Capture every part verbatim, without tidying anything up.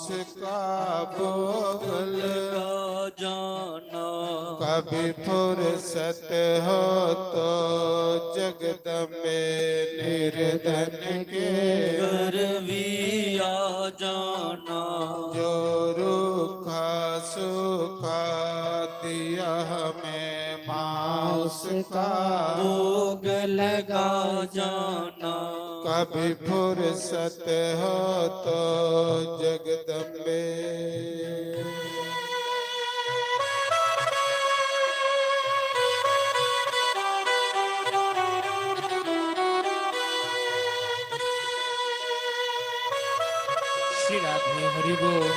का भोग लगा जाना। कभी फुर्सत हो तो जगदम्बे निर्धन के घर भी आ जाना। जो रूखा सूखा दिया हमें माँ उसका भोग लगा जाना। कभी फुर्सत हो तो जगदम्बे। श्री राधे हरि बोल।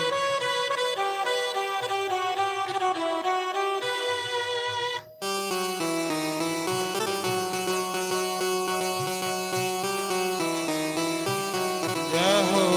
जय हो।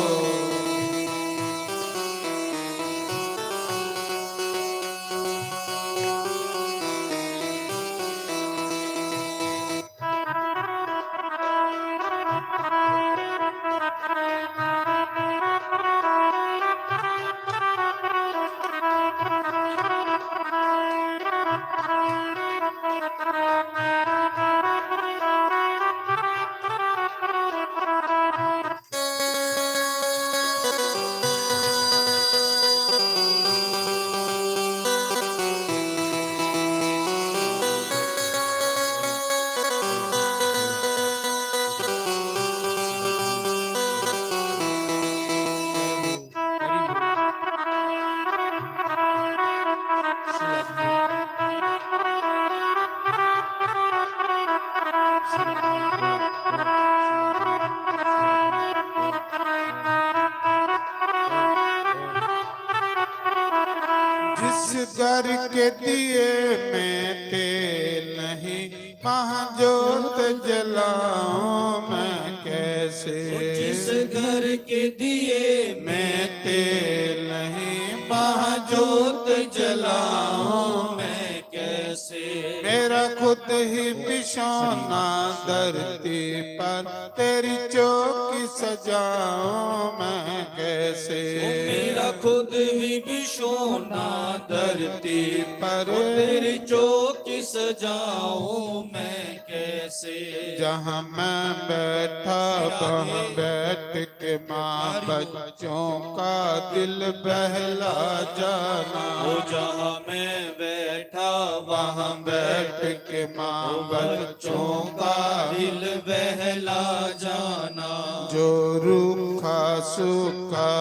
जिस घर के दिए में तेल नहीं, महाजोत जलाऊं मैं कैसे? जिस घर के दिए में तेल नहीं, महाजोत जलाऊं मैं कैसे? मेरा खुद ही बिछौना धरती पर, तेरी चौकी सजाऊं मैं कैसे? मेरा खुद ही बिछौना धरती पर, तेरी चौकी सजाऊं मैं कैसे? जहां मैं बैठा, वहां बैठ के माँ बच्चों का दिल बहला जाना। ओ जहां मैं बैठा, वहां बैठ के माँ बच्चों का दिल बहला जाना। जो रूखा सूखा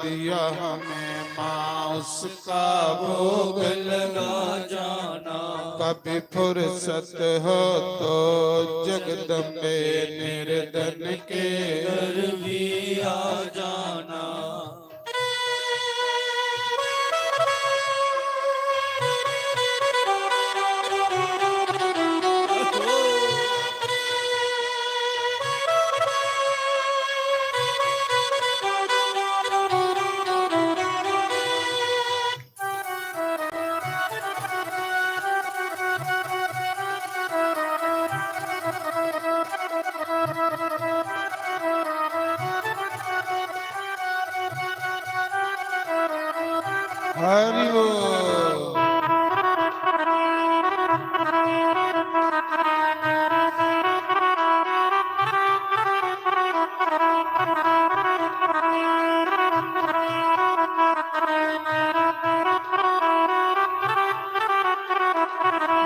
दिया हमें माँ, उसका भोग लगा जाना। कभी फुर्सत हो तो जगदम्बे निर्धन के घर भी आ जाना। हरि बोल।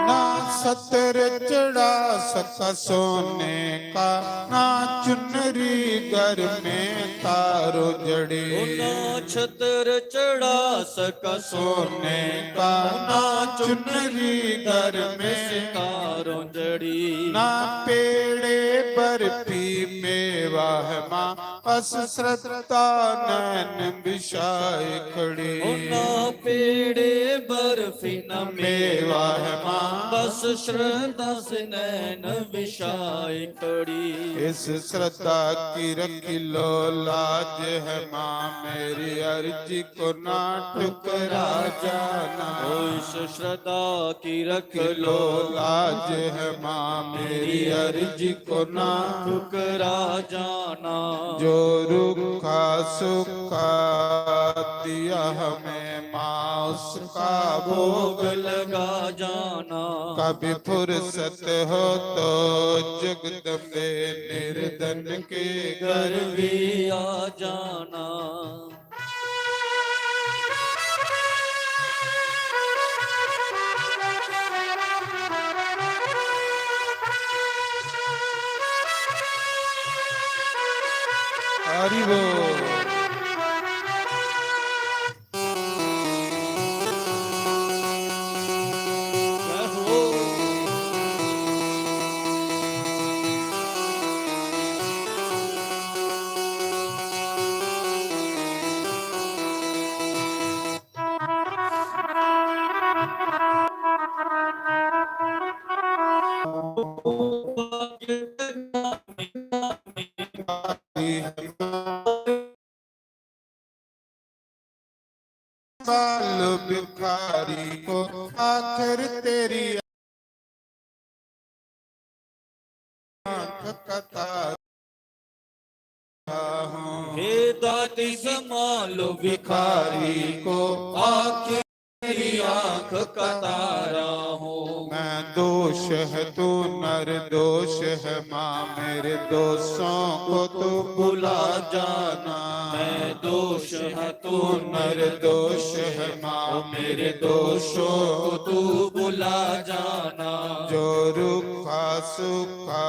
ना छतर चढ़ा सका सोने का, ना चुनरी घर में तारो जड़ी। ना छतर चढ़ा सका सोने का, ना चुनरी घर में तारो जड़ी। ना पेड़े बर्फी मेवा है माँ, बस श्रद्धा नैन बिछाए खड़ी। ओ ना पेड़े बर्फी न मेवा है माँ, बस श्रद्धा से नैन बिछाए खड़ी। इस श्रद्धा की रख लो लाज है माँ, मेरी अर्जी को ना ठुकरा जाना। ओ इस श्रद्धा की रख लो लाज है माँ, मेरी अर्जी को ना ठुकरा जाना। जो रूखा सूखा दिया हमें माँ, उसका भोग लगा जाना। कभी फुर्सत हो तो जगदम्बे निर्धन के घर भी आ जाना। हरि बोल। साल भिखारी को आखिर तेरी आंख का तारा हूँ। हे दाती संभालो भिखारी को, आखिरी आंख का तारा हूँ। मैं दोष है तू निर्दोष है माँ, मेरे दोषों को तू भुला जाना। मैं दोष है तू निर्दोष है माँ, मेरे दोषों को तू भुला जाना। जो रूखा सूखा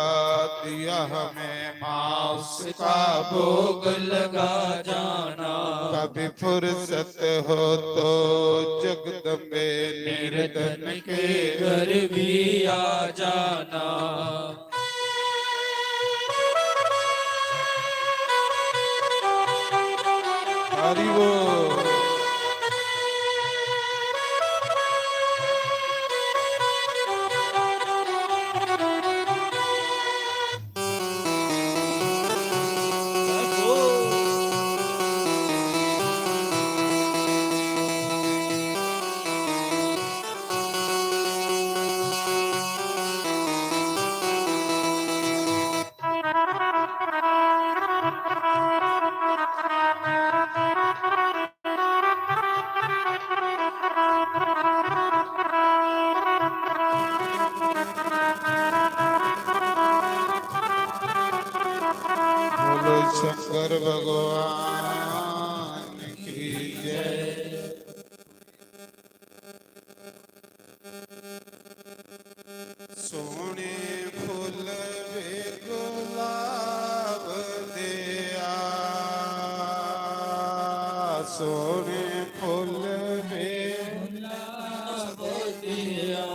दिया हमें माँ, उसका भोग लगा जाना। कभी फुर्सत हो तो जगदम्बे निर्धन के घर भी आ जाना। हरि बोल। बोलो शंकर भगवान की जय। सोहने फुल वे गुलाब दिया, सोहने फुल वे गुलाब दिया।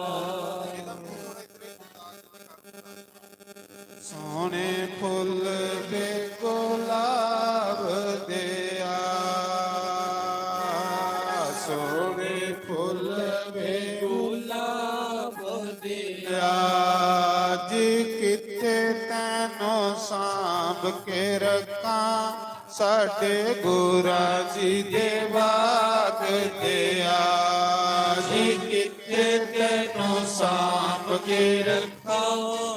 सोहने फुल वे गुलाब दिया, सोहने फुल वे गुलाब दिया। जी किथे तैनों सांभ के रखा, साडे गुरा जी दे बाग दिया। जी किथे तैनों सांभ के रखा,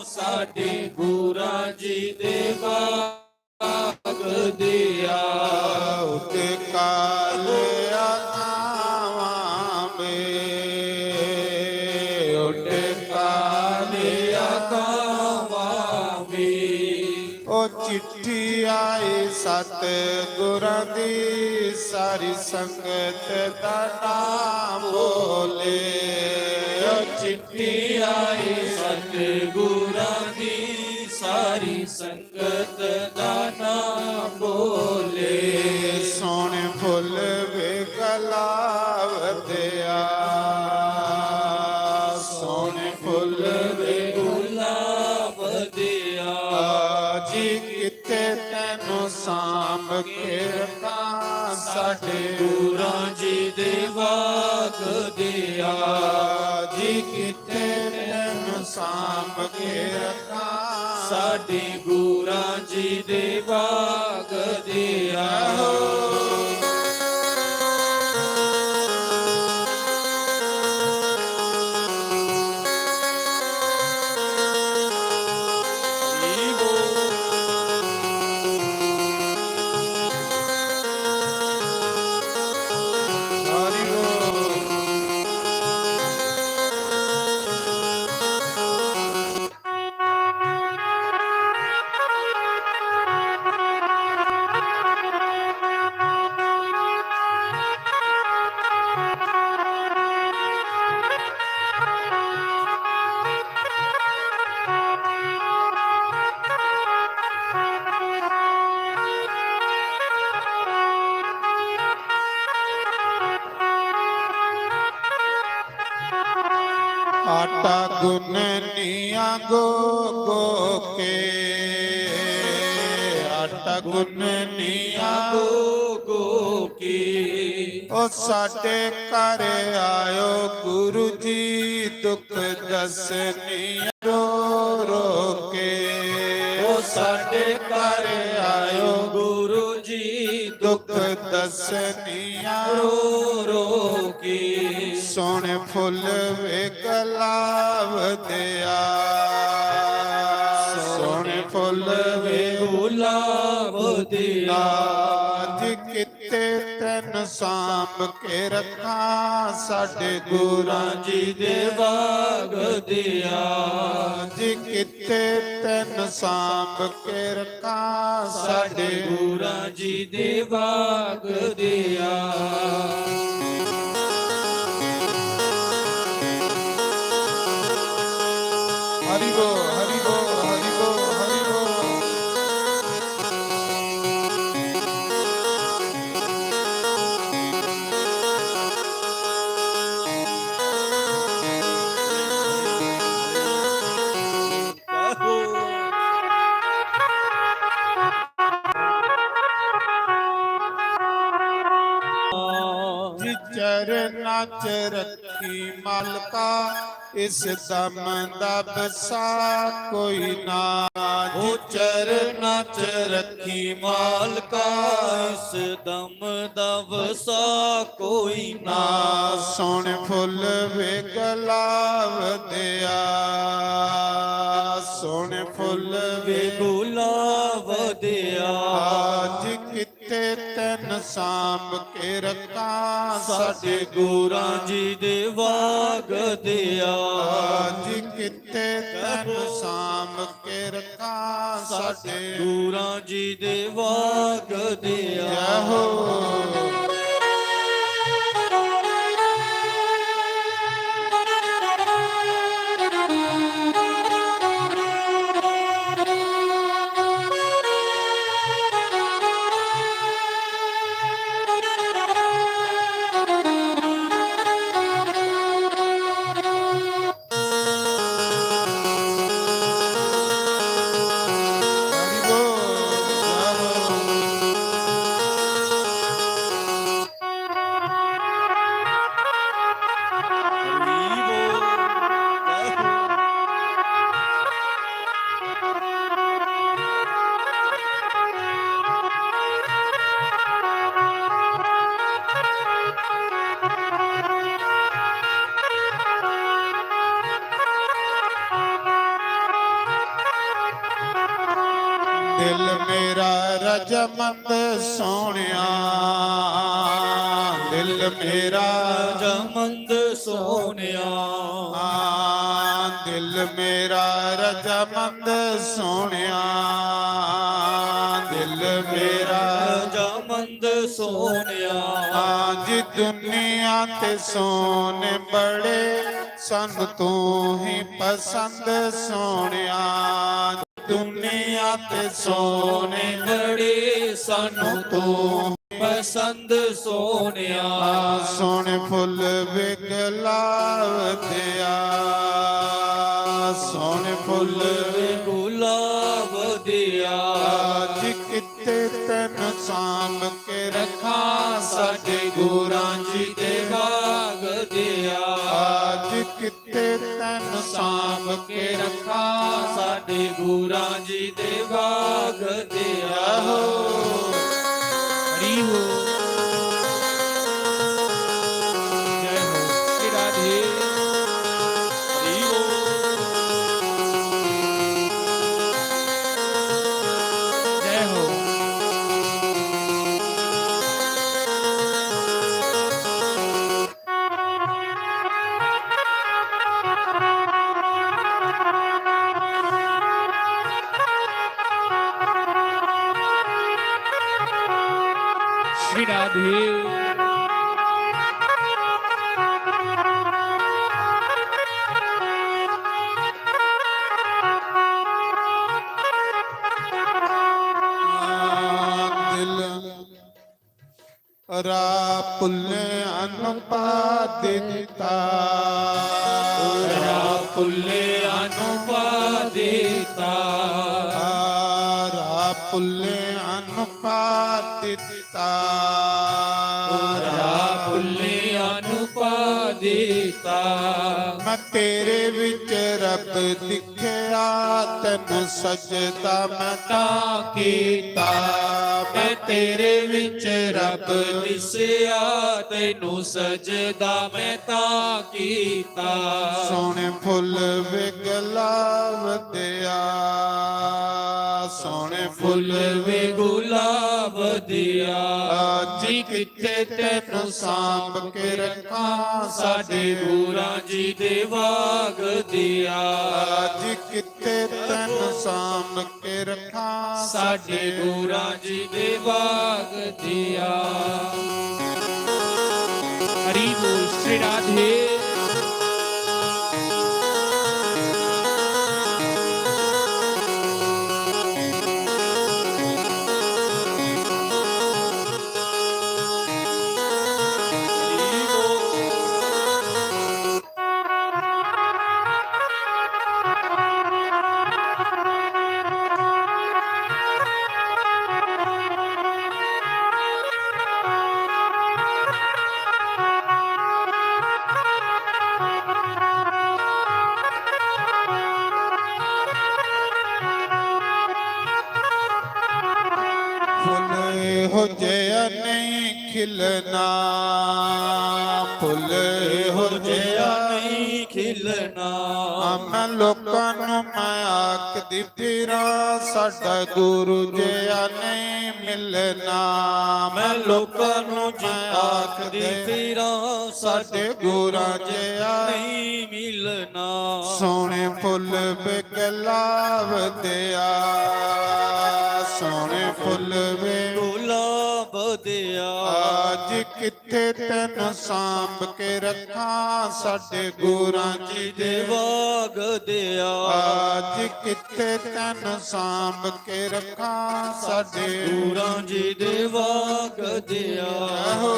साडे गुरा जी दे बाग दिया। उठ कालिया कावां वे, उठ कालिया कावां वे। ओ चिट्ठी आई सत गुरां दी, सारी संगत दा नाम बोले। ओ चिट्ठी आई सतगुरां दी, सारी संगत दा नाम बोले। सोहने फुल वे गुलाब दिया, सोहने फुल वे गुलाब दिया। जी किथे तैनों सांभ के रखा, साडे गुरां जी दे बाग दिया। जी किथे तैनों सांभ के रखा, साडे गुरां जी दे बाग दिया। आटा गुन्ननिया गो गो के, आटा गुन्ननिया गो गो के। ओ साडे घर आयो गुरु जी, दुख दसनिया रो रो के। ओ साडे घर आयो गुरु जी, दुख दसनिया रो रो के। सोहने फुल वे गुलाब दिया, सोहने फुल वे गुलाब दिया। अज किते तैन सांभ के रखां साडे गुरां जी दे बाग दिया। अज किते तैन सांभ के रखां साडे गुरां जी दे बाग दिया। हरि बोल, हरि बोल, हरि बोल, हरि बोल। जी चरना च रखी मालका, इस दम दा वसा कोई ना। जी चरना च रखी मालका, इस दम दा वसा कोई ना। सोहने फुल वे गुलाब दिया, सोहने फुल वे गुलाब दिया। अज किते तैन सांभ के रखां साडे गुरां जी दे बाग दिया। अज किते तैन सांभ के रखां साडे गुरां जी दे बाग दिया। जय हो। दिल मेरा रजामंद सोहणिया, दिल मेरा रजामंद सोहणिया। हाँ, दिल मेरा रजामंद सोहणिया, दिल मेरा रजामंद सोहणिया। हाँ जी, दुनिया ते सोहणे बड़े, सानू तू ही पसंद सोहणिया। दुनिया ते सोहणे बड़े, सानू तू पसंद सोहणिया। सोहणे फुल वे गुलाब दिया, सोहणे फुल वे गुलाब दिया। अज किते तैन सांभ के रखां साडे गुरां जी दे बाग दिया। अज किते तैन सांभ के रखां साडे गुरां जी दे बाग दिया। हो। हरि हो। जय हो श्री राधे। हरि हो। जय हो। श्री राधे। दिल रा पुल्ले अनुपादिता। रा पुल्ले अनुपादिता। रा पुल्ले अनुपादिता। रा पुल्ले अनुपादिता। मैं तेरे विच रब दिख्या, तैनू सजदा मैं तां कीता। मैं तेरे विच रब दिसया, तैनू सजदा मैं तां कीता। सोहणे फुल वे गुलाब दिया, सोहणे फुल वे गुलाब दिया। जी कित्थे तैनू सांभ के रखां, साडे गुरां जी दे बाग दिया। जी कित्थे तैनू सांभ के रखां, साडे गुरां जी दे बाग दिया। हरि बोल श्री राधे। फुल हो जया नहीं खिलना, फुल हो जया नहीं खिलना। मैं लोकां नू मैं आखदी फिरां, साडा गुरु जया नहीं मिलना। मैं लोकां नू मैं आखदी फिरां, साडे गुरां जया नहीं मिलना। सोहणे फुल वे गुलाब दिया, सोहणे फुल वे गुलाब दिया। आज कित्थे तैनू सांभ के रखां, साडे गुरां जी दे बाग दिया। आज कित्थे तैनू सांभ के रखां, साडे गुरां जी दे बाग दिया। आहो।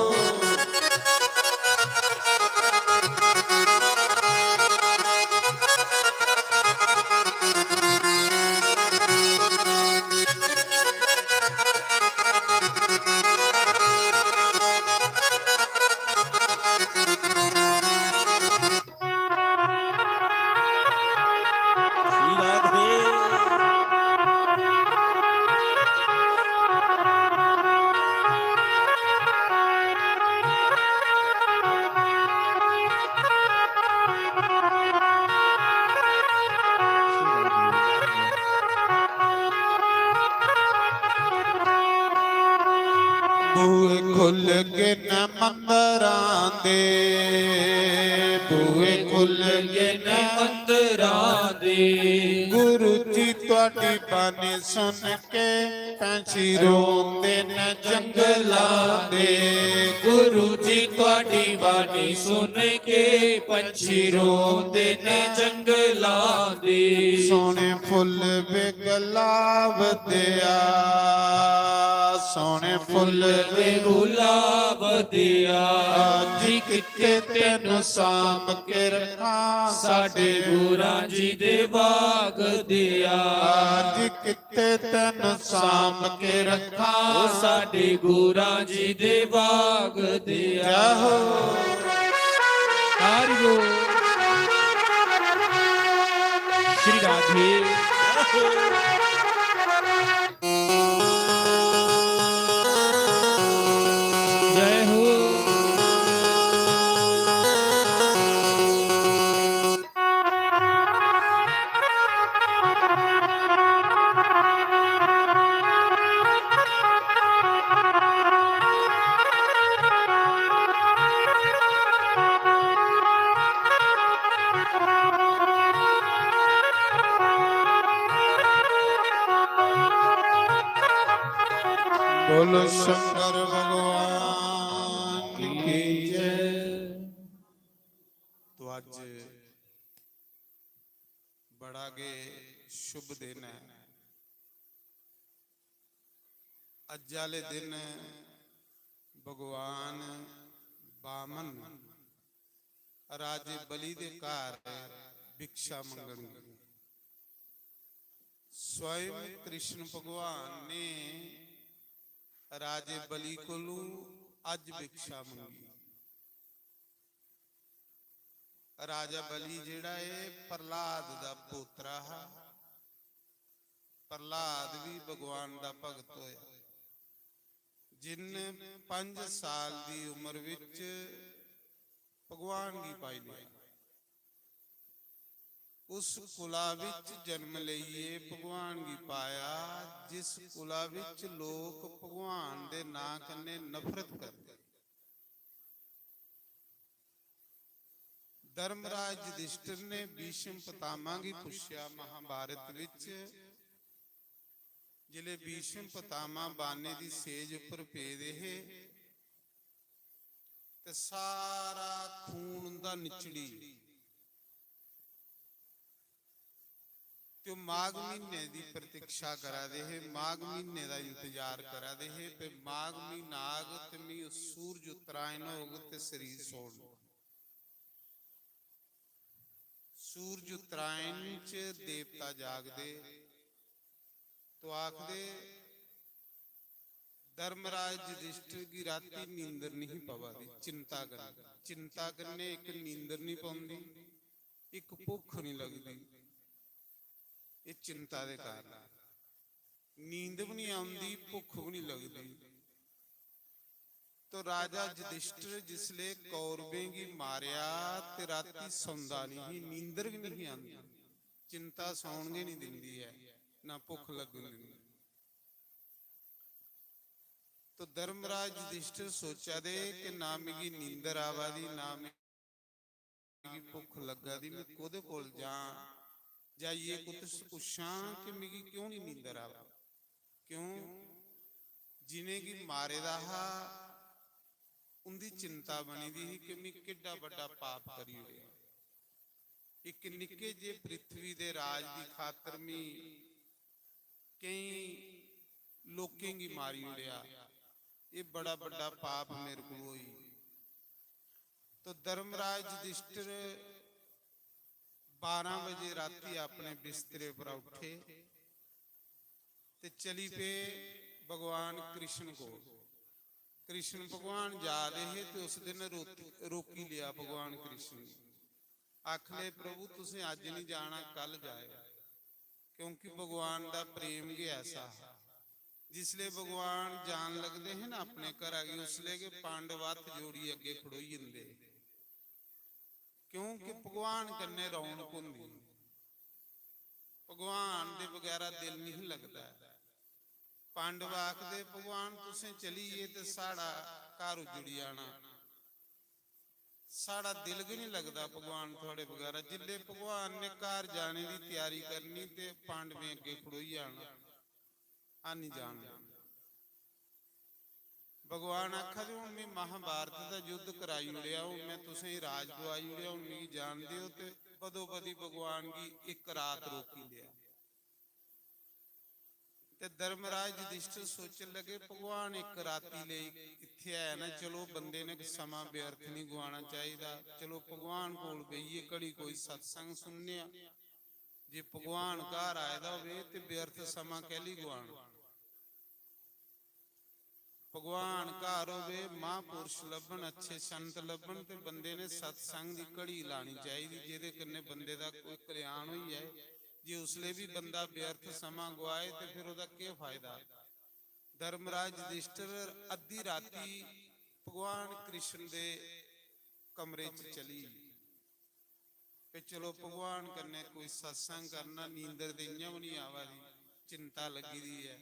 बूहे खुल गए न मंदरां दे, बूहे खुल गए न मंदरां दे। गुरु जी तुहाडी बाणी सुन के पंछी रोंदे न जंगलां दे। गुरु जी तुहाडी बाणी सुन के पंछी रोंदे न जंगलां दे। सोहणे फुल वे गुलाब दिया, सोहणे फुल वे गुलाब दिया। जी कित्थे तैनू सांभ के रखां, साडे गुरां जी दे बाग दिया। जी कित्थे तैनू सांभ के रखां, ओ साडे गुरां जी दे बाग दिया। जय हो। हरि बोल। श्री राधे। जय हो। बोलो शंकर भगवान की जय। तो अज बड़ा गै शुभ दिन है। अज्ज आह्ले दिन भगवान बामन राजे बलि दे घर भिक्षा मंगन गे। स्वयं कृष्ण भगवान ने राजे बलि कोलू अज भिक्षा मंगी। राजा बलि जेड़ा है, प्रहलाद दा पोतरा हा। प्रहलाद भी भगवान दा भगत होया, जिनने पंज साल दी उम्र विच भगवान गी पाई लिया। उस कुला विच जन्म लेइयै भगवान गी पाया, जिस कुला विच लोक भगवान दे नां कन्नै नफरत करदे। धर्मराज युधिष्ठिर ने भीष्म पितामह गी पुच्छेआ, महाभारत विच जिले भीष्म पितामह बाणे दी सेज उपर पेदे हे ते सारा खून उंदा निचड़ी, ते ओह् माघ म्हीने दी प्रतीक्षा करा दे हे, माघ म्हीने दा इंतजार करा दे हे, ते माघ म्हीना आग ते मी सूरज उत्तरायण होग ते शरीर सोड़न। सूरज उत्तरायण च देवता जागदे, तो आखदे, धर्मराज युधिष्ठिर गी राती नींदर नहीं पवा दी, चिंता कन्नै, चिंता कन्नै इक नींदर नहीं पौंदी, इक भुख नहीं लगदी। ये चिंता दे कारण, नींद भी नहीं आउंदी, भुख भी नहीं लगदी। तो राजा युधिष्ठिर जिसले कौरवें गी मारेआ ते राती सौंदा नहीं ही, नींदर भी नहीं आंदी, चिंता सौन गै नहीं दिंदी है, ना भुख लगन दिंदी। तो धर्मराज युधिष्ठिर सोचा दे कि ना मिगी नींदर आवा दी, ना मिगी भुख लग्गा दी, मैं कोदे कोल जां, जाइयै कुत्थै पुच्छां कि मिगी क्यों नहीं नींदर आवा दी? क्यों? जिनेंगी मारे दा हा, उंदी चिंता बनी दी ही कि मैं केड्डा बड्डा पाप करी ओड़ेआ। इक निक्के जे पृथ्वी दे राज दी खातर मी केई लोकें गी मारी ओड़ेआ। एह् बड़ा बड्डा पाप मेरे कोल होई। तो धर्मराज युधिष्ठिर बारां बजे राती अपने बिस्तरे पर उठे ते चली पे भगवान कृष्ण कोल। कृष्ण भगवान जा दे हे ते उस दिन रोकी, रोकी लिया भगवान कृष्ण ने। आखले, "प्रभु, तुसें अज्ज नहीं जाना, कल जाएओ।" क्योंकि भगवान दा प्रेम गै ऐसा हा। जिसले भगवान जान लगदे हे ना अपने घरा गी, उसले गै पांडव हत्थ जोड़ियै अग्गे खड़ोई जंदे हे। क्योंकि भगवान कन्नै रौनक होंदी ही। भगवान दे बगैरा दिल नहीं लगदा ऐ। पांडव आखदे, "भगवान, तुसें चली गे ते साढ़ा घर उजड़ी जाना, साढ़ा दिल गै नहीं लगदा भगवान थुआड़े बगैरा।" जिल्ले भगवान ने घर जाने दी त्यारी करनी ते पांडवें अग्गे खड़ोई जाना, "आ नहीं जान देना।" भगवान आखा दे, "हुन मैं महाभारत दा युद्ध कराई ओड़ेआ, हुन मैं तुसें गी राज दुआई ओड़ेआ, हुन मिगी जान देओ।" ते बदो बदी भगवान गी इक रात रोकी लेआ। ते धर्मराज युधिष्ठिर सोचन लगे, "भगवान इक राती लेई इत्थै आए ना, चलो बंदे ने समां व्यर्थ नहीं गुआना चाहिदा, चलो भगवान कोल बेहियै घड़ी कोई सत्संग सुनने आं। जे भगवान घर आए दा होवे ते व्यर्थ समां कैली गुआना?" भगवान घर होवे, महापुरुष लब्भन, अच्छे संत लब्भन ते बंदे ने सत्संग दी घड़ी लानी चाहिदी, जेह्दे कन्नै बंदे दा कोई कल्याण होई जाए। जे उसले भी बंदा व्यर्थ समां गुआए ते फिर ओह्दा केह् फायदा? धर्मराज युधिष्ठिर अद्धी राती भगवान कृष्ण दे कमरे च चली गे। कि चलो भगवान कन्नै कोई सत्संग करना, नींदर ते इ'यां बी निं आवा दी, चिंता लग्गी दी ऐ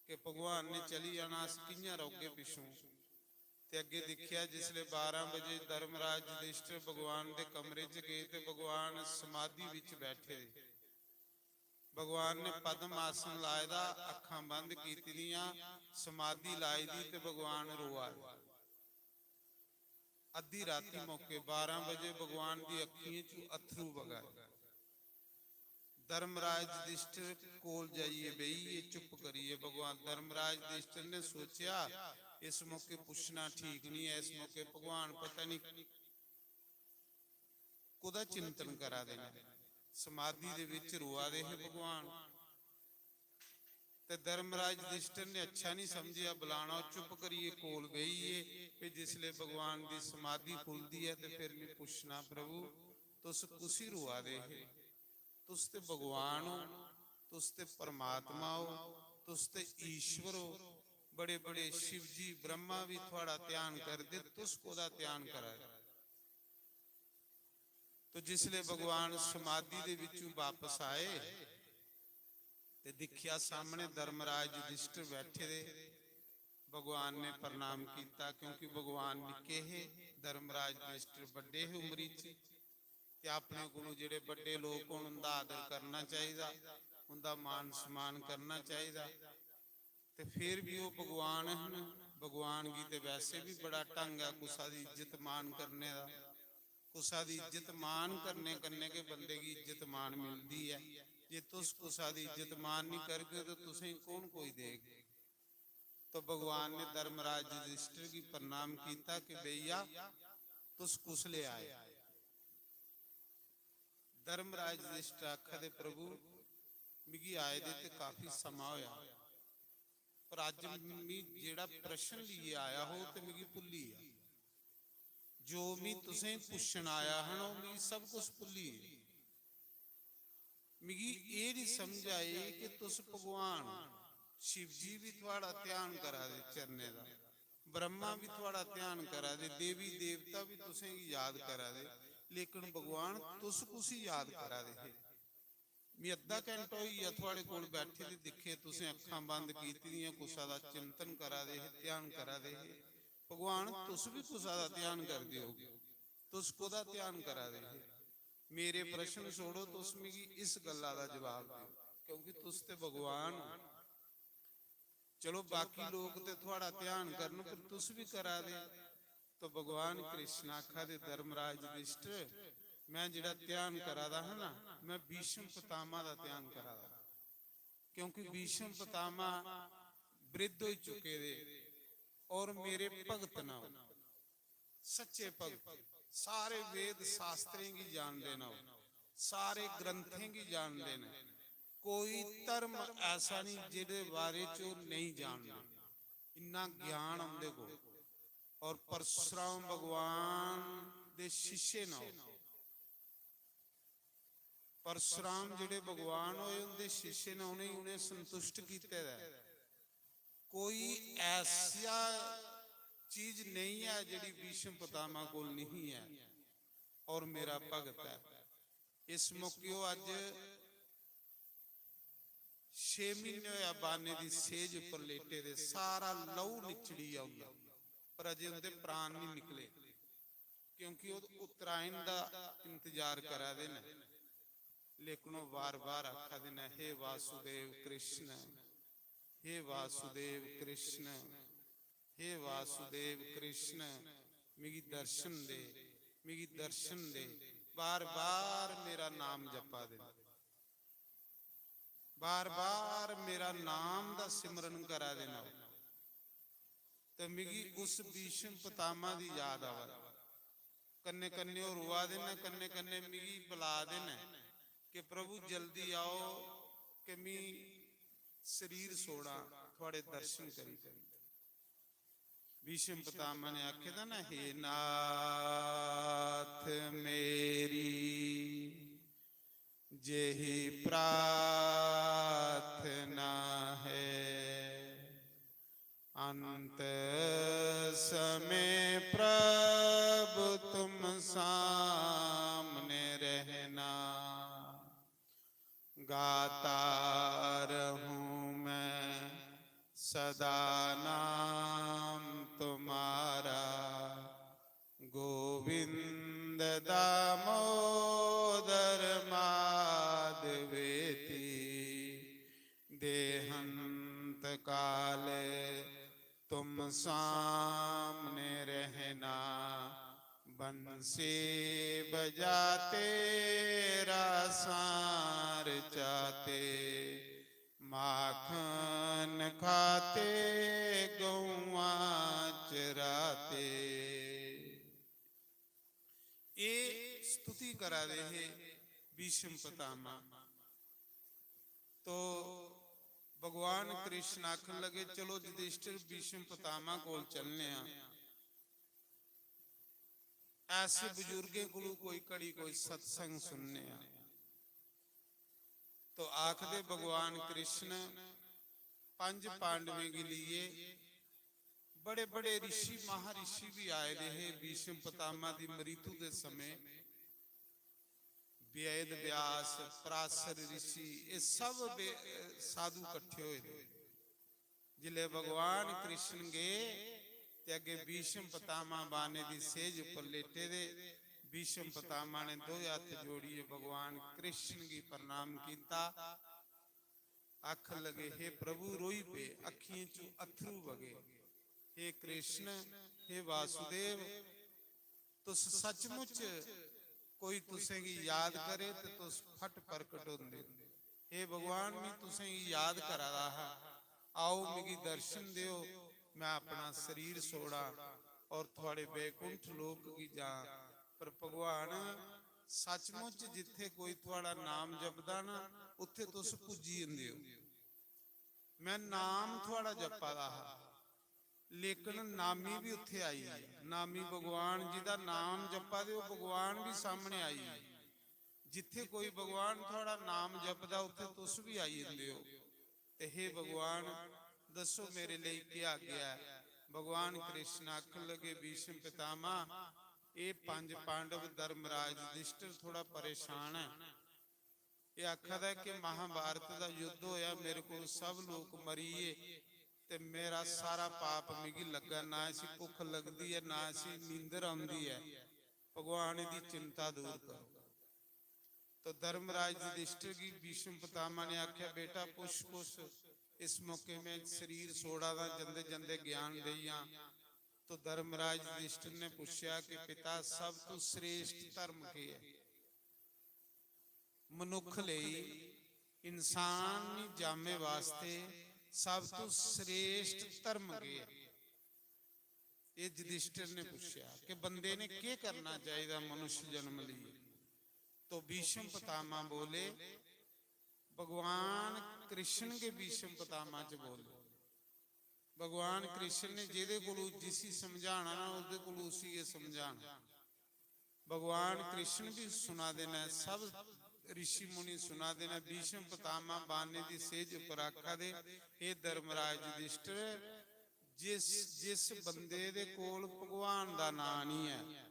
कि भगवान ने चली जाना, अस कि'यां रौह्गे पिच्छों। ते अग्गें दिक्खेआ, जिसलै बारां बजे धर्मराज युधिष्ठिर भगवान दे कमरे च गे ते भगवान समाधि बिच बैठे दे। भगवान ने पद्म आसन लाए दा, अक्खां बंद कीती दियां, समाधि लाई दी ते भगवान रोआ दे। अद्धी राती मौके बारां बजे भगवान दी अक्खियें चों अत्थरू बगा दे। धर्मराज युधिष्ठिर कोल जाइयै बेही गे चुप करियै। भगवान धर्मराज युधिष्ठिर ने सोचेआ, इस मौके पुच्छना ठीक नहीं ऐ। इस मौके भगवान पता नहीं कोदा चिंतन करा दे न। समाधि दे विच रोआ दे हे भगवान। ते धर्मराज युधिष्ठिर ने अच्छा नहीं समझेआ बुलाना, ओह् चुप करियै कोल बेही गे। फिर जिसले भगवान दी समाधि खुलदी ऐ ते फिर मैं पुच्छना, "प्रभु, तुस कुसी रोआ दे हे? तुस ते भगवान हो, तुस ते परमात्मा हो, तुस ते ईश्वर हो। बड़े बड़े शिव जी, ब्रह्मा भी थुआड़ा ध्यान करदे, तुस कोदा ध्यान करा दे?" तो जिसले भगवान समाधि दे विचों वापस आए ते दिखिया सामने धर्मराज युधिष्ठिर बैठे दे। भगवान ने प्रणाम किया, क्योंकि भगवान निके हे, धर्मराज युधिष्ठिर बड़े हे उम्री च। ते अपने कोलों जेड़े बड़े लोग होन, उंदा आदर करना चाहिदा, उंदा मान सम्मान करना चाहिदा। ते फिर भी ओह भगवान हन। भगवान गी ते वैसे भी बड़ा ढंग ऐ कुसा दी इज्जत मान करने दा। कुसा दी इज्जत मान करने कन्नै गै बंदे गी इज्जत मान मिलदी ऐ। जे तुस कुसा दी इज्जत मान नहीं करगे तो तुसें कौन कोई देग? तो भगवान ने धर्मराज युधिष्ठिर गी प्रणाम किया कि भैया, तुस कुसले आए? धर्मराज युधिष्ठिर आखा दे, "प्रभु, मिगी आए दे ते काफी समां होया, पर अज्ज मी जेड़ा प्रश्न लेइयै आया हो ते मिगी भुल्ली गेआ। जो मी तुसें पुच्छन आया हा ना, ओह् मिगी सब कुछ भुल्ली गेआ। मिगी एह् निं समझ आई कि तुस भगवान शिव जी बी थुआड़ा ध्यान करा दे चरणें दा, ब्रह्मा बी थुआड़ा ध्यान करा दे, देवी देवता बी तुसेंगी याद करा दे, लेकिन भगवान तुस कुसी याद करा दे हे? मी अद्धा घैंटा होई गेआ थुआड़े कोल बैठे दे, दिक्खे तुसें अक्खां बंद कीती दियां, कुसा दा चिंतन करा दे हे, ध्यान करा दे हे। भगवान तुस बी कुसा दा ध्यान करदे होगे, तुस कोदा ध्यान करा दे हे? मेरे प्रश्न छोड़ो, तुस मिगी इस गल्ला दा जवाब देओ, क्योंकि तुस ते भगवान हो। चलो, बाकी लोक ते थुआड़ा ध्यान करन, पर तुस बी करा दे। तो भगवान कृष्ण आखा दे, धर्मराज युधिष्ठिर, मैं जेड़ा ध्यान करा दा हा ना, मैं भीष्म पितामह दा ध्यान करा दा, क्योंकि भीष्म पितामह वृद्ध होई चुके दे और मेरे भगत न ओह्, सच्चे भगत, सारे वेद शास्त्रें गी जानदे न ओह्, सारे ग्रंथें गी जानदे न। कोई धर्म ऐसा नहीं जेदे बारे च ओह् नहीं जानदे, इन्ना ज्ञान उंदे कोल। और परशुराम भगवान दे शिष्य न ओह्। परशुराम जेड़े भगवान होए, उंदे शिष्य ने, उ'नेंगी उ'नें संतुष्ट कीते दा ऐ। कोई ऐसा चीज नहीं है जेड़ी भीष्म पितामह कोल नहीं है, और मेरा भगत है। इस मौके ओह् अज्ज छे महीने होया बाने दी सेज उप्पर लेटे दे, सारा लहू निचड़ी आ उंदा, पर अजे उंदे प्राण नहीं निकले, क्योंकि ओह् उत्तरायण दा इंतजार करा दे न। लेकिन ओह् बार-बार आखा दे न, "हे वासुदेव कृष्ण, हे वासुदेव कृष्ण, हे वासुदेव कृष्ण, मिगी दर्शन दे, मिगी दर्शन दे।" बार-बार मेरा नाम जपा दे न, बार-बार मेरा नाम दा सिमरन करा दे न। ते मिगी उस भीष्म पितामह दी याद आवा दी। कन्नै कन्नै ओह् रोआ दे न, कन्नै कन्नै मिगी बुला दे न कि प्रभु जल्दी आओ कि मी शरीर छोड़ां, थुआड़े दर्शन करी करी। भीष्म पितामह ने आखे दा ना, "हे नाथ मेरी जेही प्रार्थना है, अंत समय प्रभु तुम सामने रहना। गाता रहूं मैं सदा नाम तुम्हारा, गोविंद दामोदर माधवेति। देहांत काल तुम सामने रहना, बंसी बजाते रासां रचाते, माखन खाते गौआं राते। ये स्तुति करा दे हे भीष्म पितामह। तो भगवान कृष्ण आखन लगे, "चलो युधिष्ठिर, भीष्म पितामह कोल चलने आं, ऐसे बुजुर्गें कोलू कोई घड़ी कोई सत्संग सुनने आं।" तो आखदे भगवान कृष्ण पंज पांडवें गी लेइयै बड़े बड़े ऋषि महाऋषि भी आए दे हे। भीष्म पितामह दी मृत्यु दे समय वेद व्यास, पराशर ऋषि, ये सब बे-, साधु कट्ठे होए दे। जिसले भगवान कृष्ण गे ते अग्गे भीष्म पितामह बाणे दी सेज उपर लेटे दे। भीष्म पितामह ने दो हत्थ जोड़िए भगवान कृष्ण गी प्रणाम कीता। आखन लगे, "हे प्रभु," रोई पे, अखियें चों अथरू बगे, "हे कृष्ण, हे वासुदेव, तुस सचमुच कोई तुसेंगी याद करे ते तुस फट प्रकट होंदे। हे भगवान, मैं तुसेंगी याद करा दा हा, आओ मिगी दर्शन देओ, मैं अपना शरीर छोड़ां और थुआड़े बैकुंठ लोक गी जां।" पर भगवान, सचमुच जित्थे कोई थुआड़ा नाम जपदा ना, उत्थे तुस पुज्जी जंदे ओ। मैं नाम थुआड़ा जपा दा हा, लेकिन नामी भी उत्थे आई है। नामी भगवान जी दा नाम जपा दे, ओह भगवान भी सामने आई है। जित्थे कोई भगवान थुआड़ा नाम जपदा, उत्थे तुस भी आई जंदे हो। ते हे भगवान, दसो मेरे लेई केह आज्ञा है? भगवान कृष्ण आखन लगे, "भीष्म पितामह, एह पंज पांडव धर्मराज युधिष्ठिर थोड़ा परेशान है। एह आखा दा है कि महाभारत दा युद्ध होया, मेरे कोल सब लोक मरी गे ते मेरा सारा पाप मिगी लग्गा, ना इसी भुख लगदी है, ना इसी नींदर आंदी है। भगवान, इदी चिंता दूर करो।" तो धर्मराज युधिष्ठिर गी भीष्म पितामह ने आख्या, "बेटा, पुच्छकुछ, इस मौके में शरीर छोड़ा दा, जंदे जंदे ज्ञान देई आं।" तो धर्मराज युधिष्ठिर ने पूछया कि पिता, सब तू श्रेष्ठ धर्म केह है? मनुख लेई, इंसान नी जामे वास्ते सब तू श्रेष्ठ धर्म केह है? ये युधिष्ठिर ने पूछया कि बंदे ने केह करना चाहिदा मनुष्य जन्म लिए। तो भीष्म पितामह बोले, भगवान कृष्ण के भीष्म पितामह च बोले। भगवान कृष्ण ने जेदे कोलू जिसी समझाना ना, ओदे कोलू उसी गै समझाना। भगवान कृष्ण भी सुना दे न, सब ऋषि मुनि सुना दे न। भीष्म पितामह बाने दी सेज उपर आखा दे, "हे धर्मराज युधिष्ठिर, जिस, जिस बंदे दे कोल भगवान दा नां नहीं है,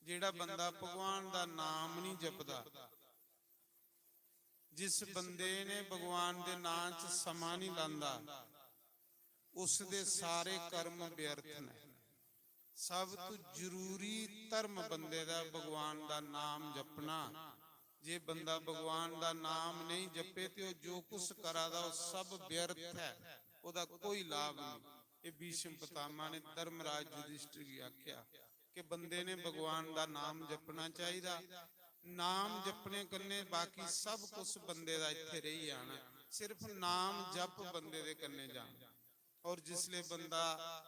जेड़ा बंदा भगवान दा नाम नहीं जपदा, जिस बंदे ने भगवान दे नां च समां नहीं लांदा, उसदे सारे कर्म व्यर्थ न। सब तू जरूरी धर्म बंदे दा भगवान दा नाम जपना। जे बंदा भगवान दा नाम नहीं जपे ते ओह जो कुछ करा दा, ओह सब व्यर्थ है, ओहदा कोई लाभ नहीं।" ये भीष्म पितामह ने धर्मराज युधिष्ठिर गी आख्या कि बंदे ने भगवान दा नाम जपना चाहिदा। नाम जपने कन्ने बाकी सब कुछ बंदे दा इत्थे रेही जाना, सिर्फ नाम जप बंदे दे कन्ने जाना। और जिसले बंदा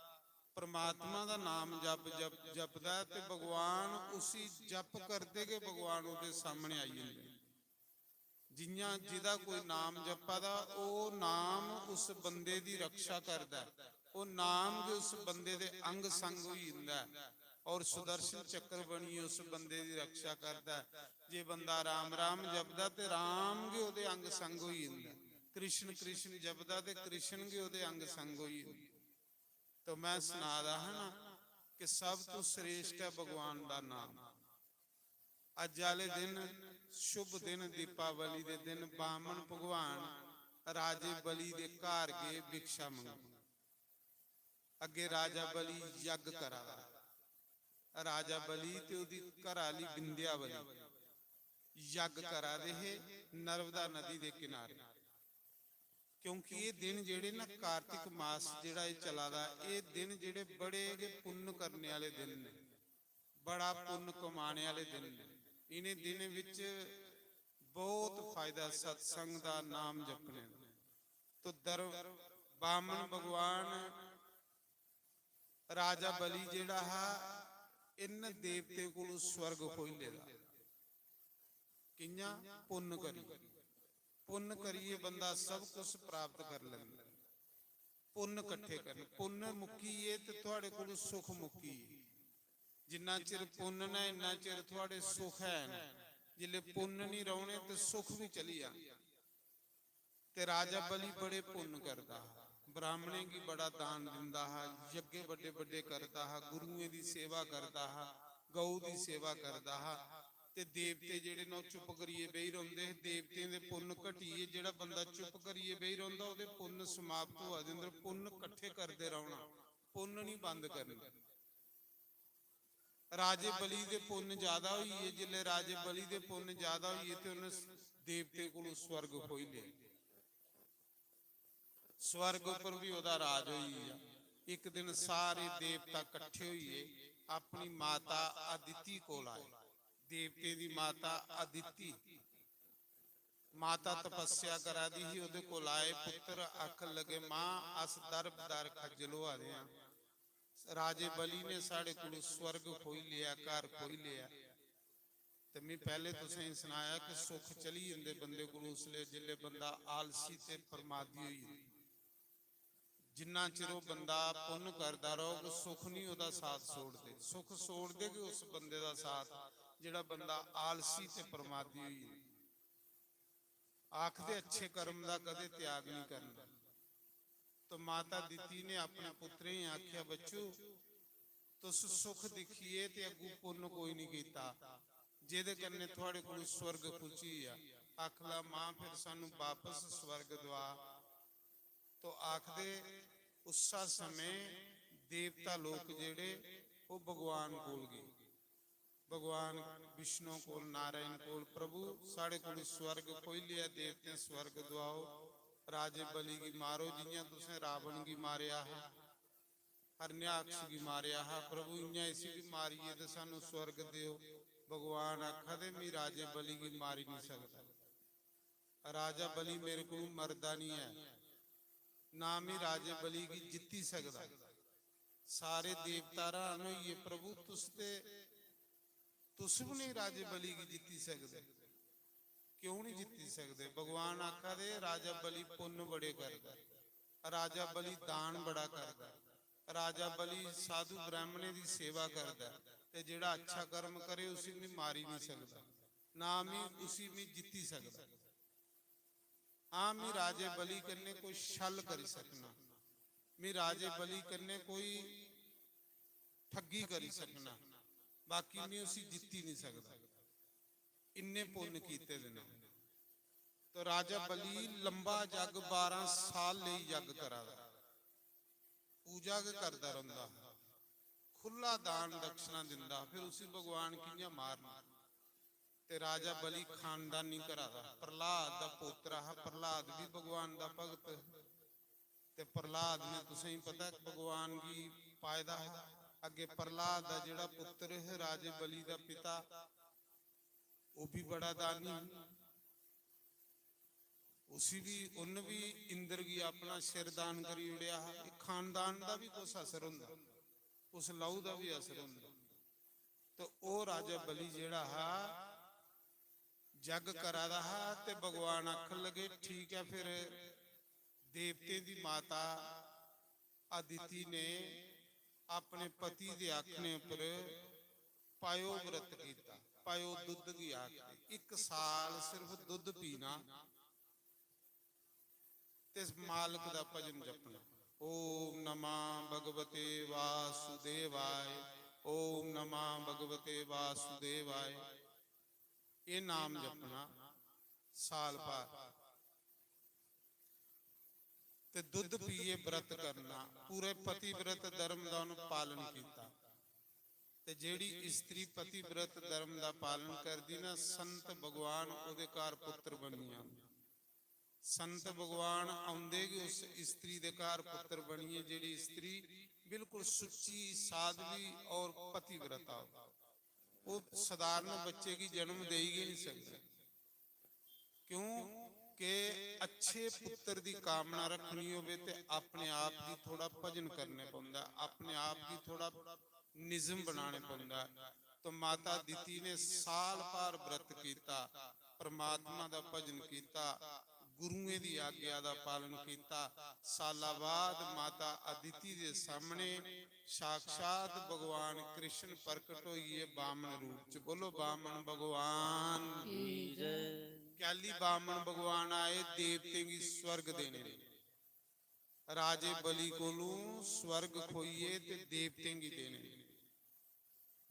परमात्मा दा नाम जप, जप, जपदा है ते भगवान उसी जप करदे गै भगवान ओहदे सामने आई जंदे। जियां जिदा कोई नाम जपा दा, ओह नाम उस बंदे दी रक्षा करदा है, ओह नाम गै उस बंदे दे अंग संग होई जंदा है और सुदर्शन चक्र बनियै उस बंदे दी रक्षा करदा है। जे बंदा राम राम जपदा ते राम गै ओहदे अंग संग होई जंदा है, कृष्ण कृष्ण जपदा ते कृष्ण गै ओहदे अंग संग होई जंदा। तो मैं सना दा हा ना कि सब तू श्रेष्ठ है भगवान दा नाम। अज्ज आले दिन, शुभ दिन, दीपावली दे दिन बामन भगवान राजे बलि दे घर गे भिक्षा मंगन। अग्गे राजा बलि यज्ञ करा दा। राजा बलि ते ओहदी घरा आली विंध्यावली यज्ञ करा दे हे नर्मदा नदी दे किनारे। क्योंकि एह दिन जेहड़े ना, कार्तिक मास जेहड़ा एह चला दा, एह दिन जेहड़े बड़े गै पुन्न करने आले दिन ने, बड़ा पुन्न कमाने आले दिन ने। इनें दिनें विच बहुत फायदा सत्संग दा, नाम जपने दा। तो दर-, बामन भगवान राजा बलि जेह्ड़ा हा, इन्न देवतें कोलू स्वर्ग खोई लेदा। कि'यां? पुन्न करी। पुन्न करियै बंदा सब कुछ प्राप्त कर लैंदा। पुन्न कट्ठे करन, पुन्न मुक्की गे ते थुआड़े कोलू सुख मुक्की गे। जिन्ना चिर पुन्न न, इन्ना चिर थुआड़े सुख हैन। जिसले पुन्न निं रौह्ने ते सुख बी चली जाने। ते राजा बलि बड़े पुन्न करदा हा, ब्राह्मणें गी बड़ा दान दिंदा हा, यज्ञ बड्डे बड्डे करदा हा, गुरुएं दी सेवा करदा हा, गौ दी सेवा करदा हा। ते देवते जेह्ड़े न, ओह् चुप करियै बेही रौंह्दे हे। देवतें दे पुन्न घटियै जेह्ड़ा बंदा चुप करियै बेही रौंह्दा, ओह्दे पुन्न समाप्त होआ दे होंदे। पुन्न कट्ठे करदे रौह्ना, पुन्न निं बंद करना। राजे बलि दे पुन्न ज्यादा होई गे। जिसलै राजे बलि दे पुन्न ज्यादा होई गे ते उन्नै देवतें कोलों स्वर्ग खोई लेआ। स्वर्ग उप्पर भी ओह्दा राज होई गेआ। इक दिन सारे देवता कट्ठे होइयै अपनी माता अदिति कोल आए। देवतें दी माता अदिति, माता तपस्या करा दी ही, ओह्दे कोल आए पुत्तर, आखन लगे, "मां, अस दर बदर खज्जल होआ दे आं। राजे बलि ने साढ़े कोलू स्वर्ग खोई लेआ, घर खोई लेआ।" ते मैं पैह्ले तुसेंगी सनाया कि सुख चली जंदे बंदे कोलू उसले, जिसले बंदा आलसी ते प्रमादी होई जंदा। जिन्ना चिर ओह् बंदा पुन्न करदा रौह्ग, सुख निं ओह्दा साथ छोड़दे। सुख छोड़दे गै उस बंदे दा साथ, जेह्ड़ा बंदा आलसी ते प्रमादी होई जंदा। आखदे, अच्छे कर्म दा कदें त्याग निं करना। तो माता दिति ने अपने पुत्तरें गी आखेआ, "बच्चू, तुस सुख दिक्खियै ते अग्गू पुन्न कोई निं कीता, जेह्दे कन्नै थुआड़े कोलू स्वर्ग खुची गेआ।" आखला, "मां, फिर सानू बापस स्वर्ग दुआ।" तो आखदे, उस्सा समें देवता लोक जेह्ड़े, ओह् भगवान कोल गे। भगवान विष्णु कोल, नारायण कोल, "प्रभु, साढ़े कोल स्वर्ग खोई लेआ, देवतें स्वर्ग दुआओ, राजे बलि गी मारो, जि'यां तुसें रावण गी मारेआ हा, हरण्याक्ष गी मारेआ हा, प्रभु, इ'यां इसी बी मारियै ते सानू स्वर्ग देओ।" भगवान आखा दे, "मी राजे बलि गी मारी निं सकदा।" राजा बलि मेरे कोलू मरदा निं ऐ, ना मी राजे बलि गी जित्ती सकदा। सारे देवता हैरान होई गे, "प्रभु, तुस ते, तुस बी निं राजे बलि गी जित्ती सकदे।" क्यों निं जित्ती सकदे? भगवान आखा दे, "राजा बलि पुन्न बड़े करदा, राजा बलि दान बड़ा करदा, राजा बलि साधु ब्राह्मणें दी सेवा करदा, ते जेह्ड़ा अच्छा कर्म करे, उसी मी मारी निं सकदा, ना मी उसी मी जित्ती सकदा। हां, मी राजे बलि कन्नै कोई छल करी सकना, मी राजे बलि कन्नै कोई ठगी करी सकना, बाकी मी उसी जित्ती निं सकदा।" इन्ने पुन्न कीते दे न।" तो राजा बलि लंबा जग, बारां साल लेई जग करा दा, पूजा गै करदा रौंह्दा, खु'ल्ला दान दक्षिणा दिंदा, फिर उसी भगवान कि'यां मारन? ते राजा बलि खानदानी घरा दा, प्रह्लाद दा पोतरा हा, प्रह्लाद बी भगवान दा भगत। ते प्रह्लाद ने, तुसेंगी पता ऐ, भगवान गी पाए दा हा। अग्गे प्रह्लाद दा जेह्ड़ा पुत्तर हे, राजे बलि दा पिता, ओह् बी बड़ा दानी, उसी बी, उन्न बी इंद्र गी अपना सिर दान करी ओड़ेआ हा। एह् खानदान दा बी कुछ असर होंदा, उस लहू दा बी असर होंदा। ते ओह् राजा बलि जेह्ड़ा हा, जग करा दा हा, ते भगवान आखन लगे, "ठीक ऐ, फिर देवतें दी माता अदिति ने अपने पति दे आखने उप्पर पयो व्रत कीता।" पयो दुद्ध गी आखदे, इक साल सिर्फ दुद्ध पीना ते मालक दा भजन जपना। "ओम नमः भगवते वासुदेवाय, ओम नमः भगवते वासुदेवाय।" एह् नाम जपना साल भर। ते दुद्ध पीए व्रत करना, पूरे पतिव्रत धर्म दा उन्हें पालन कीता। ते जेह्ड़ी स्त्री पतिव्रत धर्म दा पालन करदी ना, संत भगवान ओह्दे घर पुत्र बनी जांदे। संत भगवान औंदे गै उस स्त्री दे घर पुत्र बनियै, जेह्ड़ी स्त्री बिल्कुल सुच्ची, साध्वी और पतिव्रता हो। ओह् सधारण बच्चे गी जन्म देई गै निं सकदे। क्यों? कि अच्छे पुत्तर दी कामना रक्खनी होवे ते अपने आप गी थोड़ा भजन करने पौंदा, अपने आप गी थोड़ा निजम बनाने पौंदा। तो माता दिति ने साल भर व्रत कीता, परमात्मा दा भजन कीता, गुरुएं दी आज्ञा दा पालन कीता। साला बाद माता अदिति दे सामने साक्षात भगवान कृष्ण प्रकट होइए बामन रूप च। बोलो, बामन भगवान की जय। कैली बामन भगवान आए? देवतें गी स्वर्ग देने। राजे बलि कोलू स्वर्ग खोइए ते देवतें गी देने।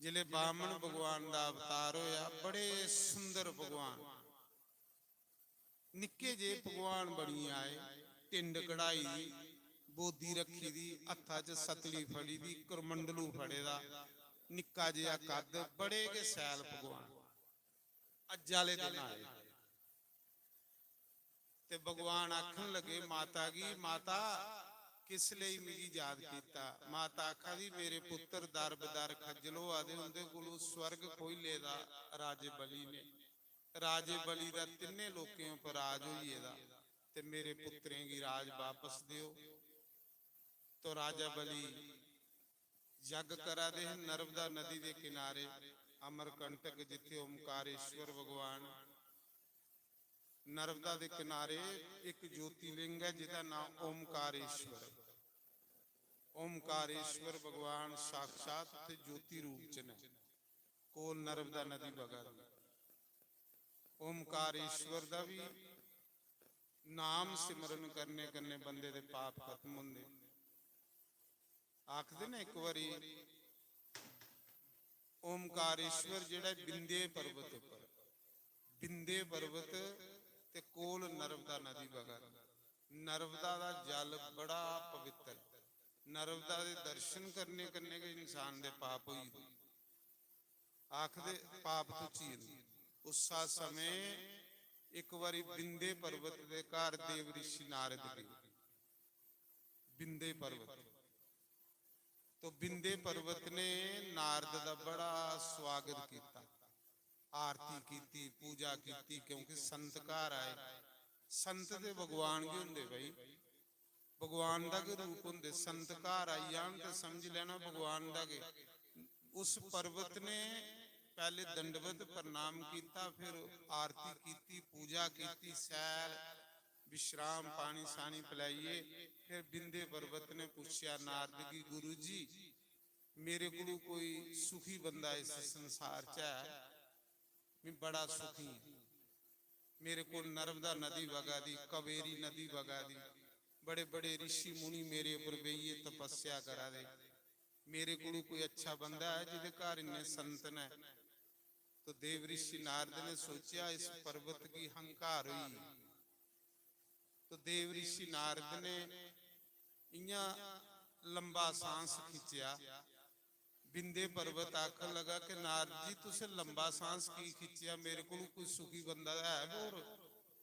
जिले बामन भगवान दा अवतार होया, बड़े सुंदर भगवान, निक्के जे भगवान बनी आए, टिंड कढ़ाई दी, बोदी रखी दी, हत्था च सतली फड़ी दी, करमंडलू फड़े दा, निक्का जेहा कद, बड़े गै सैल भगवान। अज्ज आह्ले दिन आए। ते भगवान आखन लगे माता गी, "माता, किस लेई मिगी याद कीता?" माता आखा दी, "मेरे पुत्तर दर बदर खज्जल होआ दे, उंदे कोलू स्वर्ग खोई लेदा राजे बलि ने। राजे बलि दा तिन्ने लोकें उप्पर राज होई गेदा, ते मेरे पुत्तरें गी राज वापस देओ।" तो राजा बलि यज्ञ करा दे हे नर्मदा नदी दे किनारे, अमरकंटक, जिथे ओमकारेश्वर भगवान नर्मदा दे किनारे एक ज्योतिर्लिंग है जिदा नाम ओमकारेश्वर है। ओमकारेश्वर भगवान साक्षात उत्थे ज्योति रूप च ने, कोल नर्मदा नदी बगा दी। ओमकारेश्वर दा भी नाम सिमरन करने कन्ने बंदे दे पाप खत्म होंदे। आखदे ने एक बारी ओमकारेश्वर जेह्ड़ा बिंदे पर्वत उप्पर, बिंदे पर्वत ते कोल नर्मदा नदी बगा दी। नर्मदा दा जल बड़ा पवित्र ऐ। नर्मदा दे दर्शन करने कन्नै गै इंसान दे पाप होई जंदे। आखदे पाप तुची जंदे। उस्सा समें इक बारी बिंदे पर्वत दे घर देव ऋषि नारद गे। बिंदे पर्वत। तो बिंदे पर्वत ने नारद दा बड़ा स्वागत कीता, आरती कीती, पूजा कीती, क्योंकि संत घर आए। संत ते भगवान गै होंदे भाई, भगवान दा गै रूप होंदे। संत घर आई जान ते समझ लैना भगवान दा गै। उस पर्वत ने पैह्ले दंडवत प्रणाम कीता, फिर आरती कीती, पूजा कीती, सैल विश्राम, पानी सानी पिलाइयै। फिर बिंदे पर्वत ने पुच्छेआ नारद गी, "गुरु जी, मेरे कोलू कोई सुखी बंदा इस संसार च है? मैं बड़ा सुखी हां। मेरे कोल नर्मदा नदी बगा दी, कावेरी नदी बगा दी, बड़े बड़े ऋषि मुनि मेरे उप्पर बेहियै तपस्या करा दे। मेरे कोलू कोई अच्छा बंदा है जिदे घर इन्ने संत न?" तो देव ऋषि नारद ने सोचेआ, इस पर्वत गी हंकार होई। तो देव ऋषि नारद ने इयां लंबा सांस खिच्चेआ। बिंदे पर्वत आखन लगा कि नारद जी, तुसें लंबा सांस की खिच्चेआ? मेरे कोलू कोई सुखी बंदा है होर,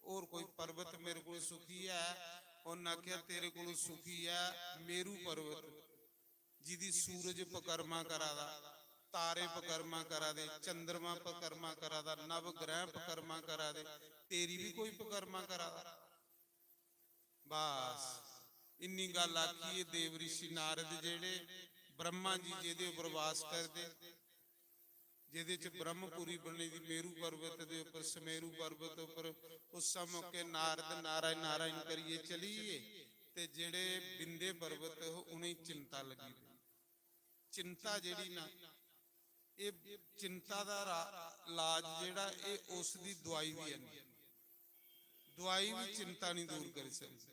होर कोई पर्वत मेरे कोलू सुखी है? उन्हें आखेआ, तेरे कोलू सुखी है मेरू पर्वत, जिदी सूरज पकरमा करा दा, तारे पकरमा करा दे, चंद्रमा पकरमा करा दा, नवग्रह पकरमा करा दे, तेरी भी कोई पकरमा करा दा? बस इन्नी गल्ल आखियै देव ऋषि नारद जेह्ड़े ब्रह्मा जी जेह्दे उप्पर वास करदे, जेह्दे च ब्रह्मपुरी बनी दी मेरू पर्वत दे उप्पर, समेरू पर्वत उप्पर, उस मौके नारद नारायण नारायण करियै चली गे। ते जेह्ड़े बिंदे पर्वत हे, उ'नेंगी चिंता लगी पेई। चिंता जेह्ड़ी ना, एह् चिंता दा रा-, इलाज जेह्ड़ा, एह् उस दी दुआई बी है नहीं। दुआई बी चिंता नहीं दूर करी सकदी।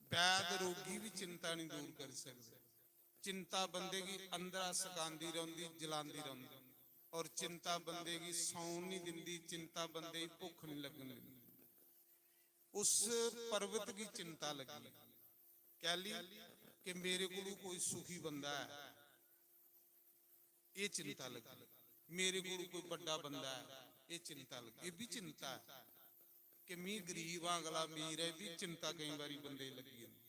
वैद रोगी बी चिंता नहीं दूर करी सकदे। चिंता बंदे गी अंदरा सकांदी रौंह्दी, जलांदी रौंह्दी, और चिंता बंदे गी सौन नहीं दिंदी, चिंता बंदे गी भुक्ख नहीं लगन दिंदी। उस पर्वत गी चिंता लगी, कैली कि मेरे कोलू कोई सुखी बंदा है, एह् चिंता लगी। मेरे कोलू कोई बड्डा बंदा है, एह् चिंता लगी। एह् बी चिंता है कि मी गरीब आं, अगला अमीर है, एह् बी चिंता केईं बारी बंदे गी लगी जंदी।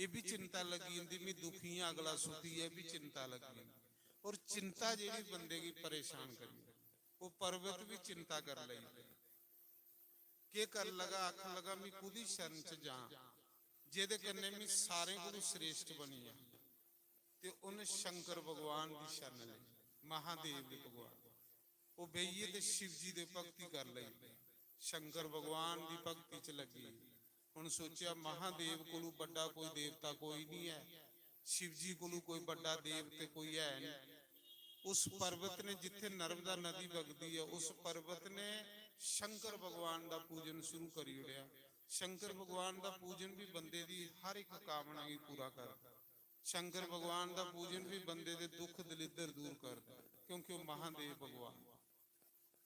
एह् बी चिंता लगी जंदी, मी दुखी आं, अगला सुखी ऐ, एह् बी चिंता लगी जंदी। और चिंता जेह्ड़ी बंदे गी परेशान करनी, ओह् पर्वत बी चिंता करी लैंदे। केह् कर लगा? आखन लगा, "मी कुदी शरण च जां, जेह्दे कन्नै मी सारें कोलू श्रेष्ठ बनी जां।" ते उन शंकर भगवान दी शरण लेई, महादेव दे भगवान। ओह् बेहियै ते शिव जी दे भक्ति कर लेई, शंकर भगवान दी भक्ति च लग्गी। उन सोचेआ, महादेव कोलू बड्डा कोई देवता कोई नहीं है, शिव जी कोलू कोई बड्डा देव ते कोई है नहीं। उस पर्वत ने, जिथे नर्मदा नदी बगदी है, उस पर्वत ने शंकर भगवान का पूजन शुरू करी ओड़ेआ। शंकर भगवान का पूजन भी बंदे दी हर एक कामना गी पूरा करदा। शंकर भगवान का पूजन भी बंदे दे दुख दलिद्दर दूर करदा, क्योंकि ओह् महादेव भगवान।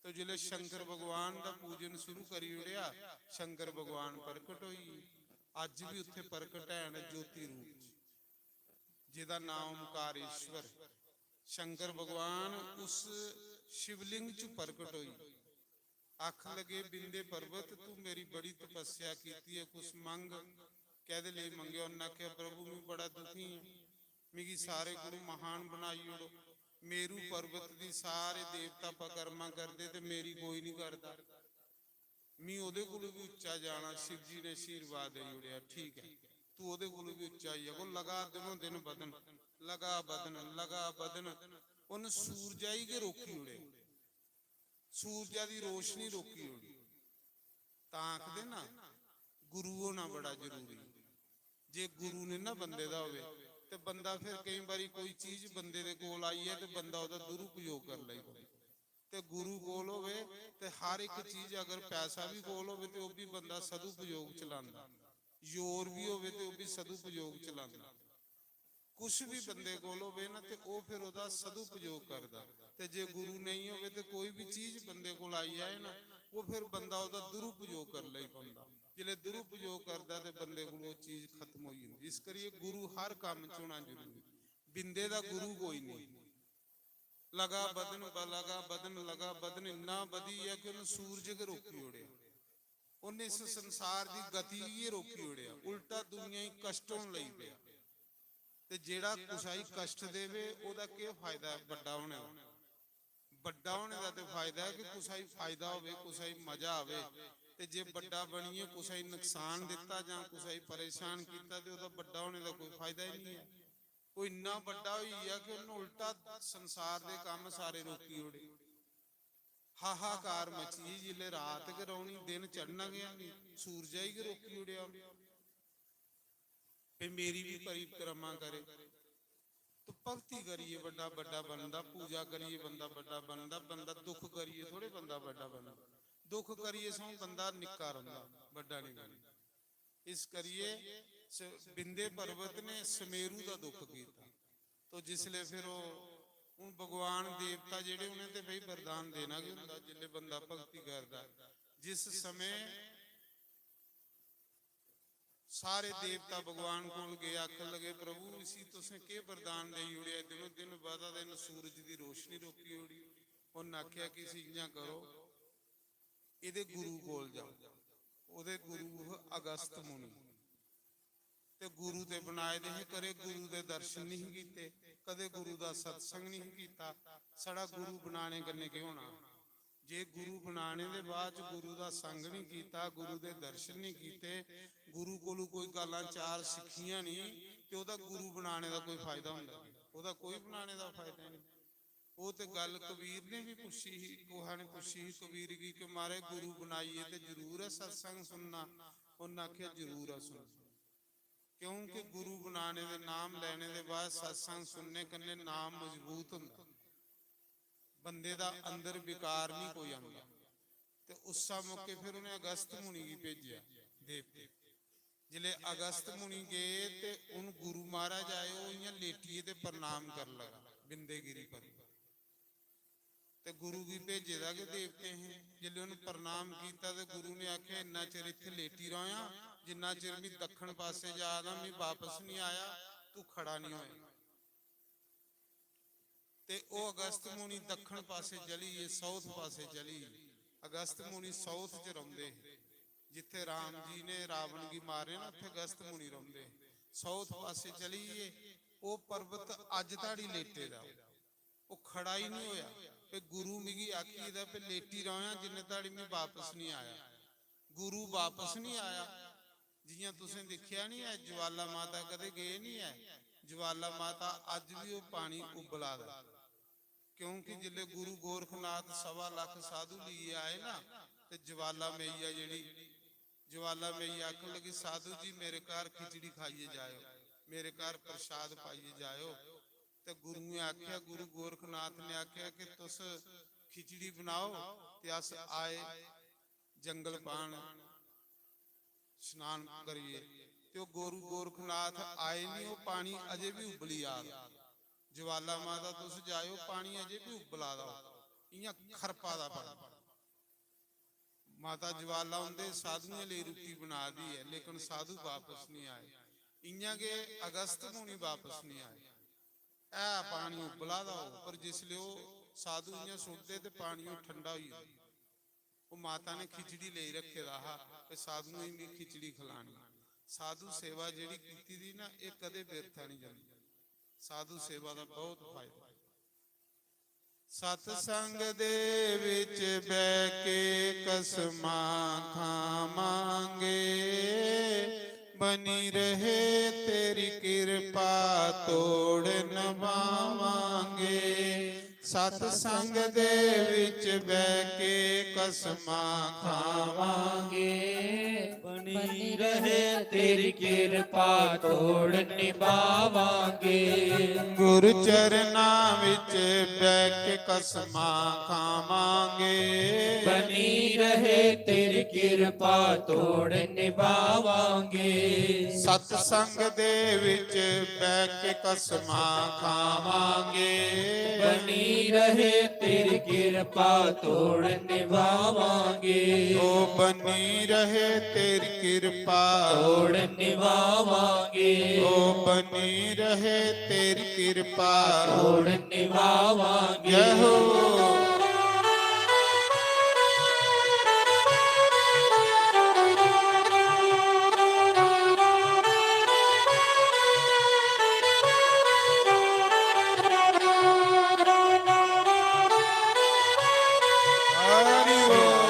तो जिसले शंकर भगवान का पूजन शुरू करी ओड़ेआ, शंकर भगवान प्रकट होई गे। अज्ज भी उत्थे प्रकट हैन ज्योति रूप च, जेदा नाम ओंकारेश्वर। शंकर भगवान उस शिवलिंग च प्रकट होई। आखन लगे, "बिंदे पर्वत, तू मेरी बड़ी तपस्या कीती है, कुछ मंग।" कैदे लेई मंगेआ? उन्नै आखेआ, "प्रभु, मैं बड़ा दुखी आं, मिगी सारे कोलू महान बनाई ओड़ो। मेरू पर्वत दी सारे देवता पकरमा करदे ते मेरी कोई नहीं करदा। मी ओदे कोलू भी उच्चा जाना।" शिव जी ने आशीर्वाद देई ओड़ेआ, "ठीक है, तू ओदे कोलू भी उच्चा होई जागो।" लगा दिनों दिन बधन, लगा बधन, लगा बधन। उन सूरजा गी गै रोकी ओड़े, सूरजा दी रोशनी रोकी ओड़ी। तां आखदे ना, गुरु होना बड़ा जरूरी। जे गुरु ने ना बंदे दा होवे, ते बंदा फिर केई बारी कोई चीज बंदे दे कोल आई है, ते बंदा ओदा दुरुपयोग कर लेई। ते गुरु कोल होवे, ते हर एक चीज, अगर पैसा भी कोल होवे, ते ओह् भी बंदा सदुपयोग चलांदा, जोर भी होवे, ते ओह् भी सदुपयोग चलांदा। कुछ भी बंदे कोल होवे ना, ते ओह् फिर ओह्दा सदुपयोग करदा। ते जे गुरु नेईं होवे, ते कोई भी चीज बंदे कोल आई जाए ना, ओह् फिर बंदा ओह्दा दुरुपयोग कर लेई पौंदा। जिसले दुरुपयोग करदा, ते बंदे कोल ओह् चीज खत्म होई जंदी। इस करियै गुरु हर कम्म च होना जरूरी। बिंदे दा गुरु कोई नहीं। लगा बधन, ब-, लगा बधन, लगा बधन, इन्ना बधी गेआ कि उन्हें सूरज गै रोकी ओड़ेआ। उन्हें इस संसार दी गति गी रोकी ओड़ेआ, उल्टा दुनिया गी कष्ट होन लगी पेआ। ते जेड़ा कुसै गी कष्ट देवे, ओह्दा केह् फायदा ऐ बड्डा होने दा? बड्डा होने दा ते फायदा ऐ कि कुसै गी फायदा होवे, कुसै गी मजा आवे। ते जे बड्डा बनियै कुसै गी नुकसान दित्ता जां कुसै गी परेशान कीता, ते ओह्दा बड्डा होने दा कोई फायदा ही नहीं ऐ। ओह् इन्ना बड्डा होई गेआ कि उन्नै उल्टा संसार दे कम्म सारे रोकी ओड़े। हाहाकार मची गेई, जिसलै रात गै रौह्नी, दिन चढ़ना गै नहीं, सूरजा गी गै रोकी ओड़ेआ उन्नै। भई मेरी भी परिक्रमा करे। तो भक्ति करियै बंदा बड्डा बनदा, पूजा करियै बंदा बड्डा बनदा, बंदा दुख करियै थोड़े बंदा बड्डा बनदा। दुख करियै सगुआं बंदा निक्का रौंह्दा, बड्डा नहीं बनदा। इस करियै स-, बिंदे पर्वत ने समेरू दा दुख कीता। तो जिसले फिर ओह्, हून भगवान देवता जेह्ड़े, उ'नें ते भई वरदान देना गै होंदा, जिसले बंदा भक्ति करदा। जिस समें सारे देवता भगवान कोल गे, आखन लगे, "प्रभु, इसी तुसें केह् वरदान देई ओड़ेआ? दिनों दिन बधा दे न, सूरज दी रोशनी रोकी ओड़ी।" उन्न आखेआ कि इसी इ'यां करो, एह्दे गुरु कोल जाओ। ओह्दे गुरु हे अगस्त मुनि। ते गुरु ते बनाए दे हे, कदें गुरु दे दर्शन नहीं कीते, कदें गुरु दा सत्संग नहीं कीता। साढ़ा गुरु बनाने कन्नै केह् होना? जे गुरु बनाने दे बाद च गुरु दा संग नहीं कीता, गुरु दे दर्शन नहीं कीते, गुरु कोलू कोई गल्लां चार सिक्खियां नहीं, ते ओह्दा गुरु बनाने दा कोई फायदा होंदा? ओह्दा कोई बनाने दा फायदा नहीं। ओह् ते गल्ल कबीर ने भी पुच्छी ही, कुसै ने पुच्छी ही कबीर गी कि "महाराज, गुरु बनाइयै ते जरूर ऐ सत्संग सुनना?" उन्न आखेआ, "जरूर ऐ सुनना।" क्योंकि गुरु बनाने दे, नाम लैने दे बाद सत्संग सुनने कन्नै नाम मजबूत होंदा, बंदे दा अंदर विकार नहीं कोई आंदा। ते उस्सै मौके फिर उ'नें अगस्त मुनि गी भेजेआ देवते। जिसलै अगस्त मुनि गे ते उन गुरु महाराज आए, ओह् इ'यां लेटियै ते प्रणाम कर लगा बिंदेगिरी पर। ते गुरु गी भेजे दा गै देवते हे। जिसलै उन प्रणाम कीता ते गुरु ने आखेआ, "इन्ना चिर इत्थै लेटी रौह्या, जिन्ना चिर मी दक्खन पासै जा दा, मी बापस नहीं आया, तू खड़ा नहीं होया।" ते ओह् अगस्त मुनि दक्खन पासै चली गे, साउथ पासै चली गे। अगस्त मुनि साउथ च रौंह्दे हे, जित्थै राम जी ने रावण गी मारे ना, उत्थै अगस्त मुनि रौंह्दे हे। साउथ पासै चली गे। ओह् पर्वत अज्ज धोड़ी लेटे दा, ओह् खड़ा ही नहीं होया। ते गुरु मिगी आखी दा, "पे लेटी रौह्या, जिन्ने धोड़ी मैं बापस नहीं आया।" गुरु बापस नहीं आया। जियां तुसें दिक्खेआ नहीं ऐ, ज्वाला माता कदे गे नहीं ऐ। ज्वाला माता अज्ज भी ओह् पानी उब्बला दा ऐ। क्योंकि जिसले गुरु गोरखनाथ सवा लख साधु लेइयै आए ना, ते ज्वाला मैया जेह्ड़ी, ज्वाला मैया आखन लगी, "साधु जी, मेरे घर खिचड़ी खाइयै जाएओ, मेरे घर प्रसाद पाइयै जाएओ।" ते गुरुएं आखेआ, गुरु गोरखनाथ ने आखेआ कि तुस खिचड़ी बनाओ ते अस आए जंगल पान स्नान करिए। ते ओह् गुरु गोरखनाथ आए नहीं, ओह् पानी अजे भी उब्बली आ दा। ज्वाला माता तुस जाएओ, पानी अजे भी उब्बला दा, इ'यां खरपा दा पानी। माता ज्वाला उंदे साधुएं लेई रुट्टी बना दी ऐ, लेकिन साधु बापस नहीं आए। इ'यां गै अगस्त मुनि बापस नहीं आए। ऐ पानी उब्बला दा हो, पर जिसले ओह् साधु इ'यां सुट्टदे ते पानी ओह् ठंडा होई जंदा। ओह् माता ने खिचड़ी लेई रखे दा हा कि साधुएं गी खिचड़ी खिलानी। साधु सेवा जेह्ड़ी कीती दी ना, एह् कदे बिरथा नहीं जंदी। साधु सेवा दा बहुत फायदा। सत्संग दे विच बह के कसमां खावांगे, बनी रहे तेरी कृपा तोड़ निभावांगे। सत्संग दे विच बह के कसमां खावांगे, बनी रहे तेरी कृपा तोड़ निभावांगे। गुरु चरना विच बह के कसमां खावांगे, बनी रहे तेरी कृपा तोड़ निभावांगे। सत्संग दे विच बह के कसमां खावांगे, बनी रहे तेरी कृपा तोड़ निभावांगे। ओ बनी रहे तेरी कृपा तोड़ निभावांगे। ओ बनी रहे तेरी कृपा तोड़ निभावांगे। जय हो। हरि बोल।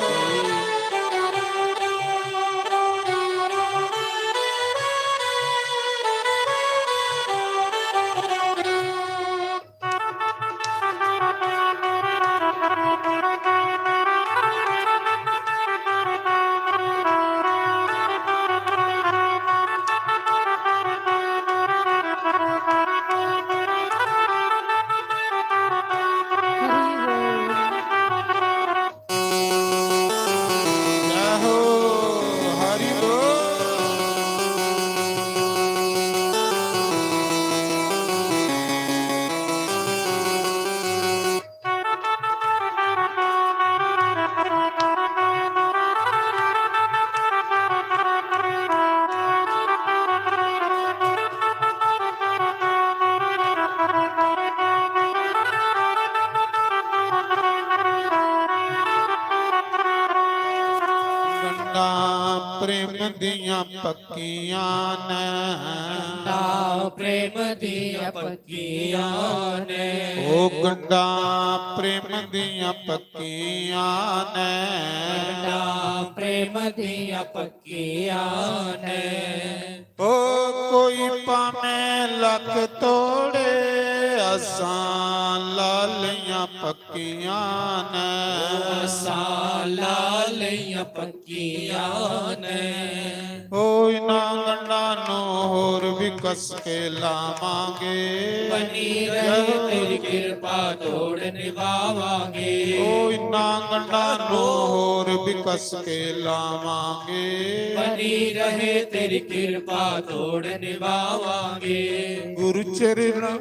गंढां प्रेम दियां पक्कियां न। गंढां प्रेम दियां पक्कियां न। ओ गंढां प्रेम दियां पक्कियां न। गंढां प्रेम दियां पक्कियां न। ओ कोई भामें लख तोड़े, असां लालियां पक्कियां न। असां लालियां पक्कियां न। ओ इन्हां गंढां नूं होर भी कस के लावांगे। बनी रहे तेरी कृपा तोड़ निभावांगे। ओ इन्हां गंढां नूं होर भी कस के लावांगे। बनी रहे तेरी कृपा तोड़ निभावांगे। गुरु चरण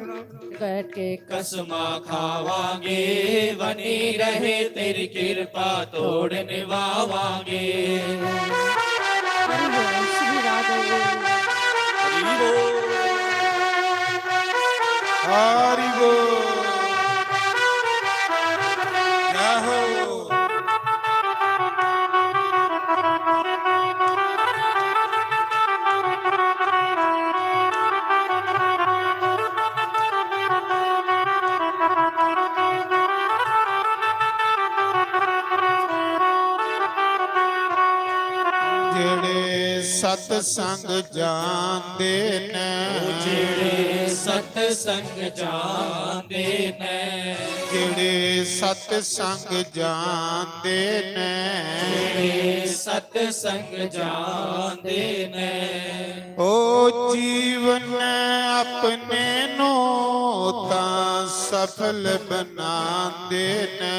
बैठ के कसमां खावांगे, बनी रहे तेरी कृपा तोड़ निभावांगे। हरि बोल, श्री राधे। हरि बोल। हरि बोल। जय हो। सतसंग जांदे न। ओ जेड़े सतसंग जांदे न। जेड़े सतसंग जांदे न। जेड़े सतसंग जांदे न। ओ जीवन अपने नू तां सफल बनांदे न।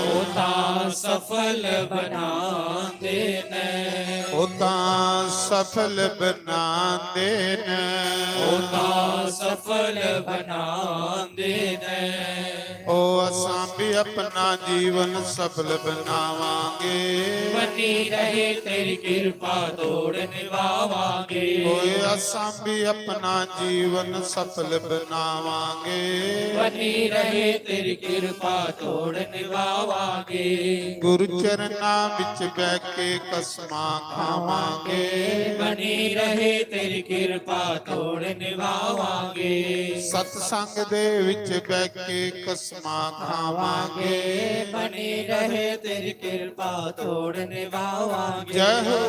ओ तां सफल बनांदे न। ओ तां सफल बनांदे न। ओ तां सफल बनांदे न। ओ असां भी अपना जीवन सफल बनावांगे। बनी रहे तेरी कृपा, तोड़ निभावांगे। ओए असां भी अपना जीवन सफल बनावांगे। बनी रहे तेरी कृपा, तोड़ निभावांगे। गुरु चरना विच बह के कसमां खावांगे। बनी रहे तेरी कृपा, तोड़ निभावांगे। सतसंग दे विच बह के कसमां खावांगे। बनी रहे तेरी कृपा, तोड़ निभावांगे। जय हो।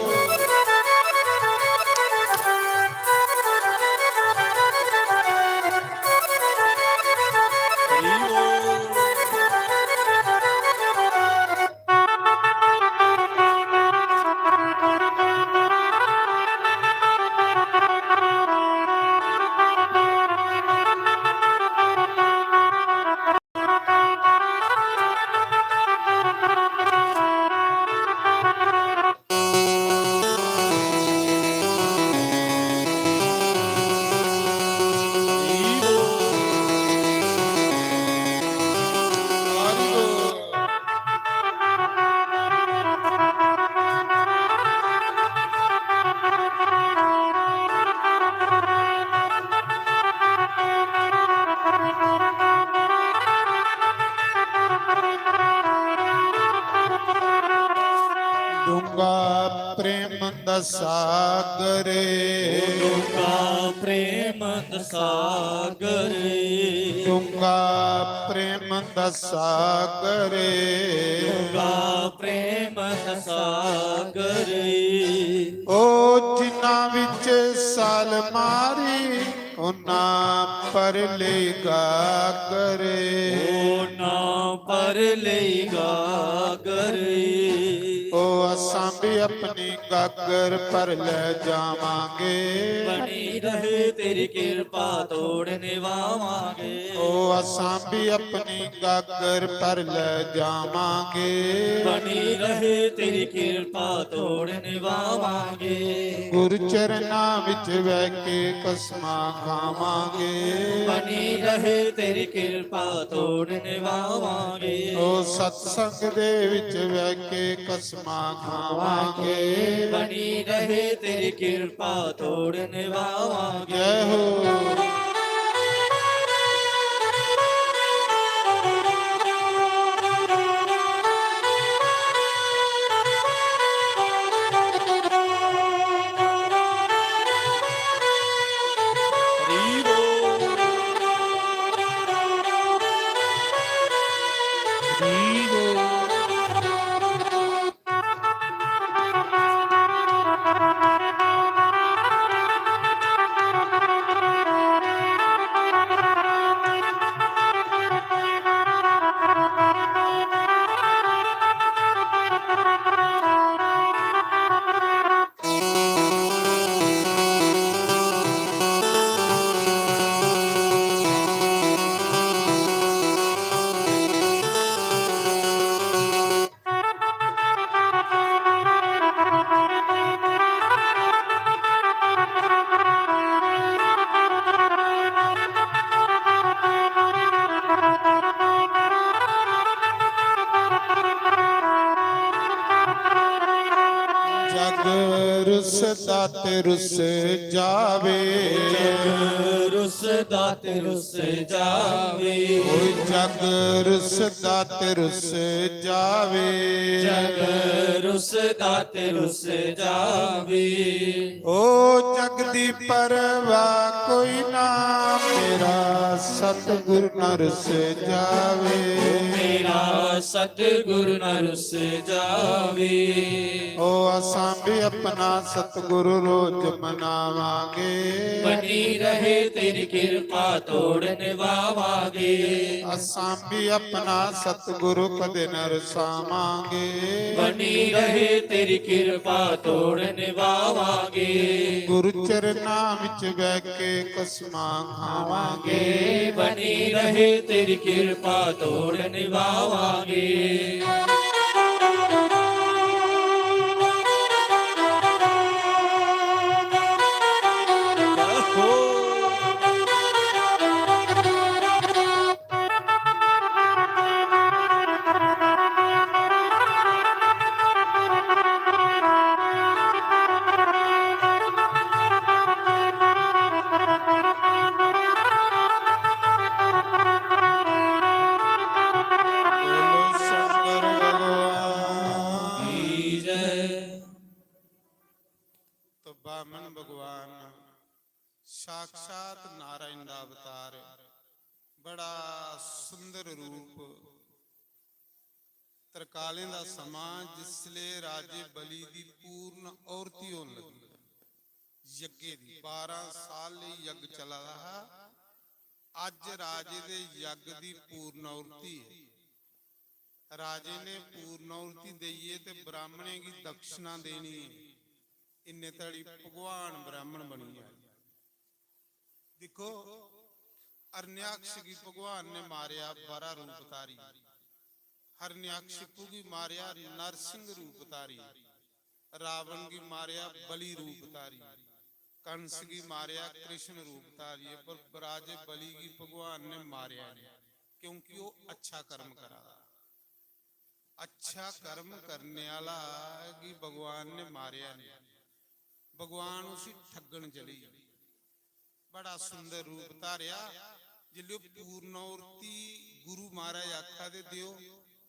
डूंगा प्रेम दा सागर। डूंगा प्रेम दा सागर। डूंगा प्रेम दा सागर। डूंगा प्रेम दा सागर। ओ जिन्ना विच साल मारी, उन्ना पर ले गागर। उन्ना पर ले गागर। ओ असां भी अपनी गागर पर ले जावांगे। बनी रहे तेरी कृपा, तोड़ निभावांगे। ओ असां भी अपनी गागर पर ले जावांगे। बनी रहे तेरी कृपा, तोड़ निभावांगे। गुरु चरना विच बह के कसमां खावांगे। बनी रहे तेरी कृपा, तोड़ निभावांगे। ओ सत्संग दे विच बह के कसमां खावांगे। बनी रहे तेरी कृपा, तोड़ निभावांगे। जय हो। जग रुसदा ते रुस जावे। जग रुसदा ते रुस जावे। ओ जग रुसदा ते रुस जावे। जग रुसदा ते रुस जावे। ओ जग दी परवाह कोई ना, मेरा सतगुरु न रुस जावे। मेरा सतगुरु न रुस जावे। ओ असां ਵੀ ਆਪਣਾ ਸਤਿਗੁਰੂ ਰੋਜ਼ ਮਨਾਵਾਂਗੇ। ਬਣੀ ਰਹੇ ਤੇਰੀ ਕਿਰਪਾ, ਤੋੜ ਨਿਭਾਵਾਂਗੇ। ਅਸਾਂ ਵੀ ਆਪਣਾ ਸਤਿਗੁਰੂ ਕਦੇ ਨਾ ਰੁਸਾਵਾਂਗੇ। ਬਣੀ ਰਹੇ ਤੇਰੀ ਕਿਰਪਾ, ਤੋੜ ਨਿਭਾਵਾਂਗੇ। ਗੁਰੂ ਚਰਨਾਂ ਵਿੱਚ ਬਹਿ ਕੇ ਕਸਮਾਂ ਖਾਵਾਂਗੇ। ਬਣੀ ਰਹੇ ਤੇਰੀ ਕਿਰਪਾ, ਤੋੜ ਨਿਭਾਵਾਂਗੇ। ਤੋ ਬਾਮਨ ਭਗਵਾਨ ਸਾਕਸ਼ਾਤ ਨਾਰਾਇਣ ਦਾ ਅਵਤਾਰ, ਬੜਾ ਸੁੰਦਰ ਰੂਪ। ਤਰਕਾਲੇ ਦਾ ਸਮਾਂ, ਜਿਸਲੇ ਰਾਜੇ ਬਲੀ ਦੀ ਪੂਰਨ ਔਰਤੀ ਹੋਣ ਲੱਗੀ। ਯੱਗੇ ਦੀ ਬਾਰਾਂ ਸਾਲ ਲਈ ਯੱਗ ਚਲਾ ਰਹਾ। ਅੱਜ ਰਾਜੇ ਦੇ ਯੱਗ ਦੀ ਪੂਰਨ ਔਰਤੀ ਹੈ। ਰਾਜੇ ਨੇ ਪੂਰਨ ਔਰਤੀ ਦੇਈਏ ਤੇ ਬ੍ਰਾਹਮਣੇ ਕੀ ਦਕਸ਼ਨਾ ਦੇਣੀ ਹੈ। ਇੰਨੇ ਤੜੀ ਭਗਵਾਨ ਬ੍ਰਾਹਮਣ ਬਣੀ ਹੈ। ਦੇਖੋ, ਹਰਨਿਆਕਸ਼ ਕੀ ਭਗਵਾਨ ਨੇ ਮਾਰਿਆ, ਬਾਰਾ ਰੂਪ ਧਾਰੀ। ਹਰਨਿਆਕਸ਼ਿਪੂ ਕੀ ਮਾਰਿਆ, ਨਰਸਿੰਘ ਰੂਪ ਧਾਰੀ। ਰਾਵਣ ਕੀ ਮਾਰਿਆ, ਬਲੀ ਰੂਪ ਧਾਰੀ। कंस की मारिया कृष्ण रूप धारिये, पर राजे बलि की भगवान ने मारिया नहीं, क्योंकि वो अच्छा कर्म करा। अच्छा कर्म करने वाला की भगवान ने मारिया नहीं, भगवान उसी ठगन चली। बड़ा सुंदर रूप धारिया। जिल्ले पूर्णावृत्ति गुरु महाराज आखा दे, दियो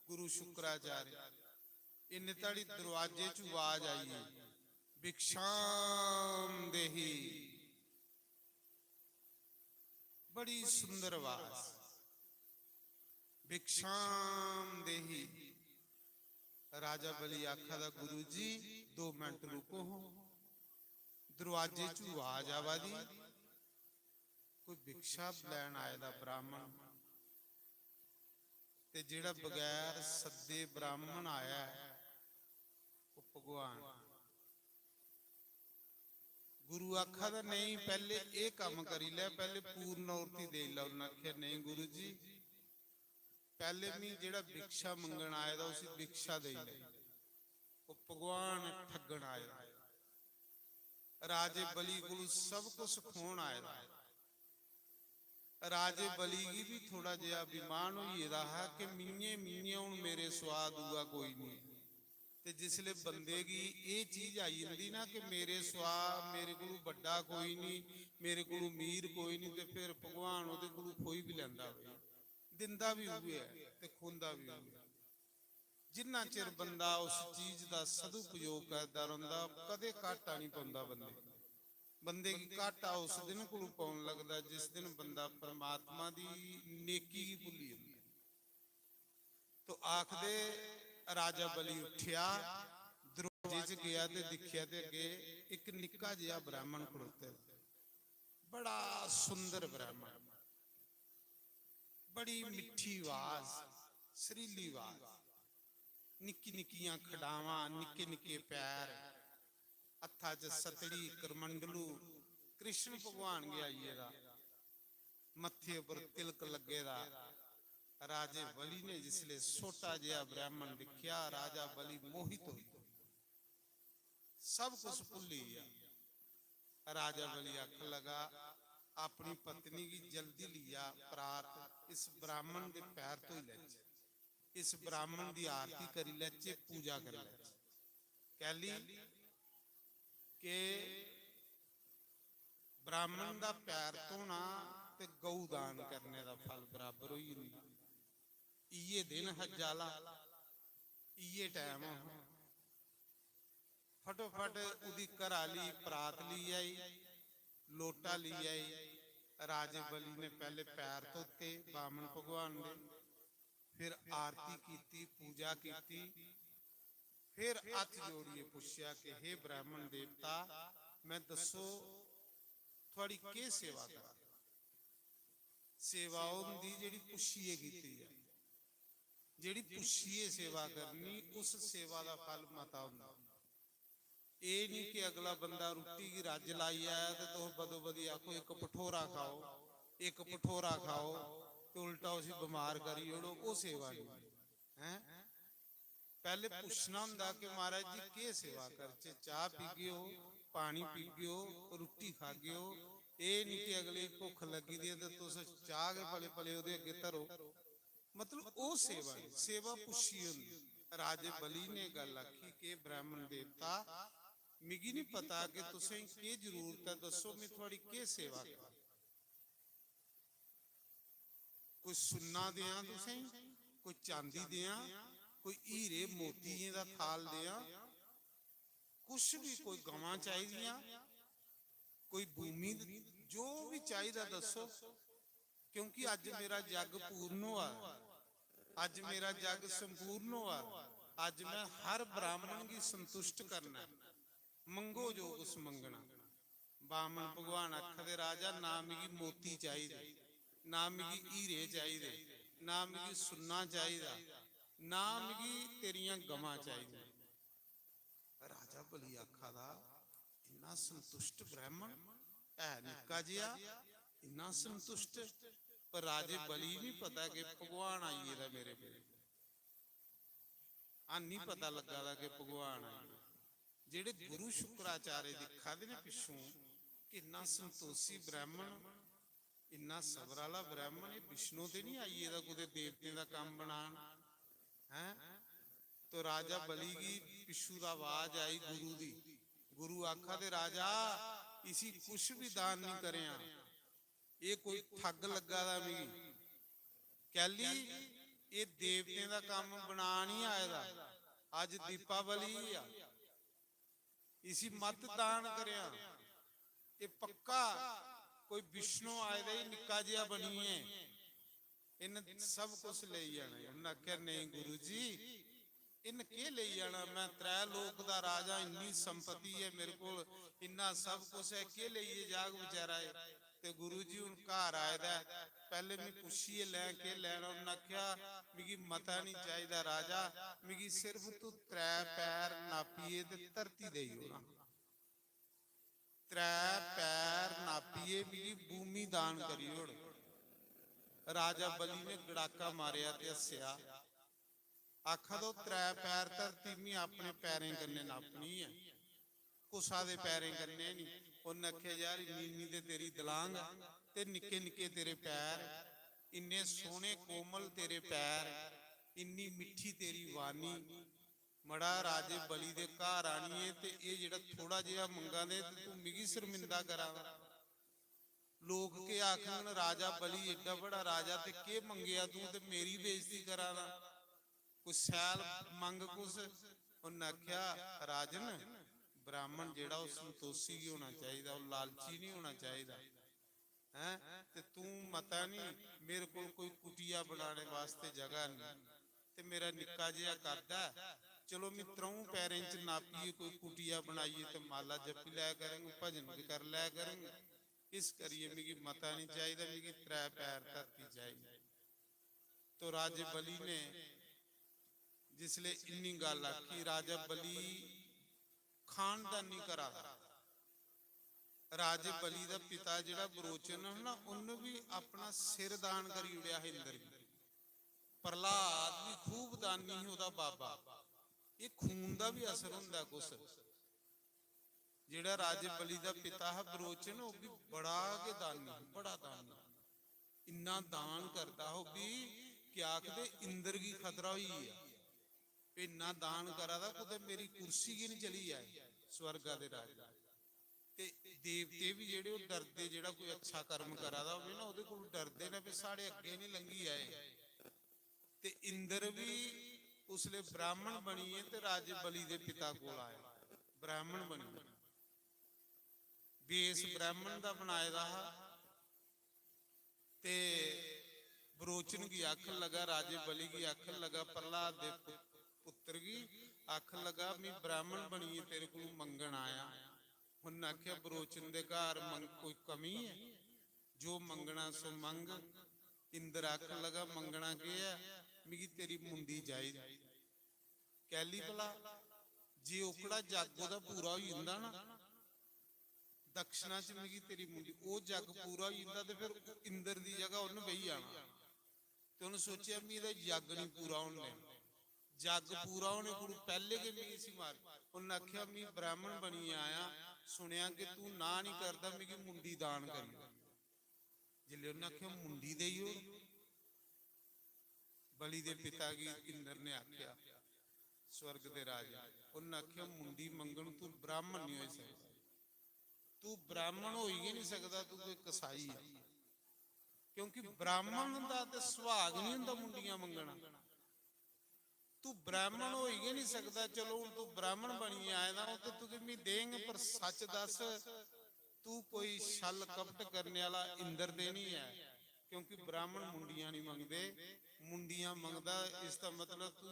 गुरु शुक्राचार्य, इन्ने ताड़ी दरवाजे च आवाज आई है, "भिक्षाम देही।" बड़ी सुंदर आवाज, "भिक्षाम देही।" राजा बलि आखा दा, "गुरु जी, दो मिनट रुको हो।" दरवाजे च आवाज आवा दी, कोई भिक्षा लैन आए दा ब्राह्मण। ते जेड़ा बगैर सद्दे ब्राह्मण आया है, वो भगवान। गुरु आखा दा, "नहीं, पैह्ले एह् कम्म करी लै, पैह्ले पूर्ण आहुति देई लै।" उन्नै आखेआ, "नहीं गुरु जी, पैह्ले मी जेह्ड़ा भिक्षा मंगन आए दा, उसी भिक्षा देई लै।" वो भगवान ठग्गन आए दा। राजे बलि कोलू सब कुछ खोन आए दा। राजे बलि गी बी थोड़ा जेहा अभिमान होई गेदा हा कि मियें, मियें हुन मेरे सुआ दूआ कोई निं। ते जिसले बंदे गी एह् चीज आई जंदी ना कि मेरे सुआ, मेरे कोलू बड्डा कोई निं, मेरे कोलू अमीर कोई निं, ते फिर भगवान ओह्दे कोलू खोई बी लैंदा भाई, दिंदा बी उ'ऐ ऐ ते खोंदा बी उ'ऐ ऐ। जिन्ना चिर बंदा उस चीज दा सदुपयोग करदा रौंह्दा, कदें घाटा निं पौंदा बंदे गी। बंदे गी घाटा उस दिन कोलू पौन लगदा जिस दिन बंदा परमात्मा दी नेकी गी भुल्ली जंदा। तो आखदे, राजा बलि उट्ठेआ, दरोजे च गेआ ते दिक्खेआ ते अग्गे इक निक्का जेहा ब्राह्मण खड़ोते दा, बड़ा सुंदर ब्राह्मण, बड़ी मिट्ठी आवाज, सुरीली आवाज, निक्की निक्कियां खडावां, निक्के निक्के पैर, हत्था च सतड़ी, करमंडलू, कृष्ण भगवान गै आई गेदा, मत्थे उप्पर तिलक लग्गे दा। राजे बलि ने जिसले छोटा जेहा ब्राह्मण दिक्खेआ, राजा बलि मोहित होई गेआ, सब कुछ भुल्ली गेआ। राजा बलि आखन लगा, "अपनी पत्नी गी जल्दी लिया परात, इस ब्राह्मण दे पैर धोई लैचे, इस ब्राह्मण दी आरती करी लैचे, पूजा करी लैचे।" कैली के ब्राह्मण दा पैर धोना ते गौ दान करने दा फल बराबर होई जंदा। इ'यै दिन हज्जा आह्ला, इ'यै टैम हा। फटोफट ओह्दी घरा आह्ली परात लेई आई, लोटा लेई आई। राजे बलि ने पैह्ले पैर धोते बामन भगवान दे, फिर आरती कीती, पूजा कीती, फिर हत्थ जोड़ियै पुच्छेआ कि हे ब्राह्मण देवता, मैं दस्सो, थुआड़ी केह् सेवा करां? सेवा ओह् होंदी जेह्ड़ी पुच्छियै कीती जा। जेह्ड़ी पुच्छियै सेवा करनी, उस सेवा दा फल मता होंदा। एह् निं कि अगला बंदा रुट्टी गी रज्ज लाई आया ते तुस बदो बदी आखो, "इक भठोरा खाओ, इक भठोरा खाओ," ते उल्टा उसी बमार करी ओड़ो, ओह् सेवा निं। हैं? पैह्ले पुच्छना होंदा कि "महाराज जी, केह् सेवा करचै? चाह् पीगेओ, पानी पीगेओ, रुट्टी खागेओ?" एह् निं कि अगले गी भुक्ख लग्गी दी ऐ ते तुस चाह् गै पले पले ओह्दे अग्गें धरो। मतलब, ओह् सेवा निं, सेवा पुच्छी होंदी। राजे बलि ने गल्ल आखी कि ब्राह्मण देवता, मिगी निं पता कि तुसें केह् जरूरत ऐ, दस्सो, में थुआड़ी केह् सेवा करां? कोई सुन्ना देआं तुसें, कोई चांदी देआं, कोई हीरे मोतियें दा थाल देआं, कुछ भी, कोई गवां चाहिदियां, कोई भूमि, जो भी चाहिदा दस्सो, क्योंकि अज्ज मेरा जग पूर्ण होआ, अज्ज मेरा जग संपूर्ण होआ, अज्ज मैं हर ब्राह्मण गी संतुष्ट करना ऐ। मंगो जो कुछ मंगना। बामन भगवान आखदे, "राजा, ना मिगी मोती चाहिदे, ना मिगी हीरे चाहिदे, ना मिगी सुन्ना चाहिदा, ना मिगी तेरियां गवां चाहिदियां।" राजा बलि आखा दा, "इन्ना संतुष्ट ब्राह्मण, है निक्का जेहा, इन्ना संतुष्ट।" पर राजे बलि गी पता कि भगवान आई गेदा मेरे कोल। हां, निं पता लग्गा दा कि भगवान आई गेदा। जेह्ड़े गुरु शुक्राचार्य दिक्खा दे न पिच्छों, किन्ना संतोषी ब्राह्मण, इन्ना सबर आह्ला ब्राह्मण, एह् विष्णु ते निं आई गेदा कुतै देवतें दा कम्म बनान, हैं? तो राजा बलि गी पिच्छू दा आवाज आई गुरु दी। गुरु आखा दे, "राजा, इसी कुछ भी दान निं करेआं, एह् कोई ठग लग्गा दा मिगी। कैली एह् देवतें दा कम्म बनान ही आए दा, अज्ज दीपावली ऐ, इसी मत दान करेआं। एह् पक्का कोई विष्णु आए दा ही निक्का जेहा बनियै, इन्न सब कुछ लेई जाना।" उन्नै आखेआ, "नेईं गुरु जी, इन्न केह् लेई जाना? मैं त्रै लोक दा राजा, इन्नी संपत्ति ऐ मेरे कोल, इन्ना सब कुछ ऐ, केह् लेइयै जाग बेचारा एह्?" ते गुरु जी हुन घर आए दा ऐ, पैह्ले मैं पुच्छियै लैं केह् लैना। उन्नै आखेआ, "मिगी मता निं चाहिदा राजा, मिगी सिर्फ तू त्रै पैर नापियै ते धरती देई ओड़ां।" त्रै पैर नापियै मिगी भूमि दान करी ओड़। राजा बलि ने गड़ाका मारेआ ते हस्सेआ। आखा दो, "त्रै पैर धरती मी अपने पैरें कन्नै नापनी ऐ, कुसा दे पैरें कन्नै निं।" उन्न आखेआ, "यार, इन्नी इन्नी ते तेरी दलांग ते निक्के निक्के तेरे पैर, इन्ने सोह्ने कोमल तेरे पैर, इन्नी मिट्ठी तेरी वाणी, मड़ा, राजे बलि दे घर आनियै ते एह् जेह्ड़ा थोड़ा जेहा मंगा दे ते तूं मिगी शर्मिंदा करा दा। लोक केह् आखङन, राजा बलि एड्डा बड़ा राजा ते केह् मंगेआ तूं ते मेरी बेइज्जती करा दा? कोई सैल मंग कुछ।" उन्नै आखेआ, "राजन, ब्राह्मण जेह्ड़ा ओह् संतोषी गै होना चाहिदा, ओह् लालची निं होना चाहिदा।" हैं? ते तूं मता निं, मेरे कोल कोई कुटिया बनाने वास्ते जगह निं, ते मेरा निक्का जेहा कद ऐ। चलो, मैं त्र'ऊं पैरें च नापियै कोई कुटिया बनाइयै ते माला जपी लै करङ, भजन बी कर लै करङ। इस करियै मिगी मता निं चाहिदा, मिगी त्रै पैर धरती चाहिदी। तो राजे बलि ने जिसलै इन्नी गल्ल आखी, राजा बलि खानदानी घरा दा। राजे बलि दा पिता जेह्ड़ा बरोचन हा ना, उन्न बी अपना सिर दान करी ओड़ेआ हा इंद्र गी। प्रह्लाद बी खूब दानी ही, ओह्दा बाबा। एह् खून दा बी असर होंदा कुछ। जेह्ड़ा राजे बलि दा पिता हा बरोचन, ओह् बी बड़ा गै दानी, बड़ा दानी। इन्ना दान करदा हा ओह् बी कि आखदे इंद्र गी खतरा होई गेआ। इन्ना दान करा दा, कुतै मेरी कुर्सी गै निं चली जाए स्वर्गा दे राजा। ते देवते बी जेह्ड़े, ओह् डरदे, जेह्ड़ा कोई अच्छा कर्म करा दा होवे ना, ओह्दे कोल डरदे न, भी साढ़े अग्गें निं लंघी जाए। ते इंद्र बी उसलै ब्राह्मण बनियै ते राजे बलि दे पिता कोल आया, ब्राह्मण बनियै। बेस ब्राह्मण दा बनाए दा हा। ते बरोचन गी आखन लगा, राजे बलि गी आखन लगा, प्रह्लाद दे पु-, पुत्र गी, आखन लगा, "मी ब्राह्मण बनियै तेरे कोल मंगन आया।" उन्नै आखेआ, "बरोचन दे घर मंग कोई कमी ऐ? जो मंगना सो मंग।" इंद्र आखन लगा, "मंगना केह् ऐ? मिगी तेरी मुंडी चाहिदी।" कैली भला? जे ओकड़ा जग ओह्दा पूरा होई जंदा ना, दक्षिणा च मिगी तेरी मुंडी, ओह् जग पूरा होई जंदा ते फिर इंद्र दी जगह उन्न बेही जाना। ते उन्न सोचेआ, "मी एह्दा जग निं पूरा होन देना।" जग पूरा होने कोलू पैह्ले गै मी इसी मार। उन्न आखेआ, "मी ब्राह्मण बनियै आया, सुनेआ कि तूं ना निं करदा, मिगी मुंडी दान करी ओड़।" जिसलै उन्न आखेआ, "मुंडी देई ओड़," बलि दे पिता गी इंद्र ने आखेआ, स्वर्ग दे राजे, उन्न आखेआ, "मुंडी मंगन तू ब्राह्मण निं होई सकदा, तू ब्राह्मण होई गै निं सकदा, तू कोई कसाई ऐ, क्योंकि ब्राह्मण दा ते सुभाग निं होंदा मुंडियां मंगना। तू ब्राह्मण होई गै निं सकदा। चलो, हून तू ब्राह्मण बनियै आए दा, ओह् ते तुगी मी देंग, पर सच्च दस्स, तू कोई छल कपट करने आह्ला इंद्र ते निं ऐ, क्योंकि ब्राह्मण मुंडियां निं मंगदे, मुंडियां मंगदा, इसदा मतलब तू।"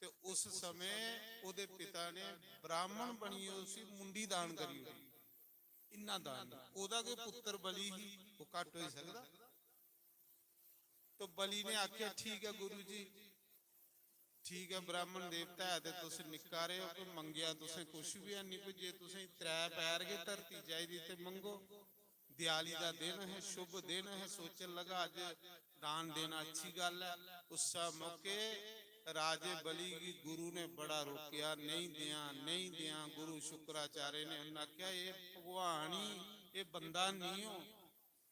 ते उस समें ओह्दे पिता ने ब्राह्मण बनियै उसी मुंडी दान करी ओड़ी। इन्ना दान, ओह्दा गै पुत्तर बलि ही, ओह् घट्ट होई सकदा? तो बलि ने आखेआ, "ठीक ऐ गुरु जी, ठीक ऐ, ब्राह्मण देवता ऐ ते तुस निक्का रेह् ओ, कोई मंगेआ तुसें कुछ बी है निं, कोई जे तुसें त्रै पैर गै धरती चाहिदी ते मंगो। देआली दा दिन है, शुभ दिन है, सोचन लगा अज्ज दान देना अच्छी गल्ल ऐ।" उस्सै मौके राजे बलि गी गुरु ने बड़ा रोकेआ, "नेईं देआं, नेईं देआं।" गुरु शुक्राचार्य ने उन्नै आखेआ, "एह् भगवान ही, एह् बंदा निं हो।"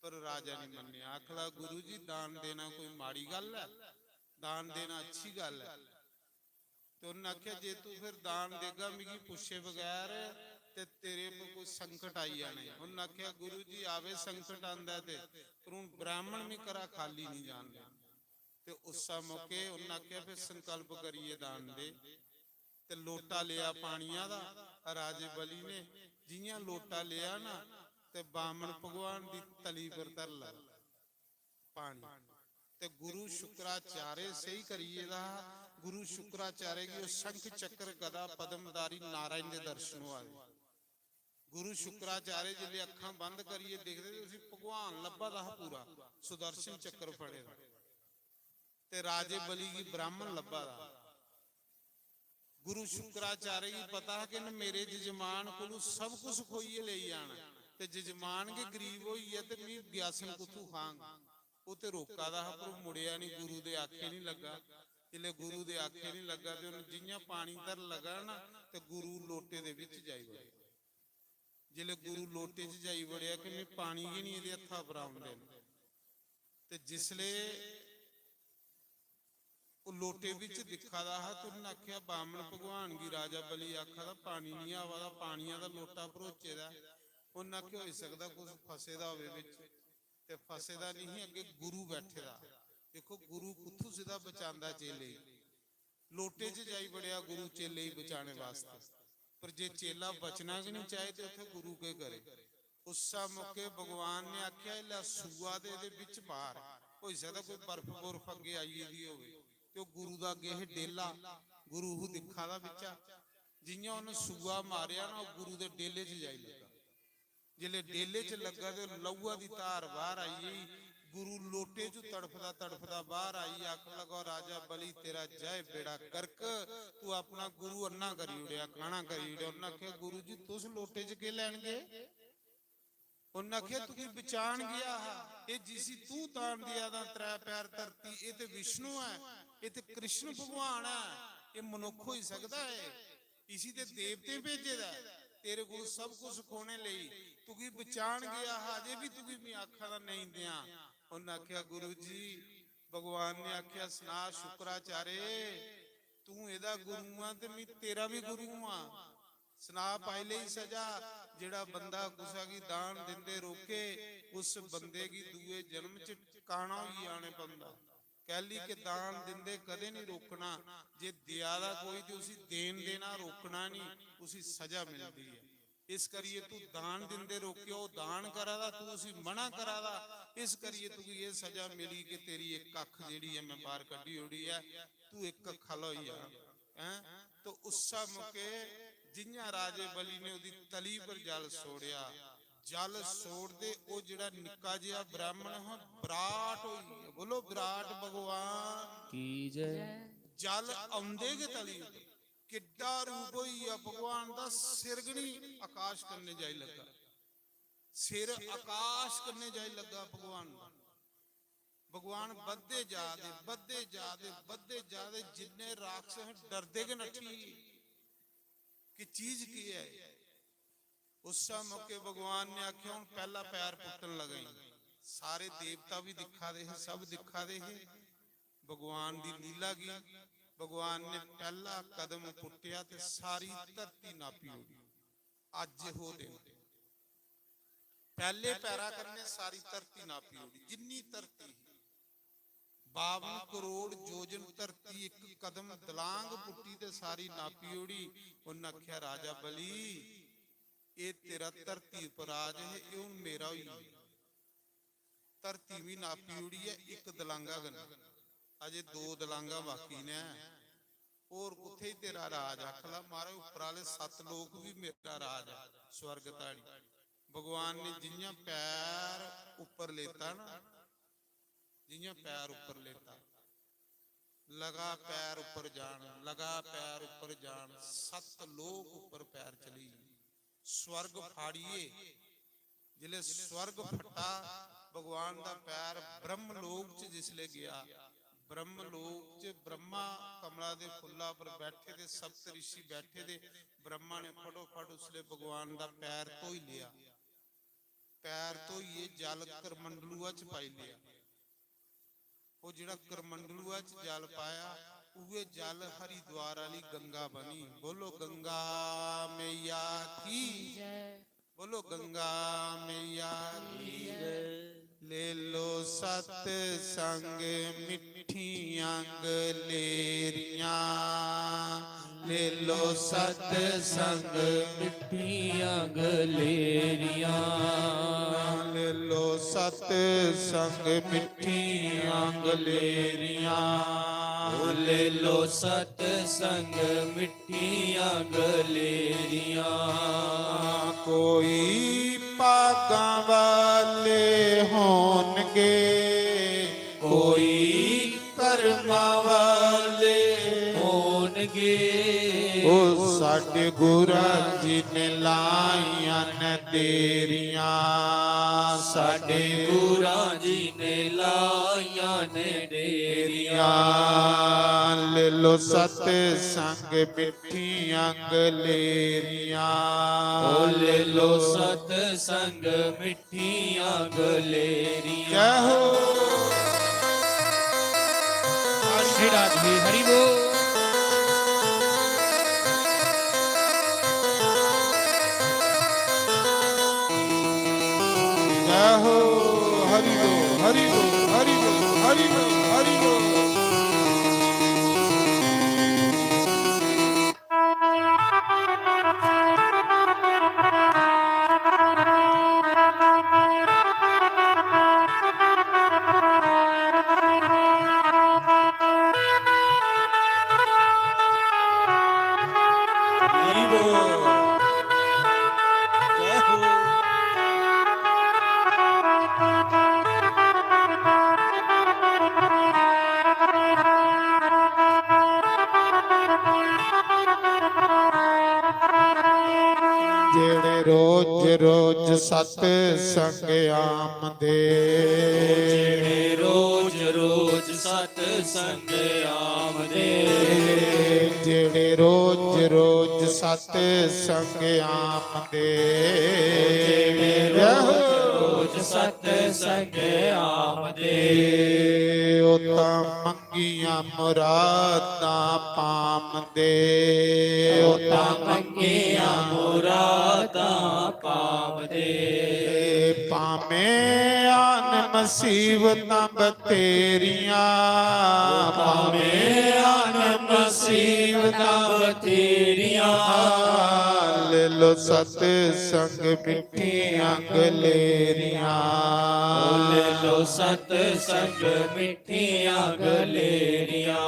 पर राजा ने मन्नेआ, आखदा, "गुरु जी, दान देना कोई माड़ी गल्ल ऐ? दान देना अच्छी गल्ल ऐ।" ते उन्नै आखेआ, "जे तू फिर दान देगा मिगी पुच्छे बगैर, ते तेरे पर कोई संकट आई जाने।" उन्नै आखेआ, "गुरु जी, आवे संकट आंदा ऐ ते, पर हून ब्राह्मण मी घरा खाली निं जान देना।" ते उस्सै मौके उन्नै आखेआ, "फिर संकल्प करियै दान दे।" ते लोटा लेआ पानिया दा राजे बलि ने। जियां लोटा लेआ ना, ते बामन भगवान दी तली पर धर लगा पानी। ते गुरु शुक्राचार्य स्हेई करी गेदा हा। गुरु शुक्राचार्य गी ओह् शंख चक्र गदा पद्मधारी नारायण दे दर्शन होआ दे। गुरु शुक्राचार्य जिसलै अक्खां बंद करियै दिखदे ते उसी भगवान लब्भा दा हा पूरा, सुदर्शन चक्र फड़े दा। ते राजे बलि गी ब्राह्मण लब्भा दा। गुरु शुक्राचार्य गी पता हा कि इन्न मेरे जजमान कोलू सब कुछ खोइयै लेई जाना, ते जजमान गै गरीब होई गेआ ते मी ब्यासन कुत्थू खांग? ओह् ते रोका दा हा, पर ओह् मुड़ेआ निं, गुरु दे आखे निं लग्गा। जिसलै गुरु दे आखे निं लग्गा ते उन्न जि'यां पानी धर लगा ना, ते गुरु लोटे दे बिच जाई वड़ेआ। जिसलै गुरु लोटे च जाई वड़ेआ कि "में पानी गै निं एह्दे हत्था पर औन देना।" ते जिसलै ओह् लोटे बिच दिक्खा दा हा ते उन्नै आखेआ, "बामन भगवान गी राजा बलि आखा दा, पानी निं आवा दा, पानिया दा लोटा भरोचे दा ऐ।" उन्नै आखेआ, "होई सकदा कुछ फसे दा होवे बिच।" ते फसे दा निं ही, अग्गें गुरु बैठे दा। दिक्खो, गुरु कुत्थू सिद्धा बचांदा चेले गी। लोटे च जाई बड़ेआ गुरु चेले गी बचाने वास्तै, पर जे चेला बचना गै निं चाहे ते उत्थै गुरु केह् करे? उस्सै मौके भगवान ने आखेआ, "इल्लै सूआ ते एह्दे बिच पार, होई सकदा कोई बर्फ बुर्फ अग्गें आई गेदी होवे।" ते ओह् गुरु दा अग्गें हे डेला, गुरु हू दिक्खा दा बिच्चा, जि'यां उन्न सूआ मारेआ ना, ओह् गुरु दे डेले च जाई लग्गा। जिसलै डेले च लग्गा ते लहूआ दी धार बाहर आई गेई। गुरु लोटे च तड़फदा तड़फदा बाहर आई, आखन लगा, "राजा बलि, तेरा जय बेड़ा गर्क, तू अपना गुरु अन्ना करी ओड़ेआ, काना करी ओड़ेआ।" उन्नै आखेआ, "गुरु जी, तुस लोटे च केह् लैन गे?" उन्नै आखेआ, "तुगी बचान गेआ हा, एह् जिसी तू दान देआ दा त्रै पैर धरती, एह् ते विष्णु ऐ, एह् ते कृष्ण भगवान ऐ, एह् मनुक्ख होई सकदा ऐ?" इसी ते देवतें भेजे दा ऐ तेरे कोल सब कुछ खोने लेई। तुगी बचान गेआ हा, अजे बी तुगी में आखा दा नेईं देआं। उन्न आखेआ, "गुरु जी, भगवान ने आखेआ, 'सना शुक्राचार्य, तूं एह्दा गुरु आं ते में तेरा बी गुरु आं। सना पाई लेई सजा।' जेह्ड़ा बंदा कुसै गी दान दिंदे रोके, उस बंदे गी दूए जन्म च काना होइयै आने पौंदा।" कैली के दान दिंदे कदें नहीं रोकना, जे देआ दा कोई ते उसी देन देना रोकना नहीं, उसी सजा मिलदी ऐ। इस करियै तू दान दिंदे रोकेआ, ओह् दान करा दा, तू उसी मना करा दा, इस करियै तुगी एह् सजा मिली कि तेरी इक अक्ख जेह्ड़ी ऐ, मैं बाहर कड्ढी ओड़ी ऐ, तू इक अक्ख आह्ला होई जा। हैं? तो उस्सै मौके जि'यां राजे बलि ने ओह्दी तली पर जल सोड़ेआ, जल सोड़दे ओह् जेह्ड़ा निक्का जेहा ब्राह्मण हा, विराट होई गेआ। बोलो, विराट भगवान की जय। जल औंदे गै तली पर किड्डा रूप होई गेआ भगवान दा, सिर गै निं आकाश कन्नै जाई लग्गा, सिर आकाश कन्नै जाई लग्गा भगवान दा। भगवान बधदे जा दे, बधदे जा दे, बधदे जा दे, जिन्ने राक्षस हे, डरदे गै नट्ठी गे कि चीज केह् ऐ। उस्सै मौके भगवान ने आखेआ, "हून पैह्ला पैर पुट्टन लगे।" सारे देवता भी दिक्खा दे हे, सब दिक्खा दे हे भगवान दी लीला गी। भगवान ने पैह्ला कदम पुट्टेआ ते सारी धरती नापी ओड़ी। अज्ज हो दिन, पैह्ले पैरा कन्नै सारी धरती नापी ओड़ी, जिन्नी धरती ही। बावन करोड़ जोजन धरती इक कदम दलांग पुट्टी ते सारी नापी ओड़ी। उन्न आखेआ, "राजा बलि, एह् तेरा धरती उप्पर राज है, एह् हून मेरा होई गेआ।" धरती बी नापी ओड़ी ऐ इक दलांगा कन्नै, अजे दो दलांगा बाकी ने। होर कुत्थै तेरा राज? आखला, "महाराज, उप्पर आह्ले सत्त लोक बी मेरा राज ऐ, स्वर्ग धुआड़ी।" भगवान ने जि'यां पैर उप्पर लेता ना, जि'यां पैर उप्पर लेता, लगा पैर उप्पर जान, लगा पैर उप्पर जान, सत्त लोक उप्पर पैर चली गे। स्वर्ग फाड़िए, जिसले स्वर्ग फटा, भगवान दा पैर ब्रह्म लोक च जिसले गया, ब्रह्म लोक च ब्रह्मा कमला दे फुल्ला पर बैठे दे, सप्त ऋषि बैठे दे, ब्रह्मा ने फटोफट उसले भगवान दा पैर धोई लिया। पैर धोइयै जल करमंडलुआ च पाई लेआ। ओह् जेह्ड़ा करमंडलुआ च जल पाया, उ'ऐ जल हरिद्वार आह्ली गंगा बनी। बोलो गंगा मैया की। बोलो गंगा मैया की। ले लो सत संग मिट्ठियां गलेरियां, ले लो सत संग मिट्ठियां गलेरियां, ले लो सत संग मिट्ठियां गलेरियां, ओ ले लो सत संग मिट्ठियां गलेरियां। कोई भागां वाले होणगे, कोई कर्मां वाले होणगे। ओ साडे गुरां जी ने लाइयां न देरियां, साडे गुरां जी ने लाइयां न देरियां। ले लो सत्संग मिट्ठियां गलेरियां। ओ ले लो सत्संग मिट्ठियां गलेरियां। जय हो। श्री राधे हरि बोल। जय हो। हरि बोल, हरि बोल, हरि बोल, हरि बोल, हरि बोल। जेड़े रोज रोज सत्संग आमदे, जेड़े रोज रोज सत्संग आमदे, जेड़े रोज रोज सत्संग आमदे, जेड़े रोज रोज सत्संग आमदे, ओ तां मंगियां मुरादां पामदे, ओ तां मंगियां मुरादां पामदे। भामें आन मसीबतां बतेरियां, भामें आन मसीबतां बतेरियां, ले लो सत्संग मिट्ठियां गलेरियां। ओ ले लो सत्संग मिट्ठियां गलेरियां।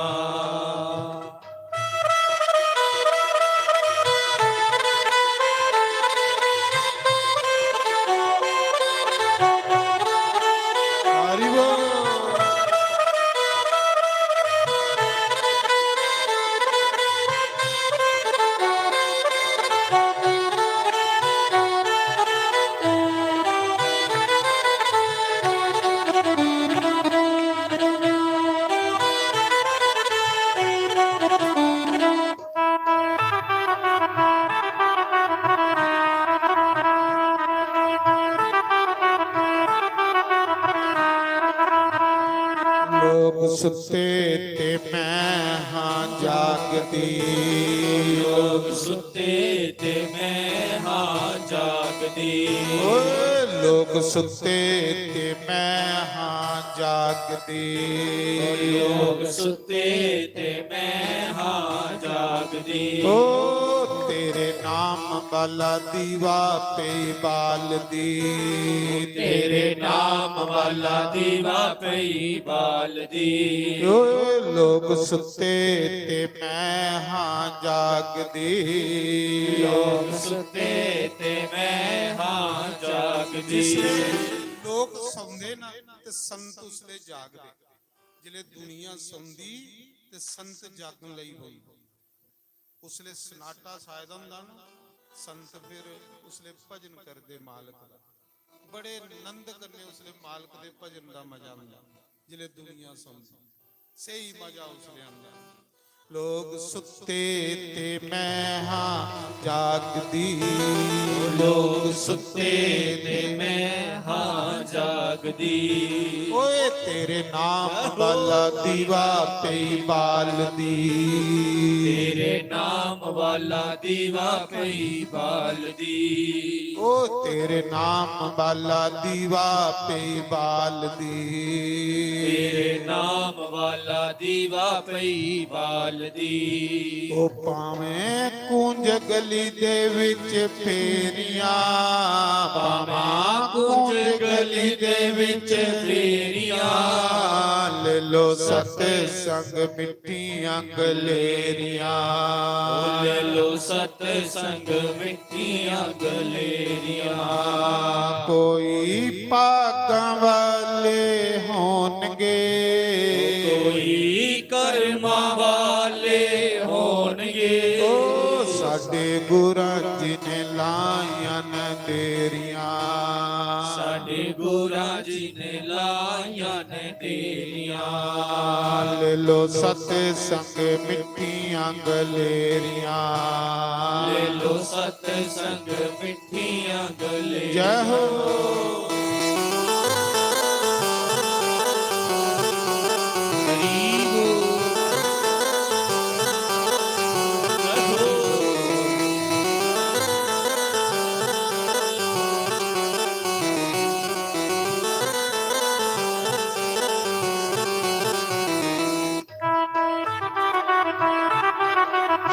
ਸੁੱਤੇ ਤੇ ਮੈਂ ਹਾਂ ਜਾਗਦੀ। ਲੋਕ ਸੁੱਤੇ ਤੇ ਮੈਂ ਹਾਂ ਜਾਗਦੀ। ਓਏ, ਲੋਕ ਸੁੱਤੇ ਤੇ ਮੈਂ ਹਾਂ ਜਾਗਦੀ। ਲੋਕ ਸੁੱਤੇ ਤੇ ਮੈਂ ਹਾਂ ਜਾਗਦੀ। ਓ, ਤੇਰੇ ਨਾਮ ਵਾਲਾ ਦੀਵਾ ਪਈ ਬਾਲਦੀ। ਤੇਰੇ ਨਾਮ ਵਾਲਾ ਦੀਵਾ ਪਈ ਬਾਲਦੀ। ਓ, ਲੋਕ ਸੁੱਤੇ ਤੇ ਮੈਂ ਹਾਂ ਜਾਗਦੀ। ਲੋਕ ਸੁੱਤੇ ਤੇ ਮੈਂ ਹਾਂ ਜਾਗਦੀ। ਜਿਸ ਵੇਲੇ ਲੋਕ ਸੌਂਦੇ ਨਾ, ਤੇ ਸੰਤ ਉਸ ਵੇਲੇ ਜਾਗਦੇ। ਜਿਲੇ ਦੁਨੀਆ ਸੌਂਦੀ, ਤੇ ਸੰਤ ਜਾਗਣ ਲਈ ਹੋਈ। ਉਸਲੇ ਸਨਾਟਾ ਸਾਇਦ ਹੁੰਦਾ ਨਾ, ਸੰਤ ਫਿਰ ਉਸਲੇ ਭਜਨ ਕਰਦੇ ਮਾਲਕ ਦਾ। ਬੜੇ ਆਨੰਦ ਕਰਨੇ ਉਸਲੇ ਮਾਲਕ ਦੇ ਭਜਨ ਦਾ ਮਜ਼ਾ ਆਉਂਦਾ। ਜਿਲੇ ਦੁਨੀਆ ਸੌਂਦੀ, ਸਹੀ ਮਜ਼ਾ ਉਸਲੇ ਆਉਂਦਾ। ਲੋਕ ਸੁੱਤੇ ਤੇ ਮੈਂ ਹਾਂ ਜਾਗਦੀ। ਲੋਕ ਸੁੱਤੇ ਤੇ ਮੈਂ ਹਾਂ ਜਾਗਦੀ। ਓਏ, ਤੇਰੇ ਨਾਮ ਵਾਲਾ ਦੀਵਾ ਪਈ ਬਾਲਦੀ। ਤੇਰੇ ਨਾਮ ਵਾਲਾ ਦੀਵਾ ਪਈ ਬਾਲਦੀ। ਓ, ਤੇਰੇ ਨਾਮ ਵਾਲਾ ਦੀਵਾ ਪਈ ਬਾਲਦੀ। ਤੇਰੇ ਨਾਮ ਵਾਲਾ ਦੀਵਾ ਪਈ ਬਾਲਦੀ। ਓ, ਭਾਵੇਂ ਕੂੰਜ ਗਲੀ ਦੇ ਵਿੱਚ ਫੇਰੀਆਂ, ਭਾਵਾਂ ਕੂੰਜ ਗਲੀ ਦੇ ਵਿੱਚ ਫੇਰੀਆਂ, ਲੈ ਲੋ ਸਤਸੰਗ ਮਿੱਠੀਆਂ ਗਲੇਰੀਆਂ। ਲੈ ਲੋ ਸਤਸੰਗ ਮਿੱਠੀਆਂ ਗਲੇਰੀਆਂ। ਕੋਈ ਭਾਗਾਂ ਵਾਲੇ ਹੋਣਗੇ, ਕੋਈ ਕਰਮਾਂ ਵਾਲੇ ਹੋਣਗੇ। ਓ, ਸਾਡੇ ਗੁਰਾਂ ਜੀ ਨੇ ਲਾਈਆਂ ਨੇ ਦੇਰੀਆਂ। ਸਾਡੇ ਗੁਰਾਂ ਜੀ ਨੇ ਲਾਈਆਂ ਨੇ ਦੇਰੀਆਂ। ਲੈ ਲੋ ਸਤਸੰਗ ਮਿੱਠੀਆਂ ਗਲੇਰੀਆਂ। ਲੈ ਲੋ ਸਤਸੰਗ ਮਿੱਠੀਆਂ ਗਲੇਰੀਆਂ। ਜੈ ਹੋ।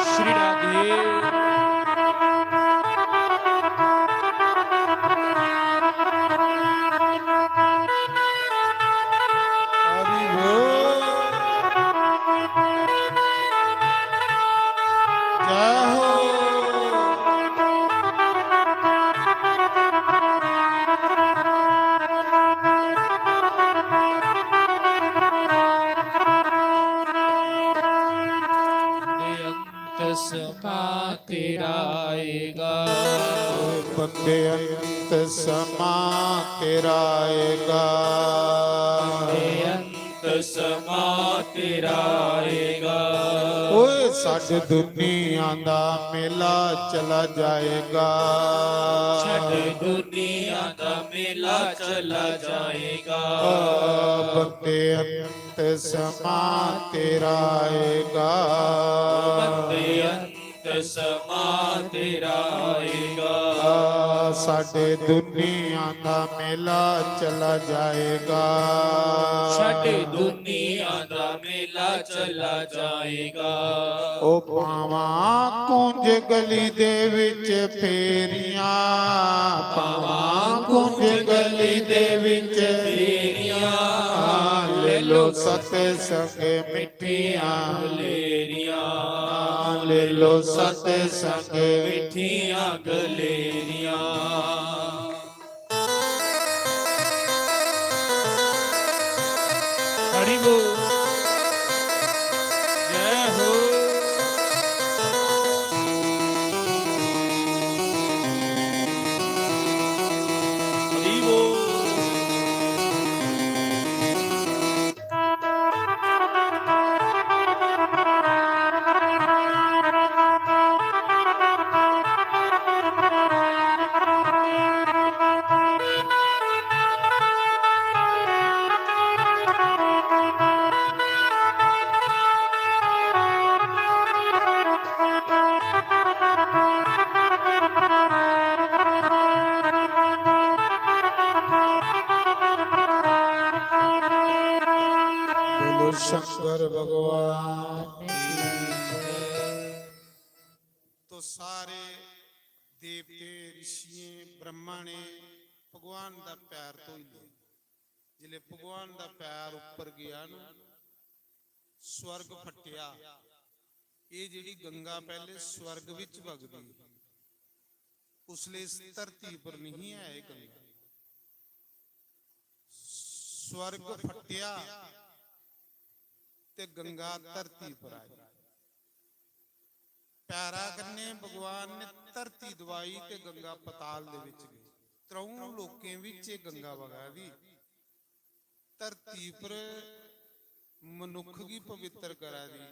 श्री राधे। हरि बोल। जय हो। ਤੇਰਾ ਆਏਗਾ। ਬੰਦੇ, ਅੰਤ ਸਮਾਂ ਤੇਰਾ ਆਏਗਾ। ਬੰਦੇ, ਅੰਤ ਸਮਾਂ ਤੇਰਾ ਆਏਗਾ। ਓਏ, ਛੱਡ ਦੁਨੀਆ ਦਾ ਮੇਲਾ ਚਲਾ ਜਾਏਗਾ। ਛੱਡ ਦੁਨੀਆ ਦਾ ਮੇਲਾ ਚਲਾ ਜਾਏਗਾ। ਆ, ਬੰਦੇ, ਅੰਤ ਸਮਾਂ ਤੇਰਾ ਆਏਗਾ। ਬੰਦੇ, ਅੰਤ ਸਮਾਂ ਤੇਰਾ ਆਏਗਾ। ਆ, ਸਾਡੇ ਦੁਨੀਆ ਦਾ ਮੇਲਾ ਚਲਾ ਜਾਏਗਾ। ਸਾਡੇ ਦੁਨੀਆ ਦਾ ਮੇਲਾ ਚਲਾ ਜਾਏਗਾ। ਓ, ਪਾਵਾਂ ਕੁੰਜ ਗਲੀ ਦੇ ਵਿੱਚ ਫੇਰੀਆਂ, ਪਾਵਾਂ ਕੁੰਜ ਗਲੀ ਦੇ ਵਿੱਚ ਫੇਰੀਆਂ, ਲੈ ਲੋ ਸਤਸੰਗ ਮਿੱਠੀਆਂ ਗਲੇਰੀਆਂ। ਲੈ ਲੋ ਸਤਸੰਗ ਮਿੱਠੀਆਂ ਗਲੇਰੀਆਂ। हरि बोल। जय हो। हरि बोल। सारे देवतें, ऋषियें, ब्रह्मा ने भगवान दा पैर धोई लेआ। जिसलै भगवान दा पैर उप्पर गेआ ना, स्वर्ग फट्टेआ। एह् जेह्ड़ी गंगा पैह्ले स्वर्ग बिच बगदी ही, उसलै इस धरती पर नहीं ऐ एह् गंगा। स्वर्ग फट्टेआ ते गंगा धरती पर आई। पैरा कन्नै भगवान ने धरती दबाई ते गंगा पताल दे बिच गई। त्र'ऊं लोकें बिच एह् गंगा बगा दी। धरती पर मनुक्ख गी पवित्र करा दी,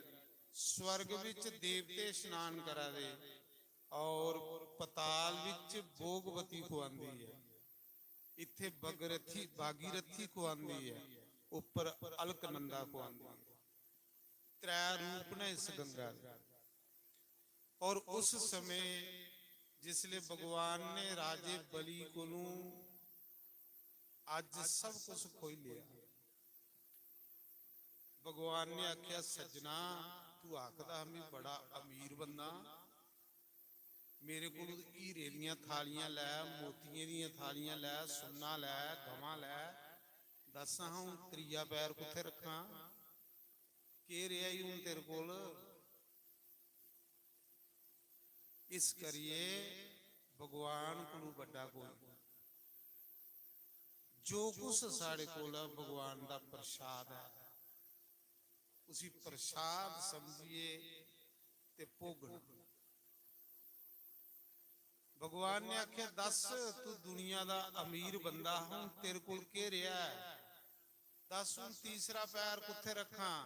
स्वर्ग बिच देवते स्नान करा दे और पताल बिच भोगवती खुआंदी ऐ। इत्थे भगरथी, भागीरथी खुआंदी ऐ, उप्पर अलकनंदा खुआंदी ऐ। त्रै रूप न इस गंगा दे। और उस समय जिसले भगवान ने राजे बलि कोलू अज सब कुछ खोई लिया, भगवान ने आख्या, "सज्जना, तू आखदा हा मैं बड़ा अमीर बंदा, मेरे कोल हीरे दियां थालियां लै, मोतियें दियां थालियां लै, सुन्ना लै, गवां लै, दस हां, हून त्रीया पैर कुत्थे रखां? केह् रेहा ई हून तेरे कोल?" इस करियै भगवान कोलू बड्डा कोई, जो कुछ साढ़े कोल ऐ, भगवान दा प्रसाद ऐ, उसी प्रसाद समझिए ते भोगना। भगवान ने आख्या, "दस, तू दुनिया दा अमीर बंदा, हून तेरे कोल केह् रेहा ऐ? दस, हून तीसरा पैर कुत्थे रखां?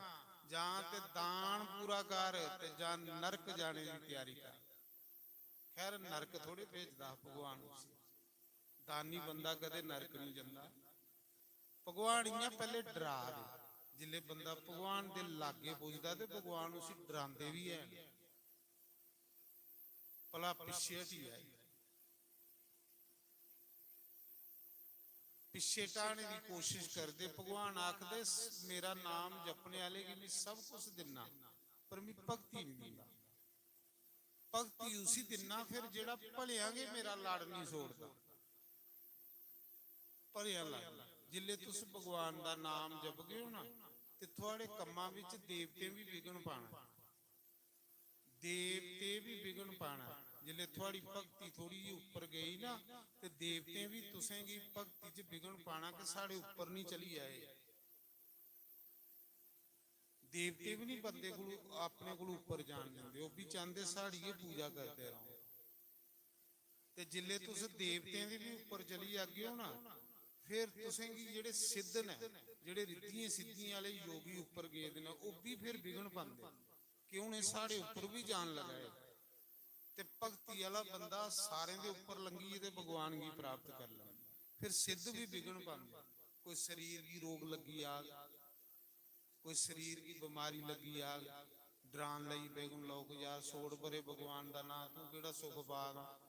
जां ते दान पूरा कर ते जां नरक जाने दी त्यारी कर।" खैर, नरक थोड़े भेजदा हा भगवान उसी, दानी बंदा कदे नरक नहीं जंदा। भगवान इयां पैह्ले डरा दे, जिसले बंदा भगवान दे लागे पुजदा ते भगवान उसी डरांदे बी हैन। भला पिच्छे हटी जाए, पिच्छे ढाने दी कोशिश करदे। भगवान आखदे, "मेरा नाम जपने आह्ले गी मैं सब कुछ दिन्ना, पर मैं भक्ति नहीं दिंदा।" भक्ति उसी दिन्ना फिर जेह्ड़ा भलेआं गै मेरा लड़ नहीं छोड़दा। भलेआं लड़, जिसले तुस भगवान दा नाम जपगे ओ ना, ते थुआड़े कम्मां बिच देवतें बी विघ्न पाना, देवतें बी विघ्न पाना। जिसले थुआड़ी भक्ति थोड़ी जेही उप्पर गई ना, ते देवतें बी तुसेंगी भक्ति च विघ्न पाना कि साढ़े उप्पर नहीं चली आए। देवते बी नहीं बंदे कोलू, अपने कोलू उप्पर जान दिंदे, ओह् बी चांहदे साढ़ी गै पूजा करदे रहो। ते जिसले तुस देवतें दे बी उप्पर चली जागे ओ ना, फिर तुसेंगी जेह्ड़े सिद्ध न, जेह्ड़े रिद्धियें सिद्धियें आह्ले योगी उप्पर गेदे न, ओह् बी फिर विघ्न पांदे कि हून एह् साढ़े उप्पर बी जान लगा ऐ। ते भक्ति आह्ला बंदा सारें दे उप्पर लंघियै ते भगवान गी प्राप्त करी लैंदा। फिर सिद्ध बी विघ्न पांदे, कोई शरीर गी रोग लग्गी जाग, कोई शरीर गी बमारी लग्गी जाग, डरान लगी पेगन लोक, "यार, छोड़ परे भगवान दा नांऽ, तू केह्ड़ा सुख पा दा?"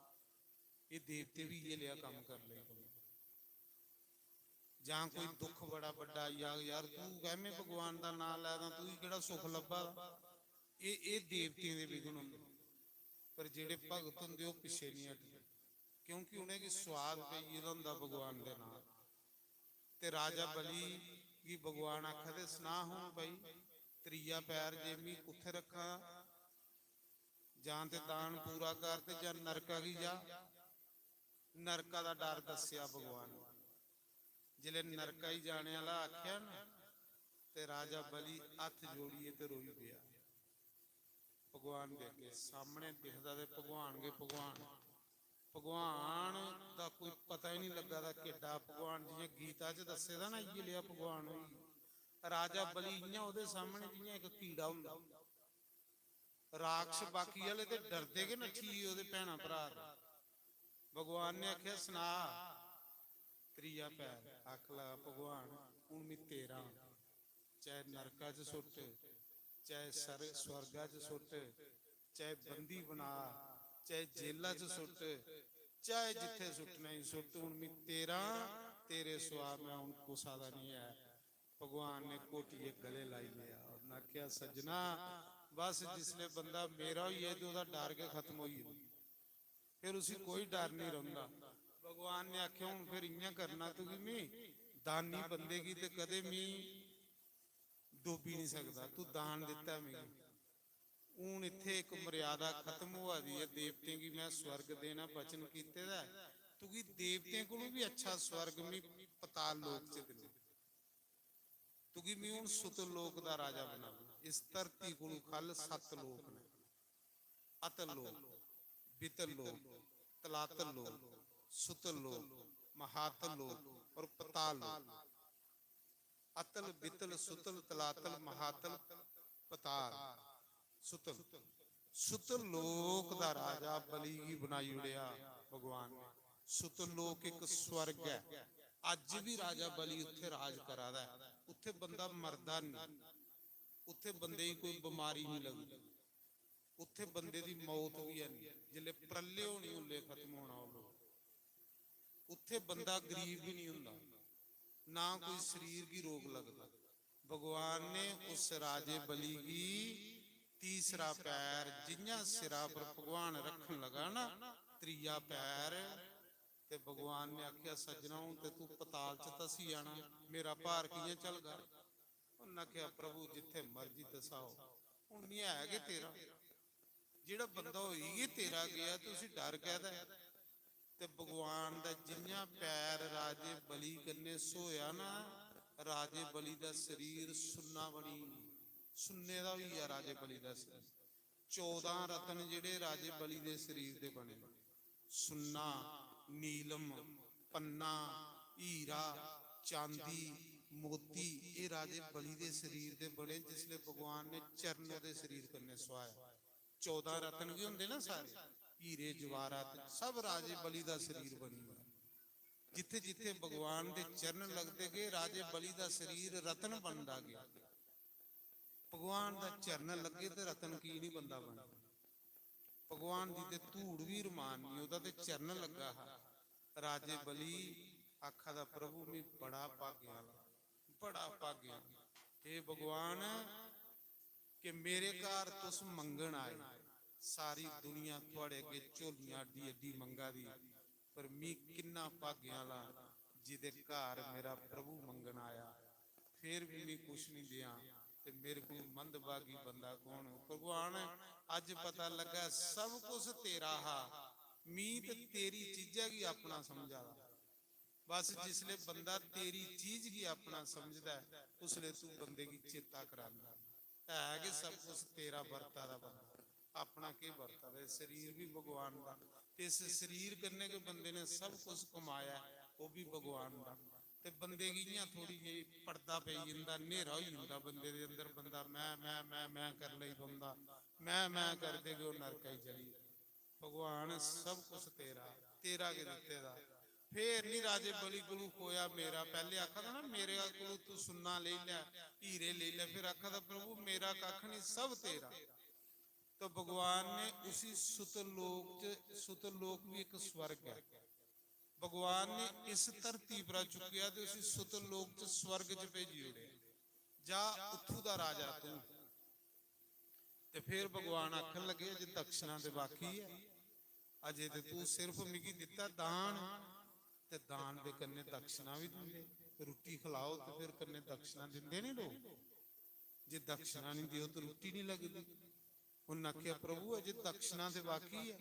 एह् देवते बी इ'यै लेआ कम्म करी लेई। जां कोई दुख बड़ा बड्डा आई जाग, "यार, तू कैह्मे भगवान दा नांऽ लै दा, तुगी केह्ड़ा सुख लब्भा दा?" एह्, एह् देवतें दे विघ्न होंदे, पर जेह्ड़े भगत होंदे, ओह् पिच्छे नहीं हटदे, क्योंकि उ'नेंगी स्वाद पेई गेदा होंदा भगवान दे नांऽ। ते राजा बलि गी भगवान आखा दे, "सना हून भाई, त्रीया पैर जे मी कुत्थै रक्खां? जां ते दान पूरा कर ते जां नरका गी जा।" नरका दा डर दस्सेआ भगवान ने। जिसलै नरका गी जाने आह्ला आखेआ ना, ते राजा बलि हत्थ जोड़ियै ते रोई पेआ। भगवान दे अग्गें सामने दिखदा ते भगवान गै भगवान। भगवान दा कोई पता ही नहीं लग्गा दा, केड्डा भगवान, जियां गीता च दस्से दा ना, इ'यै लेआ भगवान होई। राजा बलि इ'यां ओह्दे सामने जियां इक कीड़ा होंदा। राक्षस बाकी आह्ले ते डरदे गै नट्ठी गे ओह्दे भैनां भ्राऽ दे। भगवान ने आखेआ, "सना त्रीया पैर।" आख लगा, "भगवान, हून मी तेरा आं, चाहे नरका च सुट्ट, चाहे सर-, स्वर्गा च सुट्ट, चाहे बंदी बना, चाहे जेला च सुट्ट, चाहे जित्थे सुट्टना ही सुट्ट, हून मी तेरा आं, तेरे सिवा मैं हून कुसा दा नहीं ऐ।" भगवान ने घोटियै गले लाई लेआ। उन्नै आखेआ, "सज्जना, बस जिसले बंदा मेरा होई जाए ते ओह्दा डर गै खत्म होई जंदा, फिर उसी कोई डर नहीं रौंह्दा। भगवान ने आखेआ, "हून फिर इ'यां करना तुगी, में दानी बंदे गी ते कदें मी डोबी नहीं सकदा, तू दान दित्ता मिगी।" हून इत्थै इक मर्यादा खत्म होआ दी ऐ, देवतें गी में स्वर्ग देना वचन कीते दा ऐ, तुगी देवतें कोलू भी अच्छा स्वर्ग मी पताल लोक च दिन्ना, तुगी मी हून सुतल लोक दा राजा बनाऊं। इस धरती कोलू खल सत्त लोक न, अतल लोक, बितल लोक, तलातल लोक, सुतल लोक, महातल लोक और पताल लोक। अतल, बितल, सुतल, तलातल, महातल, पताल, सुतल। सुतल लोक दा राजा बलि गी बनाई ओड़ेआ भगवान ने। सुतल लोक इक स्वर्ग ऐ। अज्ज भी राजा बलि उत्थे राज करा दा ऐ। उत्थे बंदा मरदा नहीं, उत्थे बंदे गी कोई बमारी नहीं लगदी, उत्थे बंदे दी मौत भी है नहीं। जिसले प्रलय होनी, उल्ले खत्म होना ओह् लोक। उत्थे बंदा गरीब भी नहीं हुंदा, ना कोई शरीर गी रोग लगदा। भगवान ने उस राजे बलि गी तीसरा पैर जियां सिरा पर भगवान रखन लगा ना, त्रीया पैर, ते भगवान ने आखेआ, "सज्जना, हून ते तू पताल च धसी जाना, मेरा भार कि'यां झलगा?" उन्नै आखेआ, "प्रभु, जित्थे मर्जी धसाओ, हून निं है गै तेरा। जेह्ड़ा बंदा होई गै तेरा गेआ ते उसी डर कैह्दा ऐ?" ते भगवान दा जि'यां पैर राजे बलि कन्नै स्होआ ना, राजे बलि दा शरीर सुन्ना बनी, सुन्ने दा होई गेआ राजे बलि दा शरीर। चौदां रत्न जेह्ड़े राजे बलि दे शरीर दे बने, सुन्ना, नीलम, पन्ना, हीरा, चांदी, मोती, एह् राजे बलि दे शरीर दे बने, जिसले भगवान ने चरण ओह्दे शरीर कन्नै सुहाया। चौदां रत्न बी होंदे ना सारे, हीरे जवाहरात, सब राजे बलि दा शरीर बनी गेआ। जित्थे जित्थे भगवान दे चरण लगदे गे, राजे बलि दा शरीर रत्न बनदा गेआ। भगवान दा चरण लग्गे ते रत्न की नहीं बनदा? बन भगवान दी ते धूड़ भी रमान नहीं, ओह्दा ते चरण लग्गा हा। राजे बलि आखा दा, "प्रभु, मैं बड़ा भाग्य आह्ला, बड़ा भाग्य आह्ला। हे भगवान, कि मेरे घर तुस मंगन आए, सारी दुनिया थुआड़े अग्गे झोलियां अड्डी अड्डी मंगा दी, पर मी किन्ना भाग्य आह्ला जिदे घर मेरा प्रभु मंगन आया, फिर भी मी कुछ नहीं देआ, ते मेरे कोल मंदभागी बंदा कौन हो?" भगवान, अज्ज पता लगा सब कुछ तेरा हा, मी ते तेरी चीजा गी अपना समझा दा। बस जिसले बंदा तेरी चीज गी अपना समझदा ऐ, उसले तू बंदे गी चेता करांदा ऐ। है गै सब कुछ तेरा बरता दा बंदा, अपना केह् बरता दा? एह् शरीर बी भगवान दा, ते इस शरीर कन्नै गै बंदे ने सब कुछ कमाया ऐ, ओह् बी भगवान दा। ते बंदे गी इ'यां थोड़ी जेही पर्दा पेई जंदा, न्हेरा होई जंदा बंदे दे अंदर, बंदा मैं, मैं, मैं, मैं कर लेई पौंदा, मैं, मैं करदे गै ओह् नरका च चली जंदा। भगवान, सब कुछ तेरा, तेरा गै दित्ते दा। फिर नहीं राजे बलि कोलू खोया मेरा। पैह्ले आखा दा ना, "मेरे कोलू तू सुन्ना लेई लै, हीरे लेई लै।" फिर आखा दा, "प्रभु, मेरा कक्ख नहीं, सब तेरा।" तो भगवान ने उसी सुतल लोक च, सुतल लोक भी एक स्वर्ग है, भगवान ने इस धरती पर चुक्केआ ते उसी सुतल लोक च, स्वर्ग च भेजी ओड़ेआ। जा, उत्थू दा राजा तू। ते फिर भगवान आखन लगे, "अजे दक्षिणा ते बाकी ऐ, अजे ते तू सिर्फ मिगी दित्ता दान, ते दान दे कन्नै दक्षिणा बी दिंदे, रुट्टी खलाओ ते फिर कन्नै दक्षिणा दिंदे नी लोक, जे दक्षिणा नी देओ ते रुट्टी नी लगदी।" उन्न आखेआ, "प्रभु, अजे दक्षिणा ते बाकी ऐ,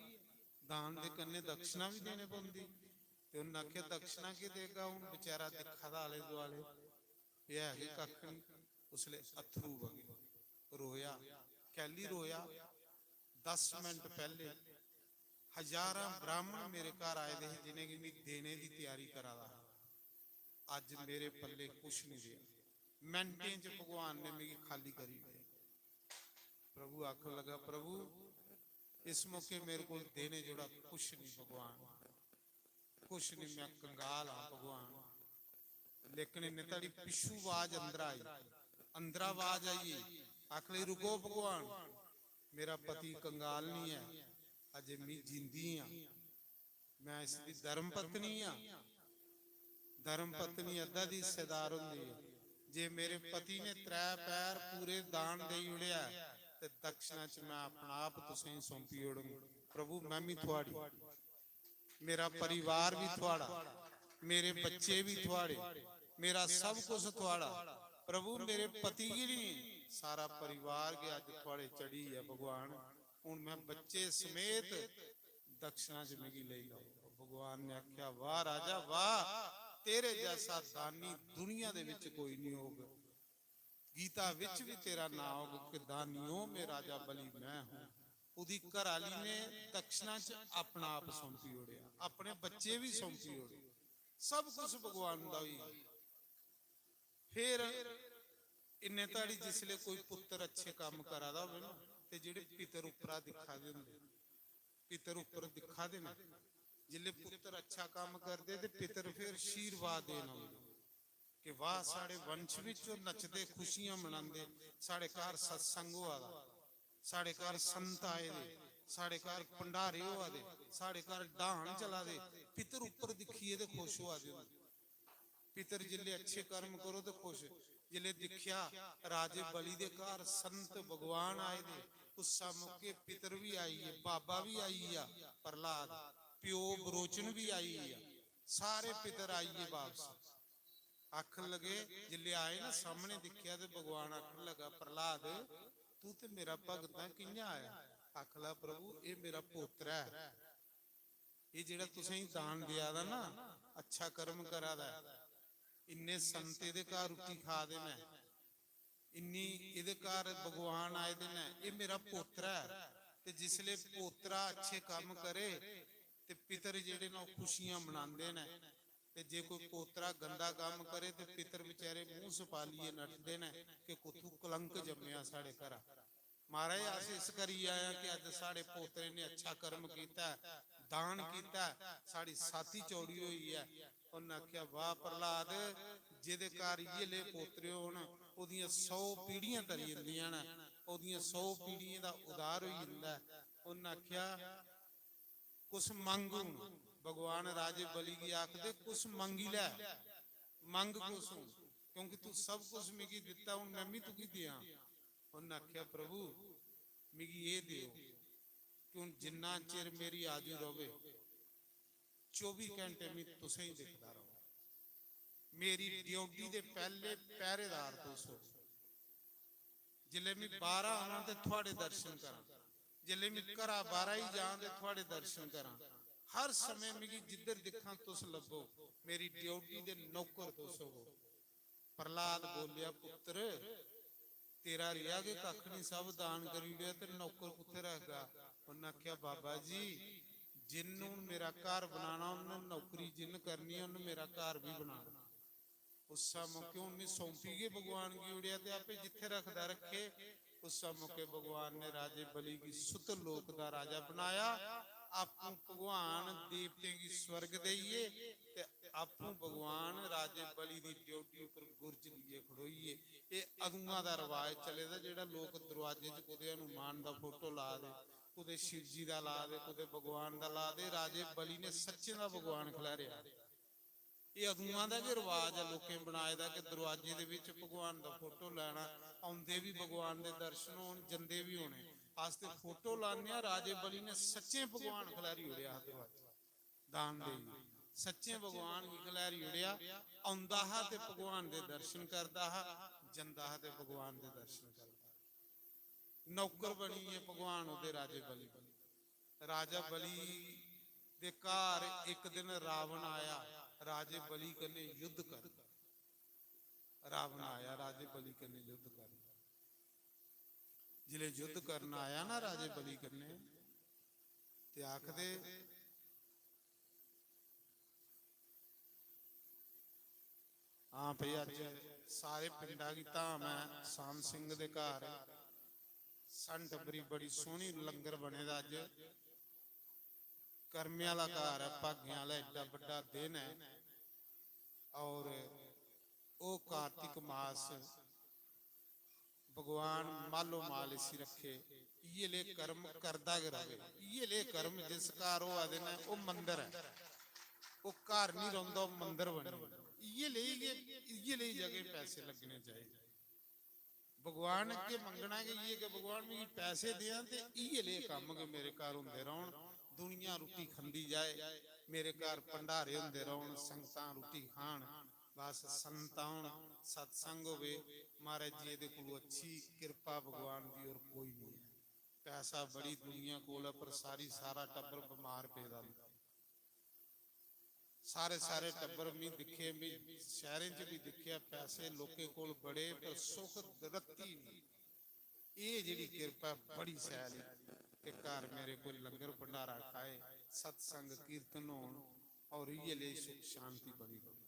दान दे कन्नै दक्षिणा बी देने पौंदी।" ते उन्न आखेआ, "दक्षिणा केह् देगा?" हून बेचारा दिक्खा दा आले दुआले, एह् है गै कक्ख नी। उसले अत्थरू बगे, रोया। कैली रोया? दस मिनट पैह्ले हजारां ब्राह्मण मेरे घर आए दे हे, जिनेंगी में देने दी त्यारी करा दा हा। अज्ज मेरे पल्ले कुछ नहीं रेहा, मिनटें च भगवान ने मिगी खाली करी ओड़ेआ। प्रभु आखन लगा, "प्रभु, इस मौके मेरे को देने जोड़ा कुछ नहीं भगवान, कुछ नहीं, मैं कंगाल हाँ भगवान।" लेकिन इन्ने तड़ी पिछू आवाज अंदर आई, अंदर आवाज आई, आखन लगी, "रुको भगवान, मेरा पति कंगाल नहीं है, अजे मैं जिंदी हाँ, मैं इसकी धर्म पत्नी हाँ।" धर्म पत्नी अद्धा दी हिस्सेदार होंदी है। जे मेरे पति ने त्रै पैर पूरे दान देई ओड़ेआ, ते दक्षिणा च मैं अपना आप तुसेंगी सौंपी ओड़ङ। प्रभु, मैं भी थुआड़ी, मेरा परिवार भी थुआड़ा, मेरे बच्चे भी थुआड़े, मेरा सब कुछ थुआड़ा। प्रभु, मेरे पति गी नहीं, सारा परिवार गै अज्ज थुआड़े चढ़ी ऐ भगवान। हून मैं बच्चे समेत दक्षिणा च मिगी लेई लैओ। भगवान ने आख्या, वाह राजा वाह, तेरे जैसा दानी दुनिया दे विच कोई नहीं होग। गीता विच भी तेरा नाम होग कि दानियों में राजा बलि मैं हूं। ओदी घराली ने दक्षिणा च अपना आप सौंपी ओड़ेआ, अपने बच्चे भी सौंपी ओड़े, सब कुछ भगवान दा होई। फिर इन्ने धड़ी जिसले कोई पुत्र अच्छे काम करा दा होवे ना, ते जेड़े पितर उप्परा दिक्खा दे होंदे, पितर उप्पर दिक्खा दे न, जिसले पुत्र अच्छा काम करदे ते पितर फिर आशीर्वाद देन औंदे कि वाह, साढ़े वंश विच ओह् नचदे, खुशियां मनांदे, साढ़े घर सत्संग होआ दा, साढ़े घर संत आए दे, साढ़े घर भंडारे होआ दे, साढ़े घर डाहन चला दे। पितर उप्पर दिक्खियै ते खुश होआ दे होंदे। पितर जिसले अच्छे कर्म करो ते खुश। जिसले दिक्खेआ राजे बलि दे घर संत भगवान आए दे, उस मौके पितर भी आई गे, बाबा भी आई गेआ, प्रहलाद, प्यो बरोचन भी आई गेआ, सारे पितर आई गे बापस। आखन लगे, जिसले आए ना सामने दिक्खेआ ते भगवान आखन लगा, प्रहलाद, तू ते मेरा भगत है, कि'यां आया? आखला, प्रभु, एह् मेरा पोतरा ऐ, एह् जेह्ड़ा तुसेंगी दान देआ दा ना, अच्छा कर्म करा दा ऐ, इन्ने संत एह्दे घर रुट्टी खा दे न, इन्नी एह्दे घर भगवान आए दे न, एह् मेरा पोतरा ऐ। ते जिसले पोतरा अच्छे कम्म करे ते पितर जेह्ड़े न, ओह् खुशियां मनांदे न। ते जे कोई पोतरा गंदा कम्म करे ते पितर बेचारे मूंह सपालियै नठदे न कि कुत्थू कलंक जम्मेआ साढ़े घरा। महाराज, अस इस करी आए आं कि अज्ज साढ़े पोतरे ने अच्छा कर्म कीता ऐ, दान कीता ऐ, साढ़ी साथी चौड़ी होई ऐ। उन्नै आखेआ, "वाह प्रहलाद, जेह्दे घर इ'यै ले पोतरे होन, ओह्दियां सौ पीढ़ियां तरी जंदियां न, ओह्दियां सौ पीढ़ियें दा उद्धार होई जंदा ऐ।" उन्नै आखेआ, "कुछ मंग हून।" भगवान राजे बलि गी आखदे, "कुछ मंगी लै, मंग कुछ हून, क्योंकि तू सब कुछ मिगी दित्ता, हून मैं भी तुगी देआं।" उन्नै आखेआ, "प्रभु, मिगी एह् देओ कि हून जिन्ना चिर मेरी आयु र'वै, चौबी घैंटे में तुसेंगी दिखदा र'वां। मेरी ड्यूटी दे पैह्ले पैह्रेदार तुस ओ। जिसलै में बाह्रा आवां ते थुआढ़े दर्शन करां, जिसलै में घरा बाह्रा ही जां ते थुआढ़े दर्शन करां। हर समें मिगी जिद्धर दिक्खां तुस लब्भो, मेरी ड्यूटी दे नौकर तुस होवो।" प्रहलाद बोलेआ, "पुत्तर, तेरा रेहा गै कक्ख निं, सब दान करी ओड़ेआ, ते नौकर कुत्थै रखगा?" उन्नै आखेआ, "बाबा जी, जिन्न हून मेरा घर बनाना, उन्न नौकरी जिन्न करनी ऐ, उन्न मेरा घर बी बनाना।" उस्सै मौके हून में सौंपी गै भगवान गी ओड़ेआ, ते आपे जित्थै रखदा रक्खे। उस्सै मौके भगवान ने राजे बलि गी सुत लोक दा राजा बनाया। आपूं भगवान देवतें गी स्वर्ग देइयै ते आपूं भगवान राजे बलि दी ड्योढी उप्पर गुरज लेइयै खड़ोइयै। एह् अदुआं दा रवाज चले दा, जेह्ड़ा लोक दरोआजे च कुतै हनुमान दा फोटो ला दे, कुतै शिवजी दा ला दे, कुतै भगवान दा ला दे। राजे बलि ने सच्चें दा भगवान खलैरेआ। एह् अदुआं दा गै रवाज ऐ लोकें बनाए दा कि दरोआजे दे बिच भगवान दा फोटो लैना, औंदे बी भगवान दे दर्शन होन, जंदे बी होने। अस ते फोटो लान्ने आं, राजे बलि ने सच्चें भगवान खलैरी ओड़ेआ हा दरोआजे, दान देइयै सच्चें भगवान गी खलैरी ओड़ेआ। औंदा हा ते भगवान दे दर्शन करदा हा, जंदा हा ते भगवान दे दर्शन करदा हा। नौकर बनी गे भगवान ओह्दे राजे बलि। राजा बलि दे घर इक दिन रावण आया राजे बलि कन्नै युद्ध करन। रावण आया राजे बलि कन्नै युद्ध करन। जिसलै युद्ध करन आया ना राजे बलि कन्नै, ते आखदे, हां भाई, अज्ज सारे पिंडा गी धाम ऐ। शाम सिंह दे घर संत बरी बड़ी सोहनी लंगर बने दा। अज्ज कर्मे आह्ला घर ऐ, भागें आह्ला एड्डा बड्डा दिन ऐ। और ओह् कार्तिक मास भगवान मालो माल इसी रक्खे, इ'यै ले कर्म करदा गै र'वै। इ'यै ले कर्म जिस घर होआ दे न, ओह् मंदर ऐ। ओह् घर निं रौंह्दा, ओह् मंदर बनी गेआ। इ'यै लेई गै, इ'यै लेई जगह पैसे लग्गने चाहिदे। भगवान अग्गें मंगना गै इ'यै कि भगवान, मिगी पैसे देआं ते इ'यै लेह् कम्म गै मेरे घर होंदे रौह्न, दुनिया रुट्टी खंदी जाए, मेरे घर भंडारे होंदे रौह्न, संगतां रुट्टी खान, बस संतां होन, सत्संग होवे। महाराज जी, एह्दे कोलू अच्छी किरपा भगवान दी होर कोई नहीं है। पैसा बड़ी दुनिया कोल ऐ, पर सारी, सारा टब्बर बमार पेदा होंदा। सारे, सारे टब्बर मी दिक्खे, मी शैह्रें च बी दिक्खेआ, पैसे लोकें कोल बड़े, पर सुख रत्ती नहीं। एह् जेह्ड़ी किरपा ऐ, बड़ी सैल ही। ते घर मेरे कोई लंगर भंडारा खाए, सत्संग कीर्तन होन, और इ'यै लेई सुख शांति बनी रहे।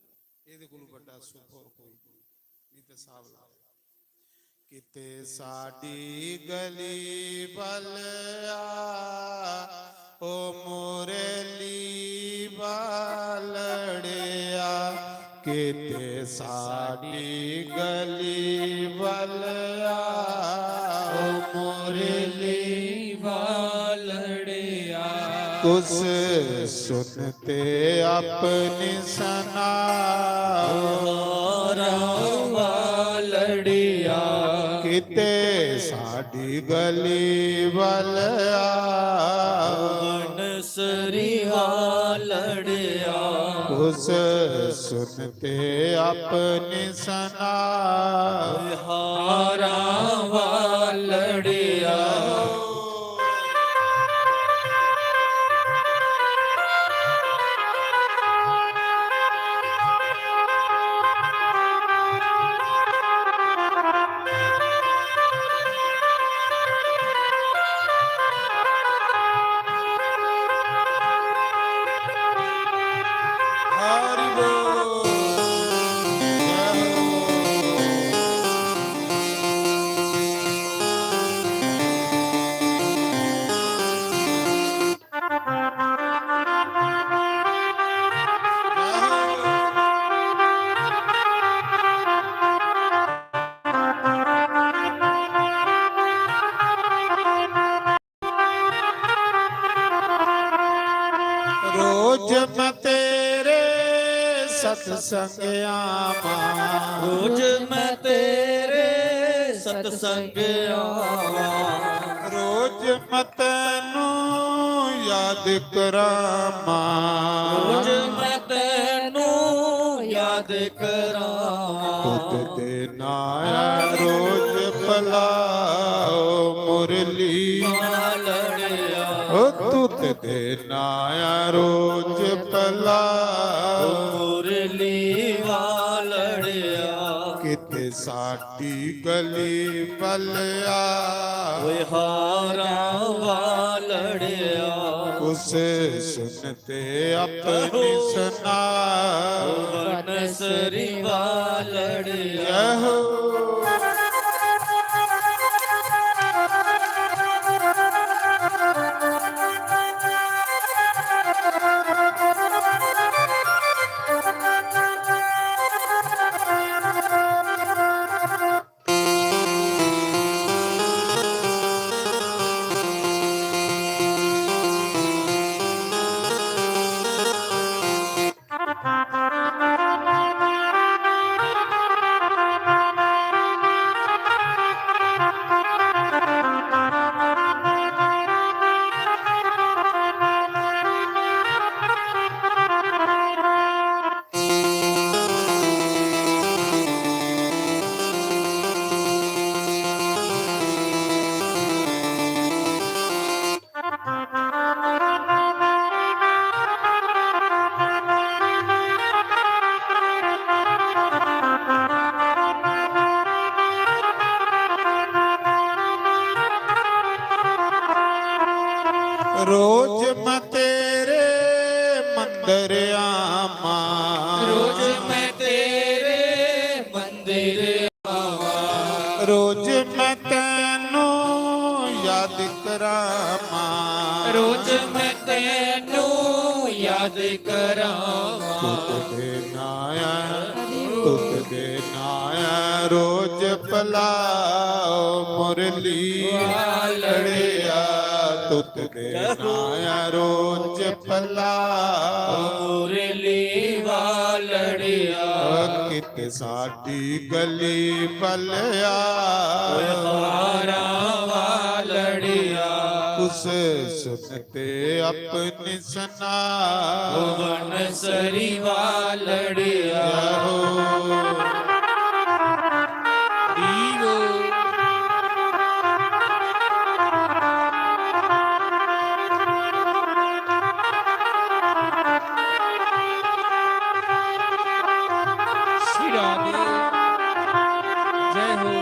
एह्दे कोलू बड्डा सुख होर कोई नहीं। मी ते साहब लाओ। किते साडी गली बल आ, ओ मुरली वालड़िया। किते साडी गली बल आ, ओ मुरली वालड़िया। कुस सुनते अपनी सना, ओ राम वालड़िया। किते साडी गली बल आ, बनसरी वालड़िया। कुस सुनते अपनी सना, हारा वालड़िया। हरि बोल। रोज मैं तेरे सत्संग आवां। रोज मैं तेरे सत्संग आवां। रोज मैं तैनू याद करावां। रोज मैं तैनू याद करावां। तुत दे नाया रोज पलाओ मुरली। वालड़िया। ओ तुत दे नाया रोज पलाओ। मुरली वालड़िया। कित साडी गली बल आ। ओए हारा वालड़िया। कुस सुनते अपनी सना। बनसरी वालड़िया। जय हो। रोज मैं तेरे मंदिर आवां। रोज मैं तेरे मंदिर आवां। रोज मैं तैनू याद करावां। रोज मैं तैनू याद करावां। तुत दे नाया, तुत दे नाया रोज पलाओ मुरली वालड़िया। तुत दे नाया रोज पला। मुरली वालड़िया। कित साडी गली बलया। हारा वालड़िया। कुस सुनते अपनी सना। भुवन सरी वालड़िया। हो। श्री राधे। जय हो।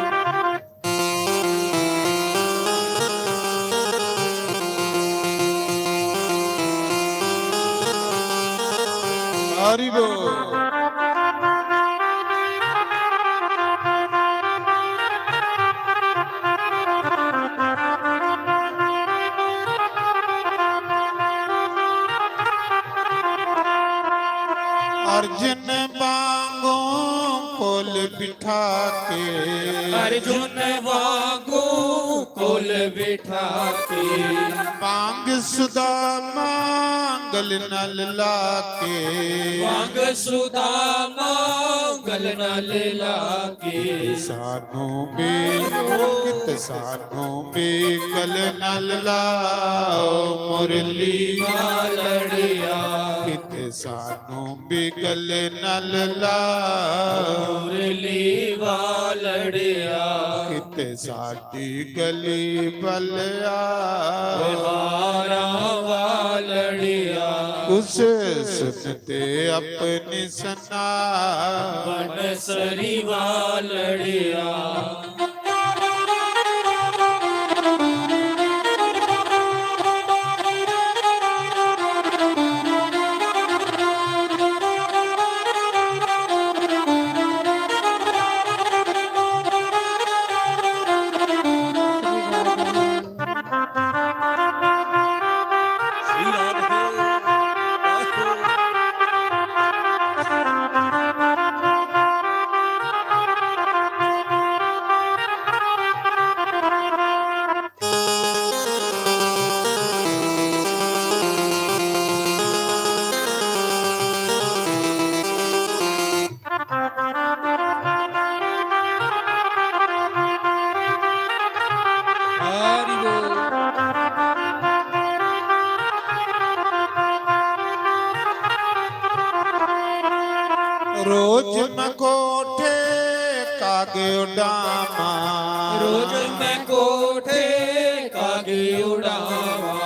हरि बोल। अर्जुन वांगू कोल बिठा के। अर्जुन वांगू कोल बिठा के। भांग सुदामा गल नाल लाके। भांग सुदामा गल नाल लाके। सानू भी, कित सानू भी गल नाल लाओ मुरली वालड़िया। कित सानू भी गल नाल लाओ मुरली वालड़िया। कित साडी गली बलया। हारा वालड़िया। कुस सुनते अपनी सना। भुवन सरी वालड़िया। रोज मैं कोठे कागे उड़ावा। रोज मैं कोठे कागे उड़ावा।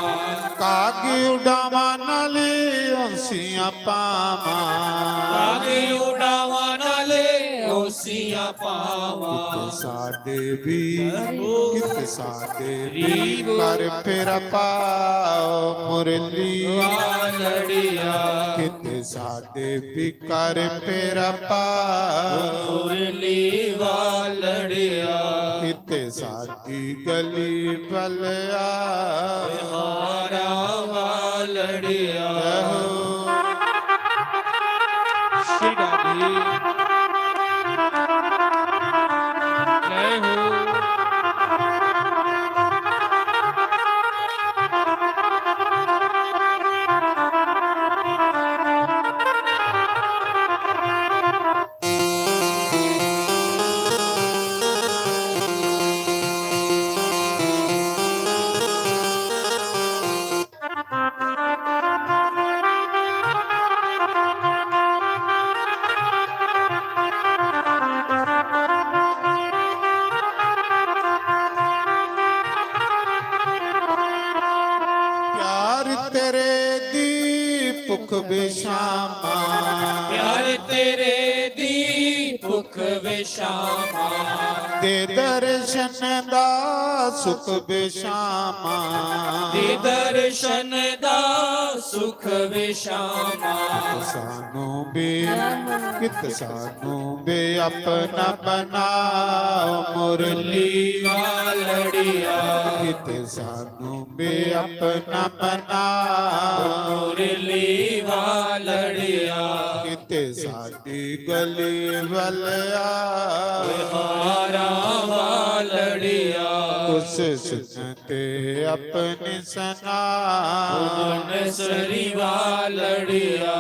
कागे उड़ावा नाले औंसियां पावा। कागे उड़ावा नाले औंसियां पावा। कित साडे भी, कित साडे भी कर फेरा पाओ मुरली वालड़िया। कित साडे भी कर फेरा पाओ मुरली वालड़िया। कित साडी गली बलया। हारा वालड़िया। श्री राधे। जय हो। प्यार तेरे दी भुख विशामा। प्यार तेरे दी भुख विशामा। दे दर्शन दा सुख विशामा। दे दर्शन दा सुख विशामा। सानू भी, कित सानू भी अपना बनाओ मुरली वालड़िया। कित सानू भी अपना बनाओ मुरली वालड़िया। कित साडी गली बलया। हारा वालड़िया। उस सुन ते अपनी सना। भुवनेश्वरी वालड़िया।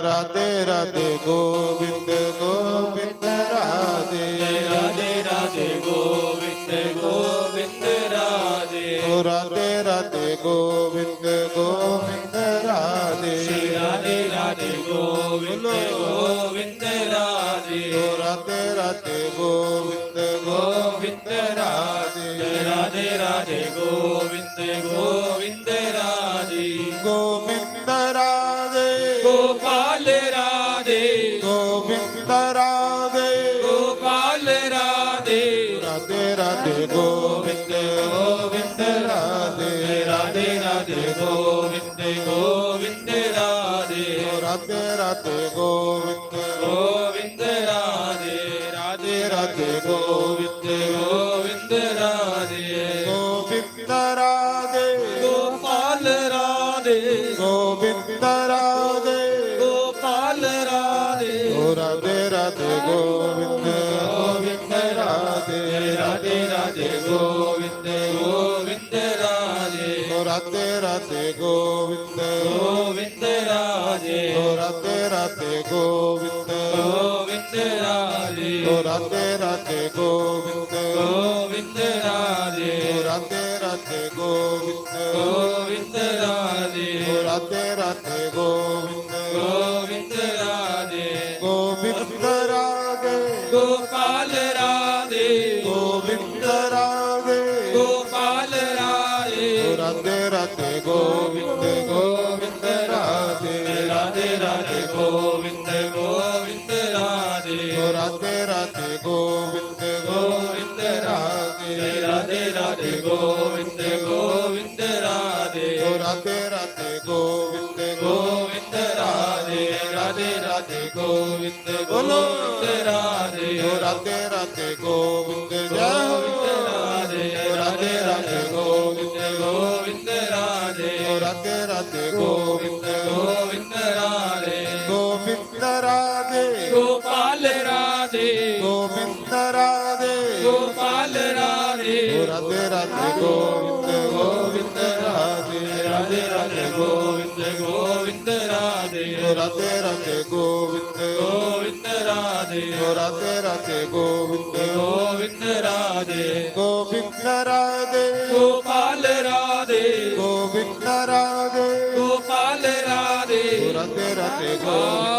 राधे राधे गोविंद गोविंद राधे। राधे राधे गोविंद गोविंद राधे। ओ राधे राधे गोविंद गोविंद राधे। श्री राधे राधे गोविंद बोलो। गोविंद राधे। ओ राधे राधे गोविंद गोविंद राधे। राधे राधे गोविंद गोविंद राधे। गोविंद राधे। गोपाल राधे। गोविंद राधे। गोपाल राधे। राधे राधे गोविंद गोविंद राधे। राधे राधे गोविंद गोविंद राधे। राधे राधे गोविंद गोविंद राधे। राधे राधे गोविंद गोविंद राधे। गोविंद राधे। गोपाल राधे। गोविंद राधे। गोपाल राधे। ओ राधे राधे गोविंद गोविंद राधे। राधे राधे गोविंद गोविंद राधे। ओ राधे राधे गोविंद गोविंद राधे। ओ राधे राधे गोविंद गोविंद राधे। ओ राधे राधे गोविंद गोविंद राधे। ओ राधे राधे गोविंद गोविंद राधे। ओ राधे राधे गोविंद गोविंद राधे। गोविंद राधे। गोपाल राधे। गोविंद राधे। गोपाल राधे। ओ राधे राधे गोविंद गोविंद राधे। राधे राधे गोविंद गोविंद राधे। ओ राधे राधे गोविंद गोविंद राधे। राधे राधे गोविंद गोविंद राधे। ओ राधे राधे गोविंद गोविंद राधे। राधे राधे गोविंद बोलो। गोविंद राधे। ओ राधे राधे गोविंद जय हो। गोविंद राधे। राधे राधे गोविंद गोविंद राधे। ओ राधे राधे गोविंद गोविंद राधे। गोविंद राधे। गोपाल राधे। गोविंद राधे। गोपाल राधे। ओ राधे राधे गोविंद गोविंद राधे। राधे राधे गोविंद गोविंद राधे। ओ राधे राधे गोविंद गोविंद राधे। ओ राधे राधे गोविंद गोविंद राधे। गोविंद राधे। गोपाल राधे। गोविंद राधे। गोपाल राधे। ओ राधे राधे गोविंद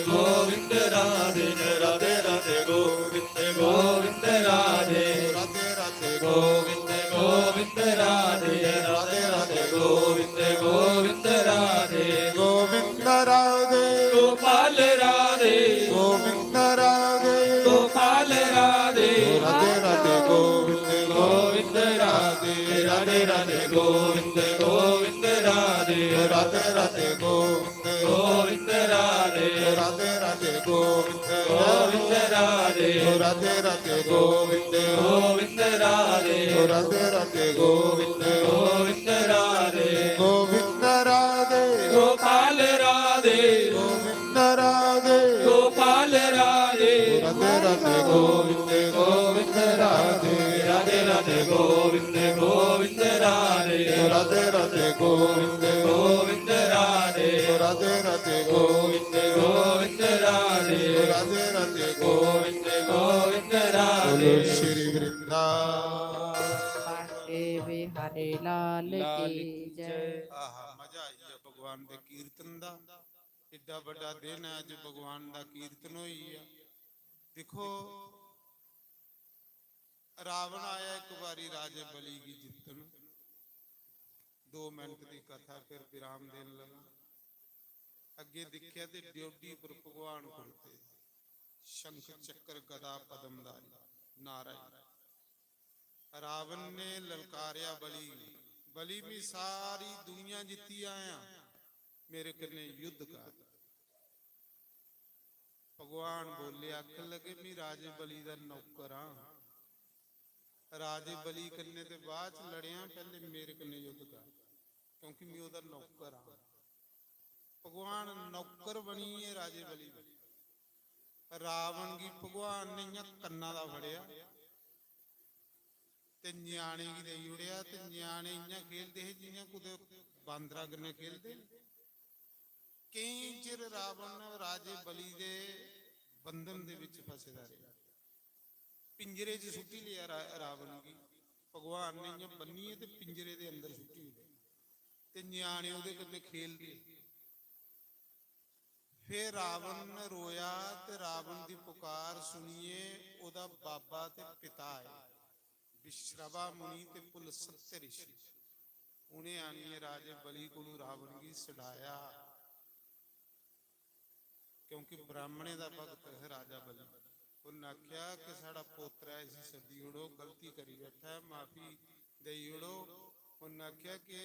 गोविंद राधे। राधे राधे गोविंद गोविंद राधे। राधे राधे गोविंद गोविंद राधे। राधे राधे गोविंद गोविंद राधे। राधे राधे गोविंद गोविंद राधे। गोविंद राधे। गोपाल राधे। गोविंद राधे। गोपाल राधे। राधे राधे गोविंद गोविंद राधे। राधे राधे गोविंद गोविंद राधे। राधे राधे गोविंद गोविंद राधे। राधे राधे गोविंद गोविंद राधे। राधे राधे गोविंद गोविंद राधे। राधे राधे गोविंद गोविंद राधे। गोविंद राधे। गोपाल राधे। गोविंद राधे। गोपाल राधे। राधे राधे गोविंद गोविंद राधे। राधे राधे गोविंद गोविंद राधे। राधे राधे गोविंद गोविंद राधे। राधे राधे गोविंद गोविंद राधे। राधे राधे गोविंद गोविंद राधे। बोलो श्री वृंदावन। बांके बिहारी लाल लाल की की जय। जय। आहा, मजा आई गया भगवान दे कीर्तन दा। एड्डा बड्डा दिन है, अज भगवान दा कीर्तन होई गया। दिक्खो, रावण आया इक बारी राजे बलि गी जित्तन, दो मिनट दी कथा, फिर विराम देन लगा। अग्गे दिक्खेआ ते ड्योढी पर भगवान खड़ोते, शंख चक्र गदा पद्मधारी। नारायण। रावण ने ललकारेआ बलि, बलि, मैं सारी दुनिया जित्ती आया, मेरे कन्नै युद्ध कर। भगवान बोले, आखन लगे, मैं राजे बलि दा नौकर हां। राजे बलि कन्नै ते बाद च लड़ेआं, पैह्ले मेरे कन्नै युद्ध कर, क्योंकि मैं ओह्दा नौकर हां। भगवान नौकर बनियै राजे बलि दे। रावण गी भगवान ने इ'यां कन्ना दा फड़ेआ ते ञ्याणे गी देई ओड़ेआ ते ञ्याणे इ'यां खेलदे हे जि'यां कुतै बांदरा कन्नै खेलदे न। केईं चिर रावण राजे बलि दे बंधन दे बिच फसे दा रेहा। पिंजरे च सुट्टी लेआ रा-, रावण गी। भगवान ने इ'यां बन्नियै ते पिंजरे दे अंदर सुट्टी ओड़ेआ ते ञ्याणे ओह्दे कन्नै खेलदे। फिर रावण ने रोया ते रावण दी पुकार सुनियै ओह्दा बाबा ते पिता आए, विश्रवा मुनि ते पुलसत्य ऋषि। उ'नें आनियै राजे बलि कोलू रावण गी छडाया, क्योंकि ब्राह्मणें दा भगत है राजा बलि। उन्न आखेआ कि साढ़ा पोतरा ऐ, इसी छड्डी ओड़ो, गलती करी बैठा ऐ, माफी देई ओड़ो। उन्न आखेआ कि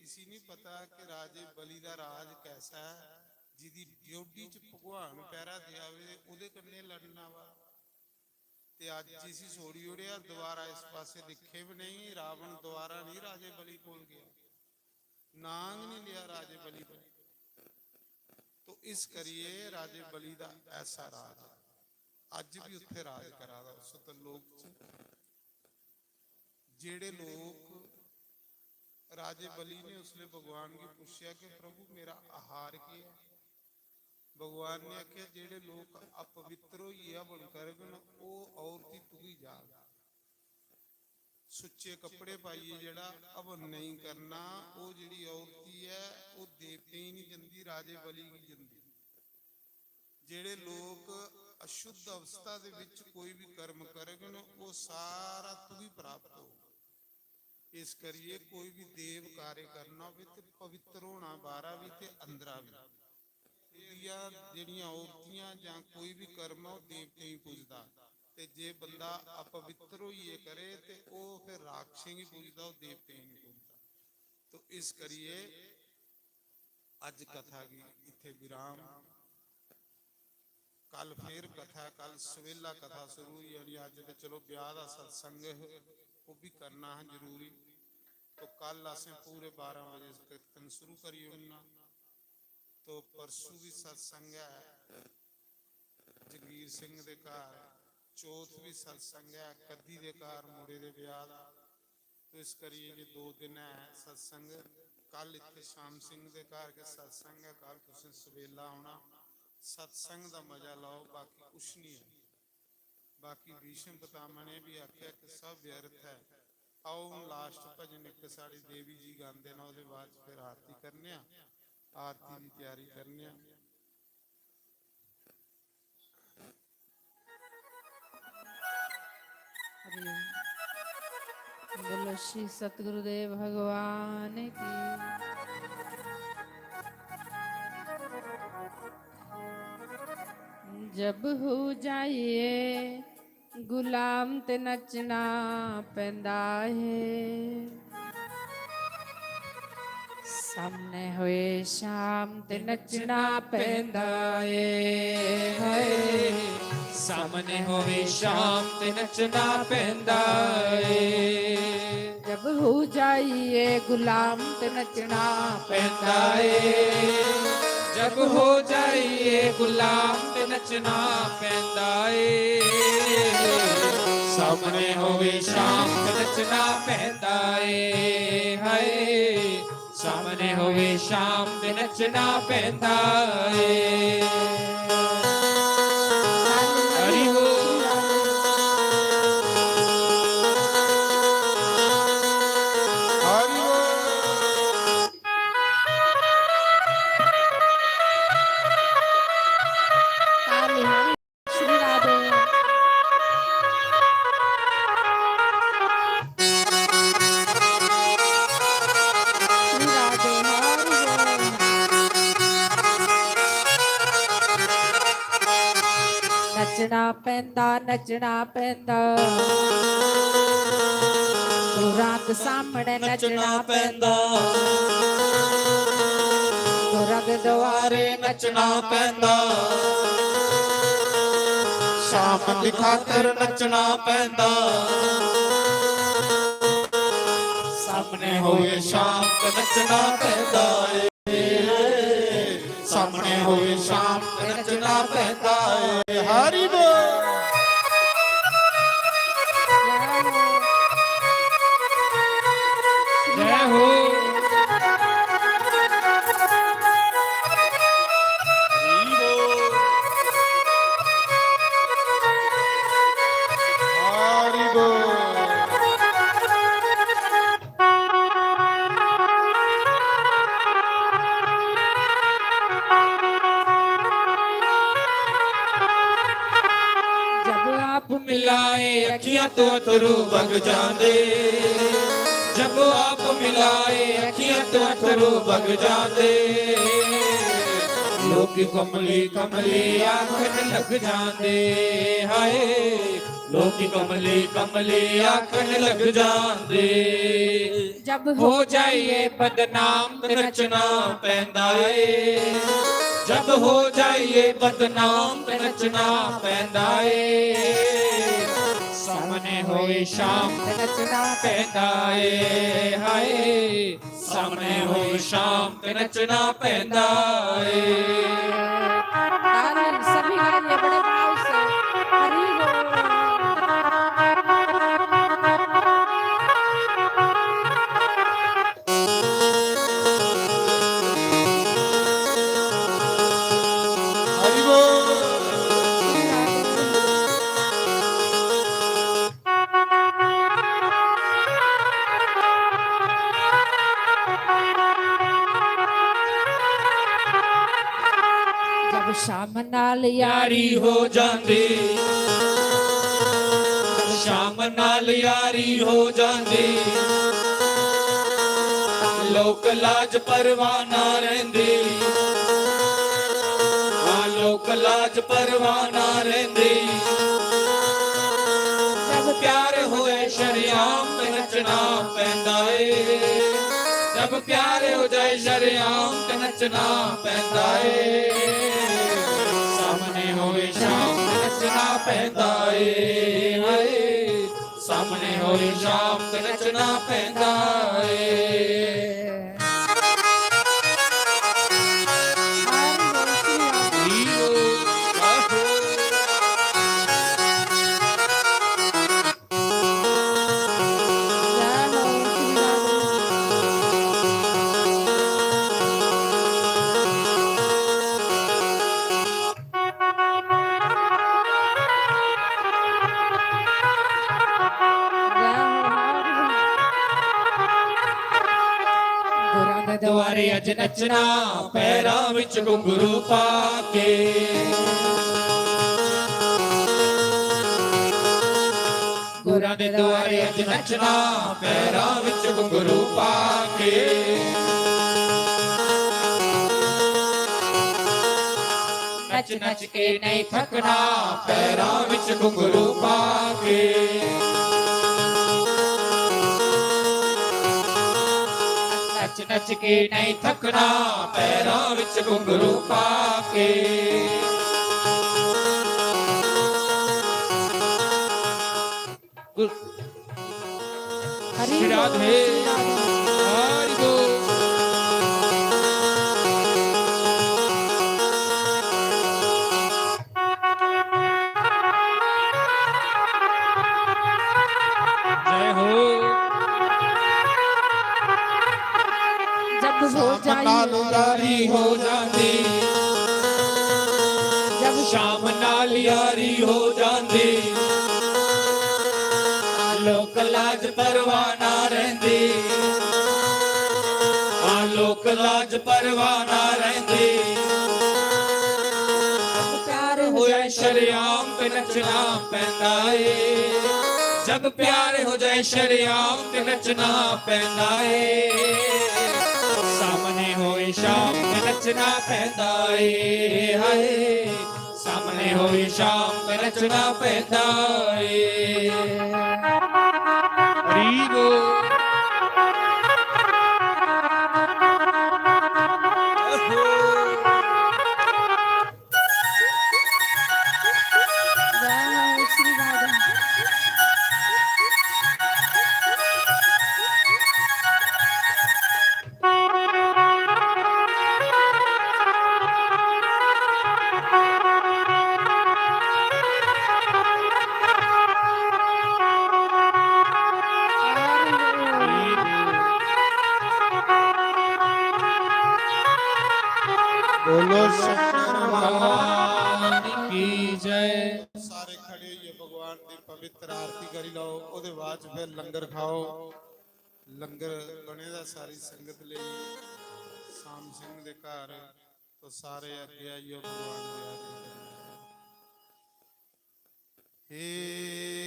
इसी नहीं पता कि राजे बलि दा राज कैसा ऐ, जिदी ड्योढ़ी च भगवान पैरा देआ दे, ओह्दे कन्नै लड़ना वा। ते अज्ज इसी छोड़ी ओड़ेआ, दोबारा इस पासे दिक्खे बी नहीं। रावण दोबारा नहीं राजे बलि कोल गया, नांऽ गै नहीं लिया राजे बलि दा। तो इस करिए राजे बलि दा ऐसा राज है। अज्ज भी उत्थे राज करा दा उस लोक च। जेड़े लोक, राजे बलि ने उसले भगवान गी पुच्छेआ कि प्रभु, मेरा आहार केह् ऐ? भगवान ने आखेआ, जेड़े लोक अपवित्र होइयै हवन करगन, ओह् औरती तुगी जाग। सुच्चे कपड़े पाइयै जेड़ा हवन नेईं करना, ओह् जेड़ी औरती ऐ, ओह् देवतें गी निं जंदी, राजे बलि गी जंदी। जेड़े लोक अशुद्ध अवस्था दे विच कोई भी कर्म करगन, ओह् सारा तुगी प्राप्त होग। इस करिए कोई भी देव कार्य करना होवे ते पवित्र होना बाहरा भी ते अंदरा भी। ओह्दियां जेड़ियां औरतियां जां कोई भी कर्म, ओह् देवतें गी पुजदा। ते जे बंदा अपवित्र होइयै करे ते ओह् फिर राक्षसें गी पुजदा, ओह् देवतें गी निं पुजदा। तो इस करिए अज्ज कथा गी इत्थे विराम। कल फिर कथा, कल सवेला कथा शुरू होई जानी। अज्ज ते चलो ब्याह दा सत्संग ऐ, ओह् भी करना हा जरूरी। तो कल असें पूरे बारां बजे कीर्तन शुरू करी ओड़ना। तो परसू भी सत्संग ऐ जगीर सिंह दे घर, चौथ भी सत्संग ऐ कद्दी दे घर मुड़े दे ब्याह दा। तो इस करिए जे दो दिन है सत्संग, कल इत्थे श्याम सिंह दे घर के सत्संग है, कल तुसें सवेला आना, सत्संग दा मजा लाओ, बाकी कुछ नहीं है। बाकी भीष्म पितामह ने भी आख्या कि सब व्यर्थ है। आओ हुन last भजन इक साढ़ी देवी जी गांदे न, ओह्दे बाद च फिर आरती करने आं, आरती दी त्यारी करने आं। हरि ओम। बोलो श्री सतगुरुदेव भगवान की। जब हो जाइए गुलाम ते नचना पैंदा है। सामने होए शाम ते नचना पैंदा ਏ। ਹਾਏ, ਸਾਹਮਣੇ ਹੋਵੇ ਸ਼ਾਮ ਤੇ ਨੱਚਣਾ ਪੈਂਦਾ ਏ। जब हो जाइए गुलाम ते नचना ਪੈਂਦਾ ਏ। जब हो जाइए गुलाम ਤੇ ਨੱਚਣਾ ਪੈਂਦਾ ਏ। ਸਾਹਮਣੇ ਹੋਵੇ ਸ਼ਾਮ ਤੇ ਨੱਚਣਾ ਪੈਂਦਾ ਏ। ਹਾਏ, ਸਾਹਮਣੇ ਹੋਵੇ ਸ਼ਾਮ ਤੇ ਨੱਚਣਾ ਪੈਂਦਾ ਏ। ਹਰੀ ਬੋਲ। ਹਰੀ ਬੋਲ। श्री राधे। श्री राधे, हरि बोल। नचना पैंदा, नचना पैंदा। रात सामने नचना पैंदा। रग द्वारे नचना पैंदा। शाम दी खातर नचना पैंदा। सामने होए शाम ते नचना पैंदा ਏ। ਸਾਹਮਣੇ ਹੋਏ ਸ਼ਾਮ ਤੇ ਨੱਚਣਾ ਪੈਂਦਾ ਏ। हरि बोल। जय हो। हरि बोल। हरि बोल। जब आप मिलाए अखियां तो अथरू बग जांदे, जब आप मिलाए अखियां तो अथरू बग जांदे। लोक कमली कमली आखन लग जांदे, हाय। लोक कमली कमली आखन लग जांदे। जब हो जाइए बदनाम ते नचना पैंदा ਏ। जब हो जाइए बदनाम ते नचना पैंदा ਏ। सामने होए शाम ते नचना पैंदा ਏ। हाय। सामने होए शाम ते नचना पैंदा ਏ। ताली सभी गाइए बड़े भाव से। हरि बोल। हरि बोल। जब शाम नाल यारी हो जांदी, जब शाम नाल यारी हो जांदी, लोक लाज परवाह ना रहिंदी। हाँ, लोक लाज परवाह ना रहिंदी। जब प्यार होए शरेआम ते नचना पैंदा ਏ। जब प्यार हो जाए शरेआम ते नचना पैंदा ਏ। सामने होए शाम ते नचना पैंदा ਏ। हाय। सामने होए शाम ते नचना पैंदा ਏ। गुरां दे द्वारे अज नचना, पैरां विच घुंघरू पा के। गुरां दे द्वारे अज नचना, पैरां विच घुंघरू पा के। नच नच के नहीं थकना, पैरां विच घुंघरू पा के। नच नच के नहीं थकना, पैरां विच घुंघरू पा के। हरि श्री राधे। बोल। हरि बोल। जय हो। जब हो शाम जाए नाल यारी हो जांदी, जब शाम नाल यारी हो जांदी, लोक लाज परवाह ना रहिंदी। हाँ, लोक लाज परवाह ना रहिंदी। प्यार होए शरेआम ते नचना पैंदा ਏ। जब प्यार हो जाए शरेआम ते नचना पैंदा ਏ। सामने होए शाम ते नचना पैंदा ਏ। हाय। सामने होए शाम ते नचना पैंदा ਏ। हरि बोल। जय श्री राधे। बोलो शंकर भगवान की जय। सारे खड़े होइए भगवान की पवित्र आरती करी लो, ओदे बाद च फिर लंगर खाओ। लंगर बने दा सारी संगत ले, शाम सिंह दे घर। तो सारे अगे आइयो भगवान की आरती करिए। हे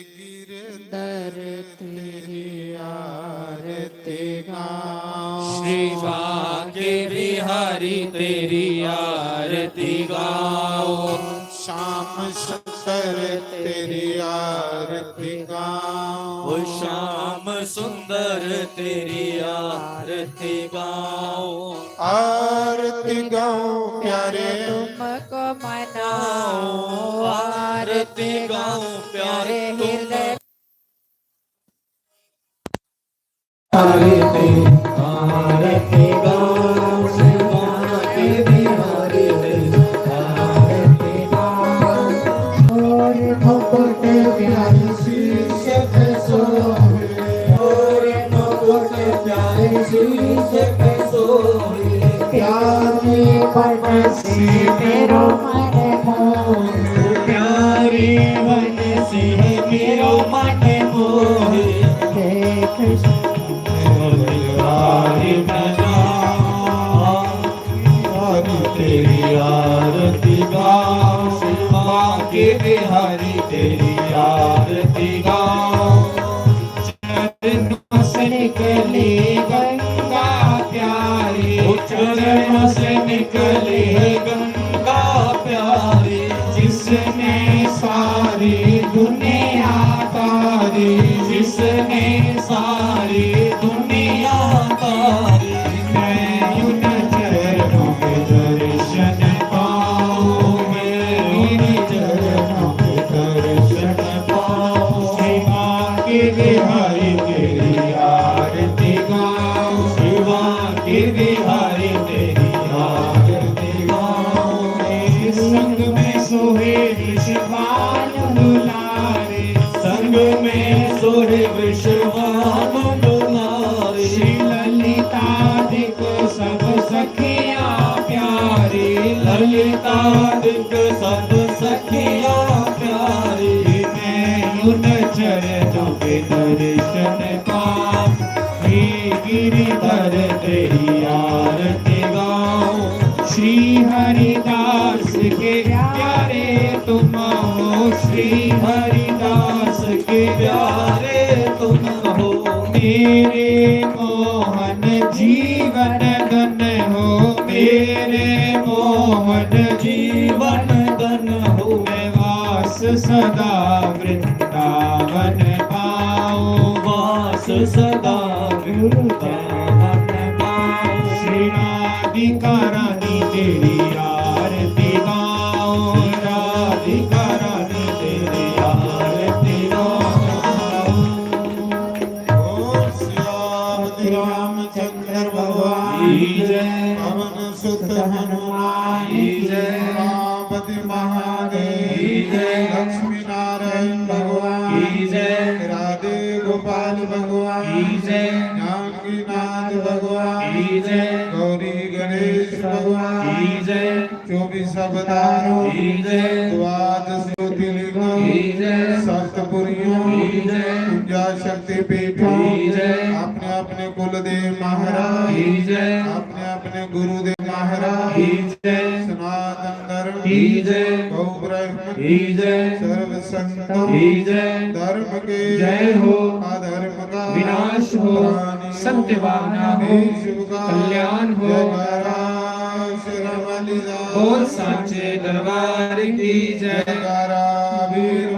गिरधर तेरी आरती गाओ। श्री बांके बिहारी तेरी आरती गाओ। श्याम सुंदर तेरी आरती गाओ। ओ श्याम सुंदर तेरी आरती गाओ। आरती गाओ प्यारे तुमको मनाओ। आरती गाओ प्यारे तुम। आरती, आरती गाओ, श्री बांके बिहारी तेरी आरती गाओ। और मुकुट प्यारी शीश पे सोहे, और मुकुट प्यारी शीश पे सोहे। प्यारी बनसी मेरो मन मोहे। प्यारी बनसी है मेरो मन मोहे। देख प्यारी बना। तेरी आरती गाओ, श्री बांके बिहारी तेरी आरती गाओ। चरणों से निकली गंगा प्यारी, ओ चरणों से निकली गंगा प्यारी, जिसने सारी दुनिया तारी, जिसने सारी दुनिया तारी। मैं उन चरणों के दर्शन पाऊं, मैं उन चरणों के दर्शन पाऊं। श्री बांके बिहारी तेरी आरती गाऊं, श्री बांके बिहारी तेरी आरती गाऊं। संग में सोहे वृषभानु दुलारे, संग में सोहे वृषभानु दुलारे। श्री ललितादिक सब सखियां प्यारी, ललितादिक सब सखियां प्यारी। मैं उन चरणों के दर्शन पाऊं, हे गिरधर तेरी आरती गाऊं। श्री हरिदास के प्यारे तुम हो, श्री हरिदास के प्यारे तुम हो। मेरे मोहन जीवन धन हो, मेरे मोहन जीवन धन हो। मैं वास सदा वृंदावन पाऊं, वास सदा वृंदावन पाऊं। श्री राधिका रानी तेरी आरती गाऊं, राधिका रानी तेरी आरती गाऊं। ओम श्री रामचंद्र भगवान की जय। पवन सुत हनुमान की जय। उमापति महादेव की जय। लक्ष्मी नारायण भगवान की जय। राधे गोपाल भगवान की जय। जानकीनाथ भगवान की जय। गौरी गणेश भगवान की जय। चौबीस अवतारों की जय। द्वादश ज्योतिर्लिंगों की जय। सप्तपुरियों की जय। ऊंजा शक्ति पीठों की जय। अपने अपने कुलदेव महाराज की जय। अपने अपने गुरुदेव महाराज की जय। सनातन धर्म की जय। गौ ब्राह्मण की जय। सर्व संतों की जय। धर्म के जय हो। अधर्म का विनाश हो। प्राणी सत्य भावना हो। विश्व का कल्याण हो। जयकारा श्री राम लीला। बोल सांचे दरबार की जय। जयकारा वीर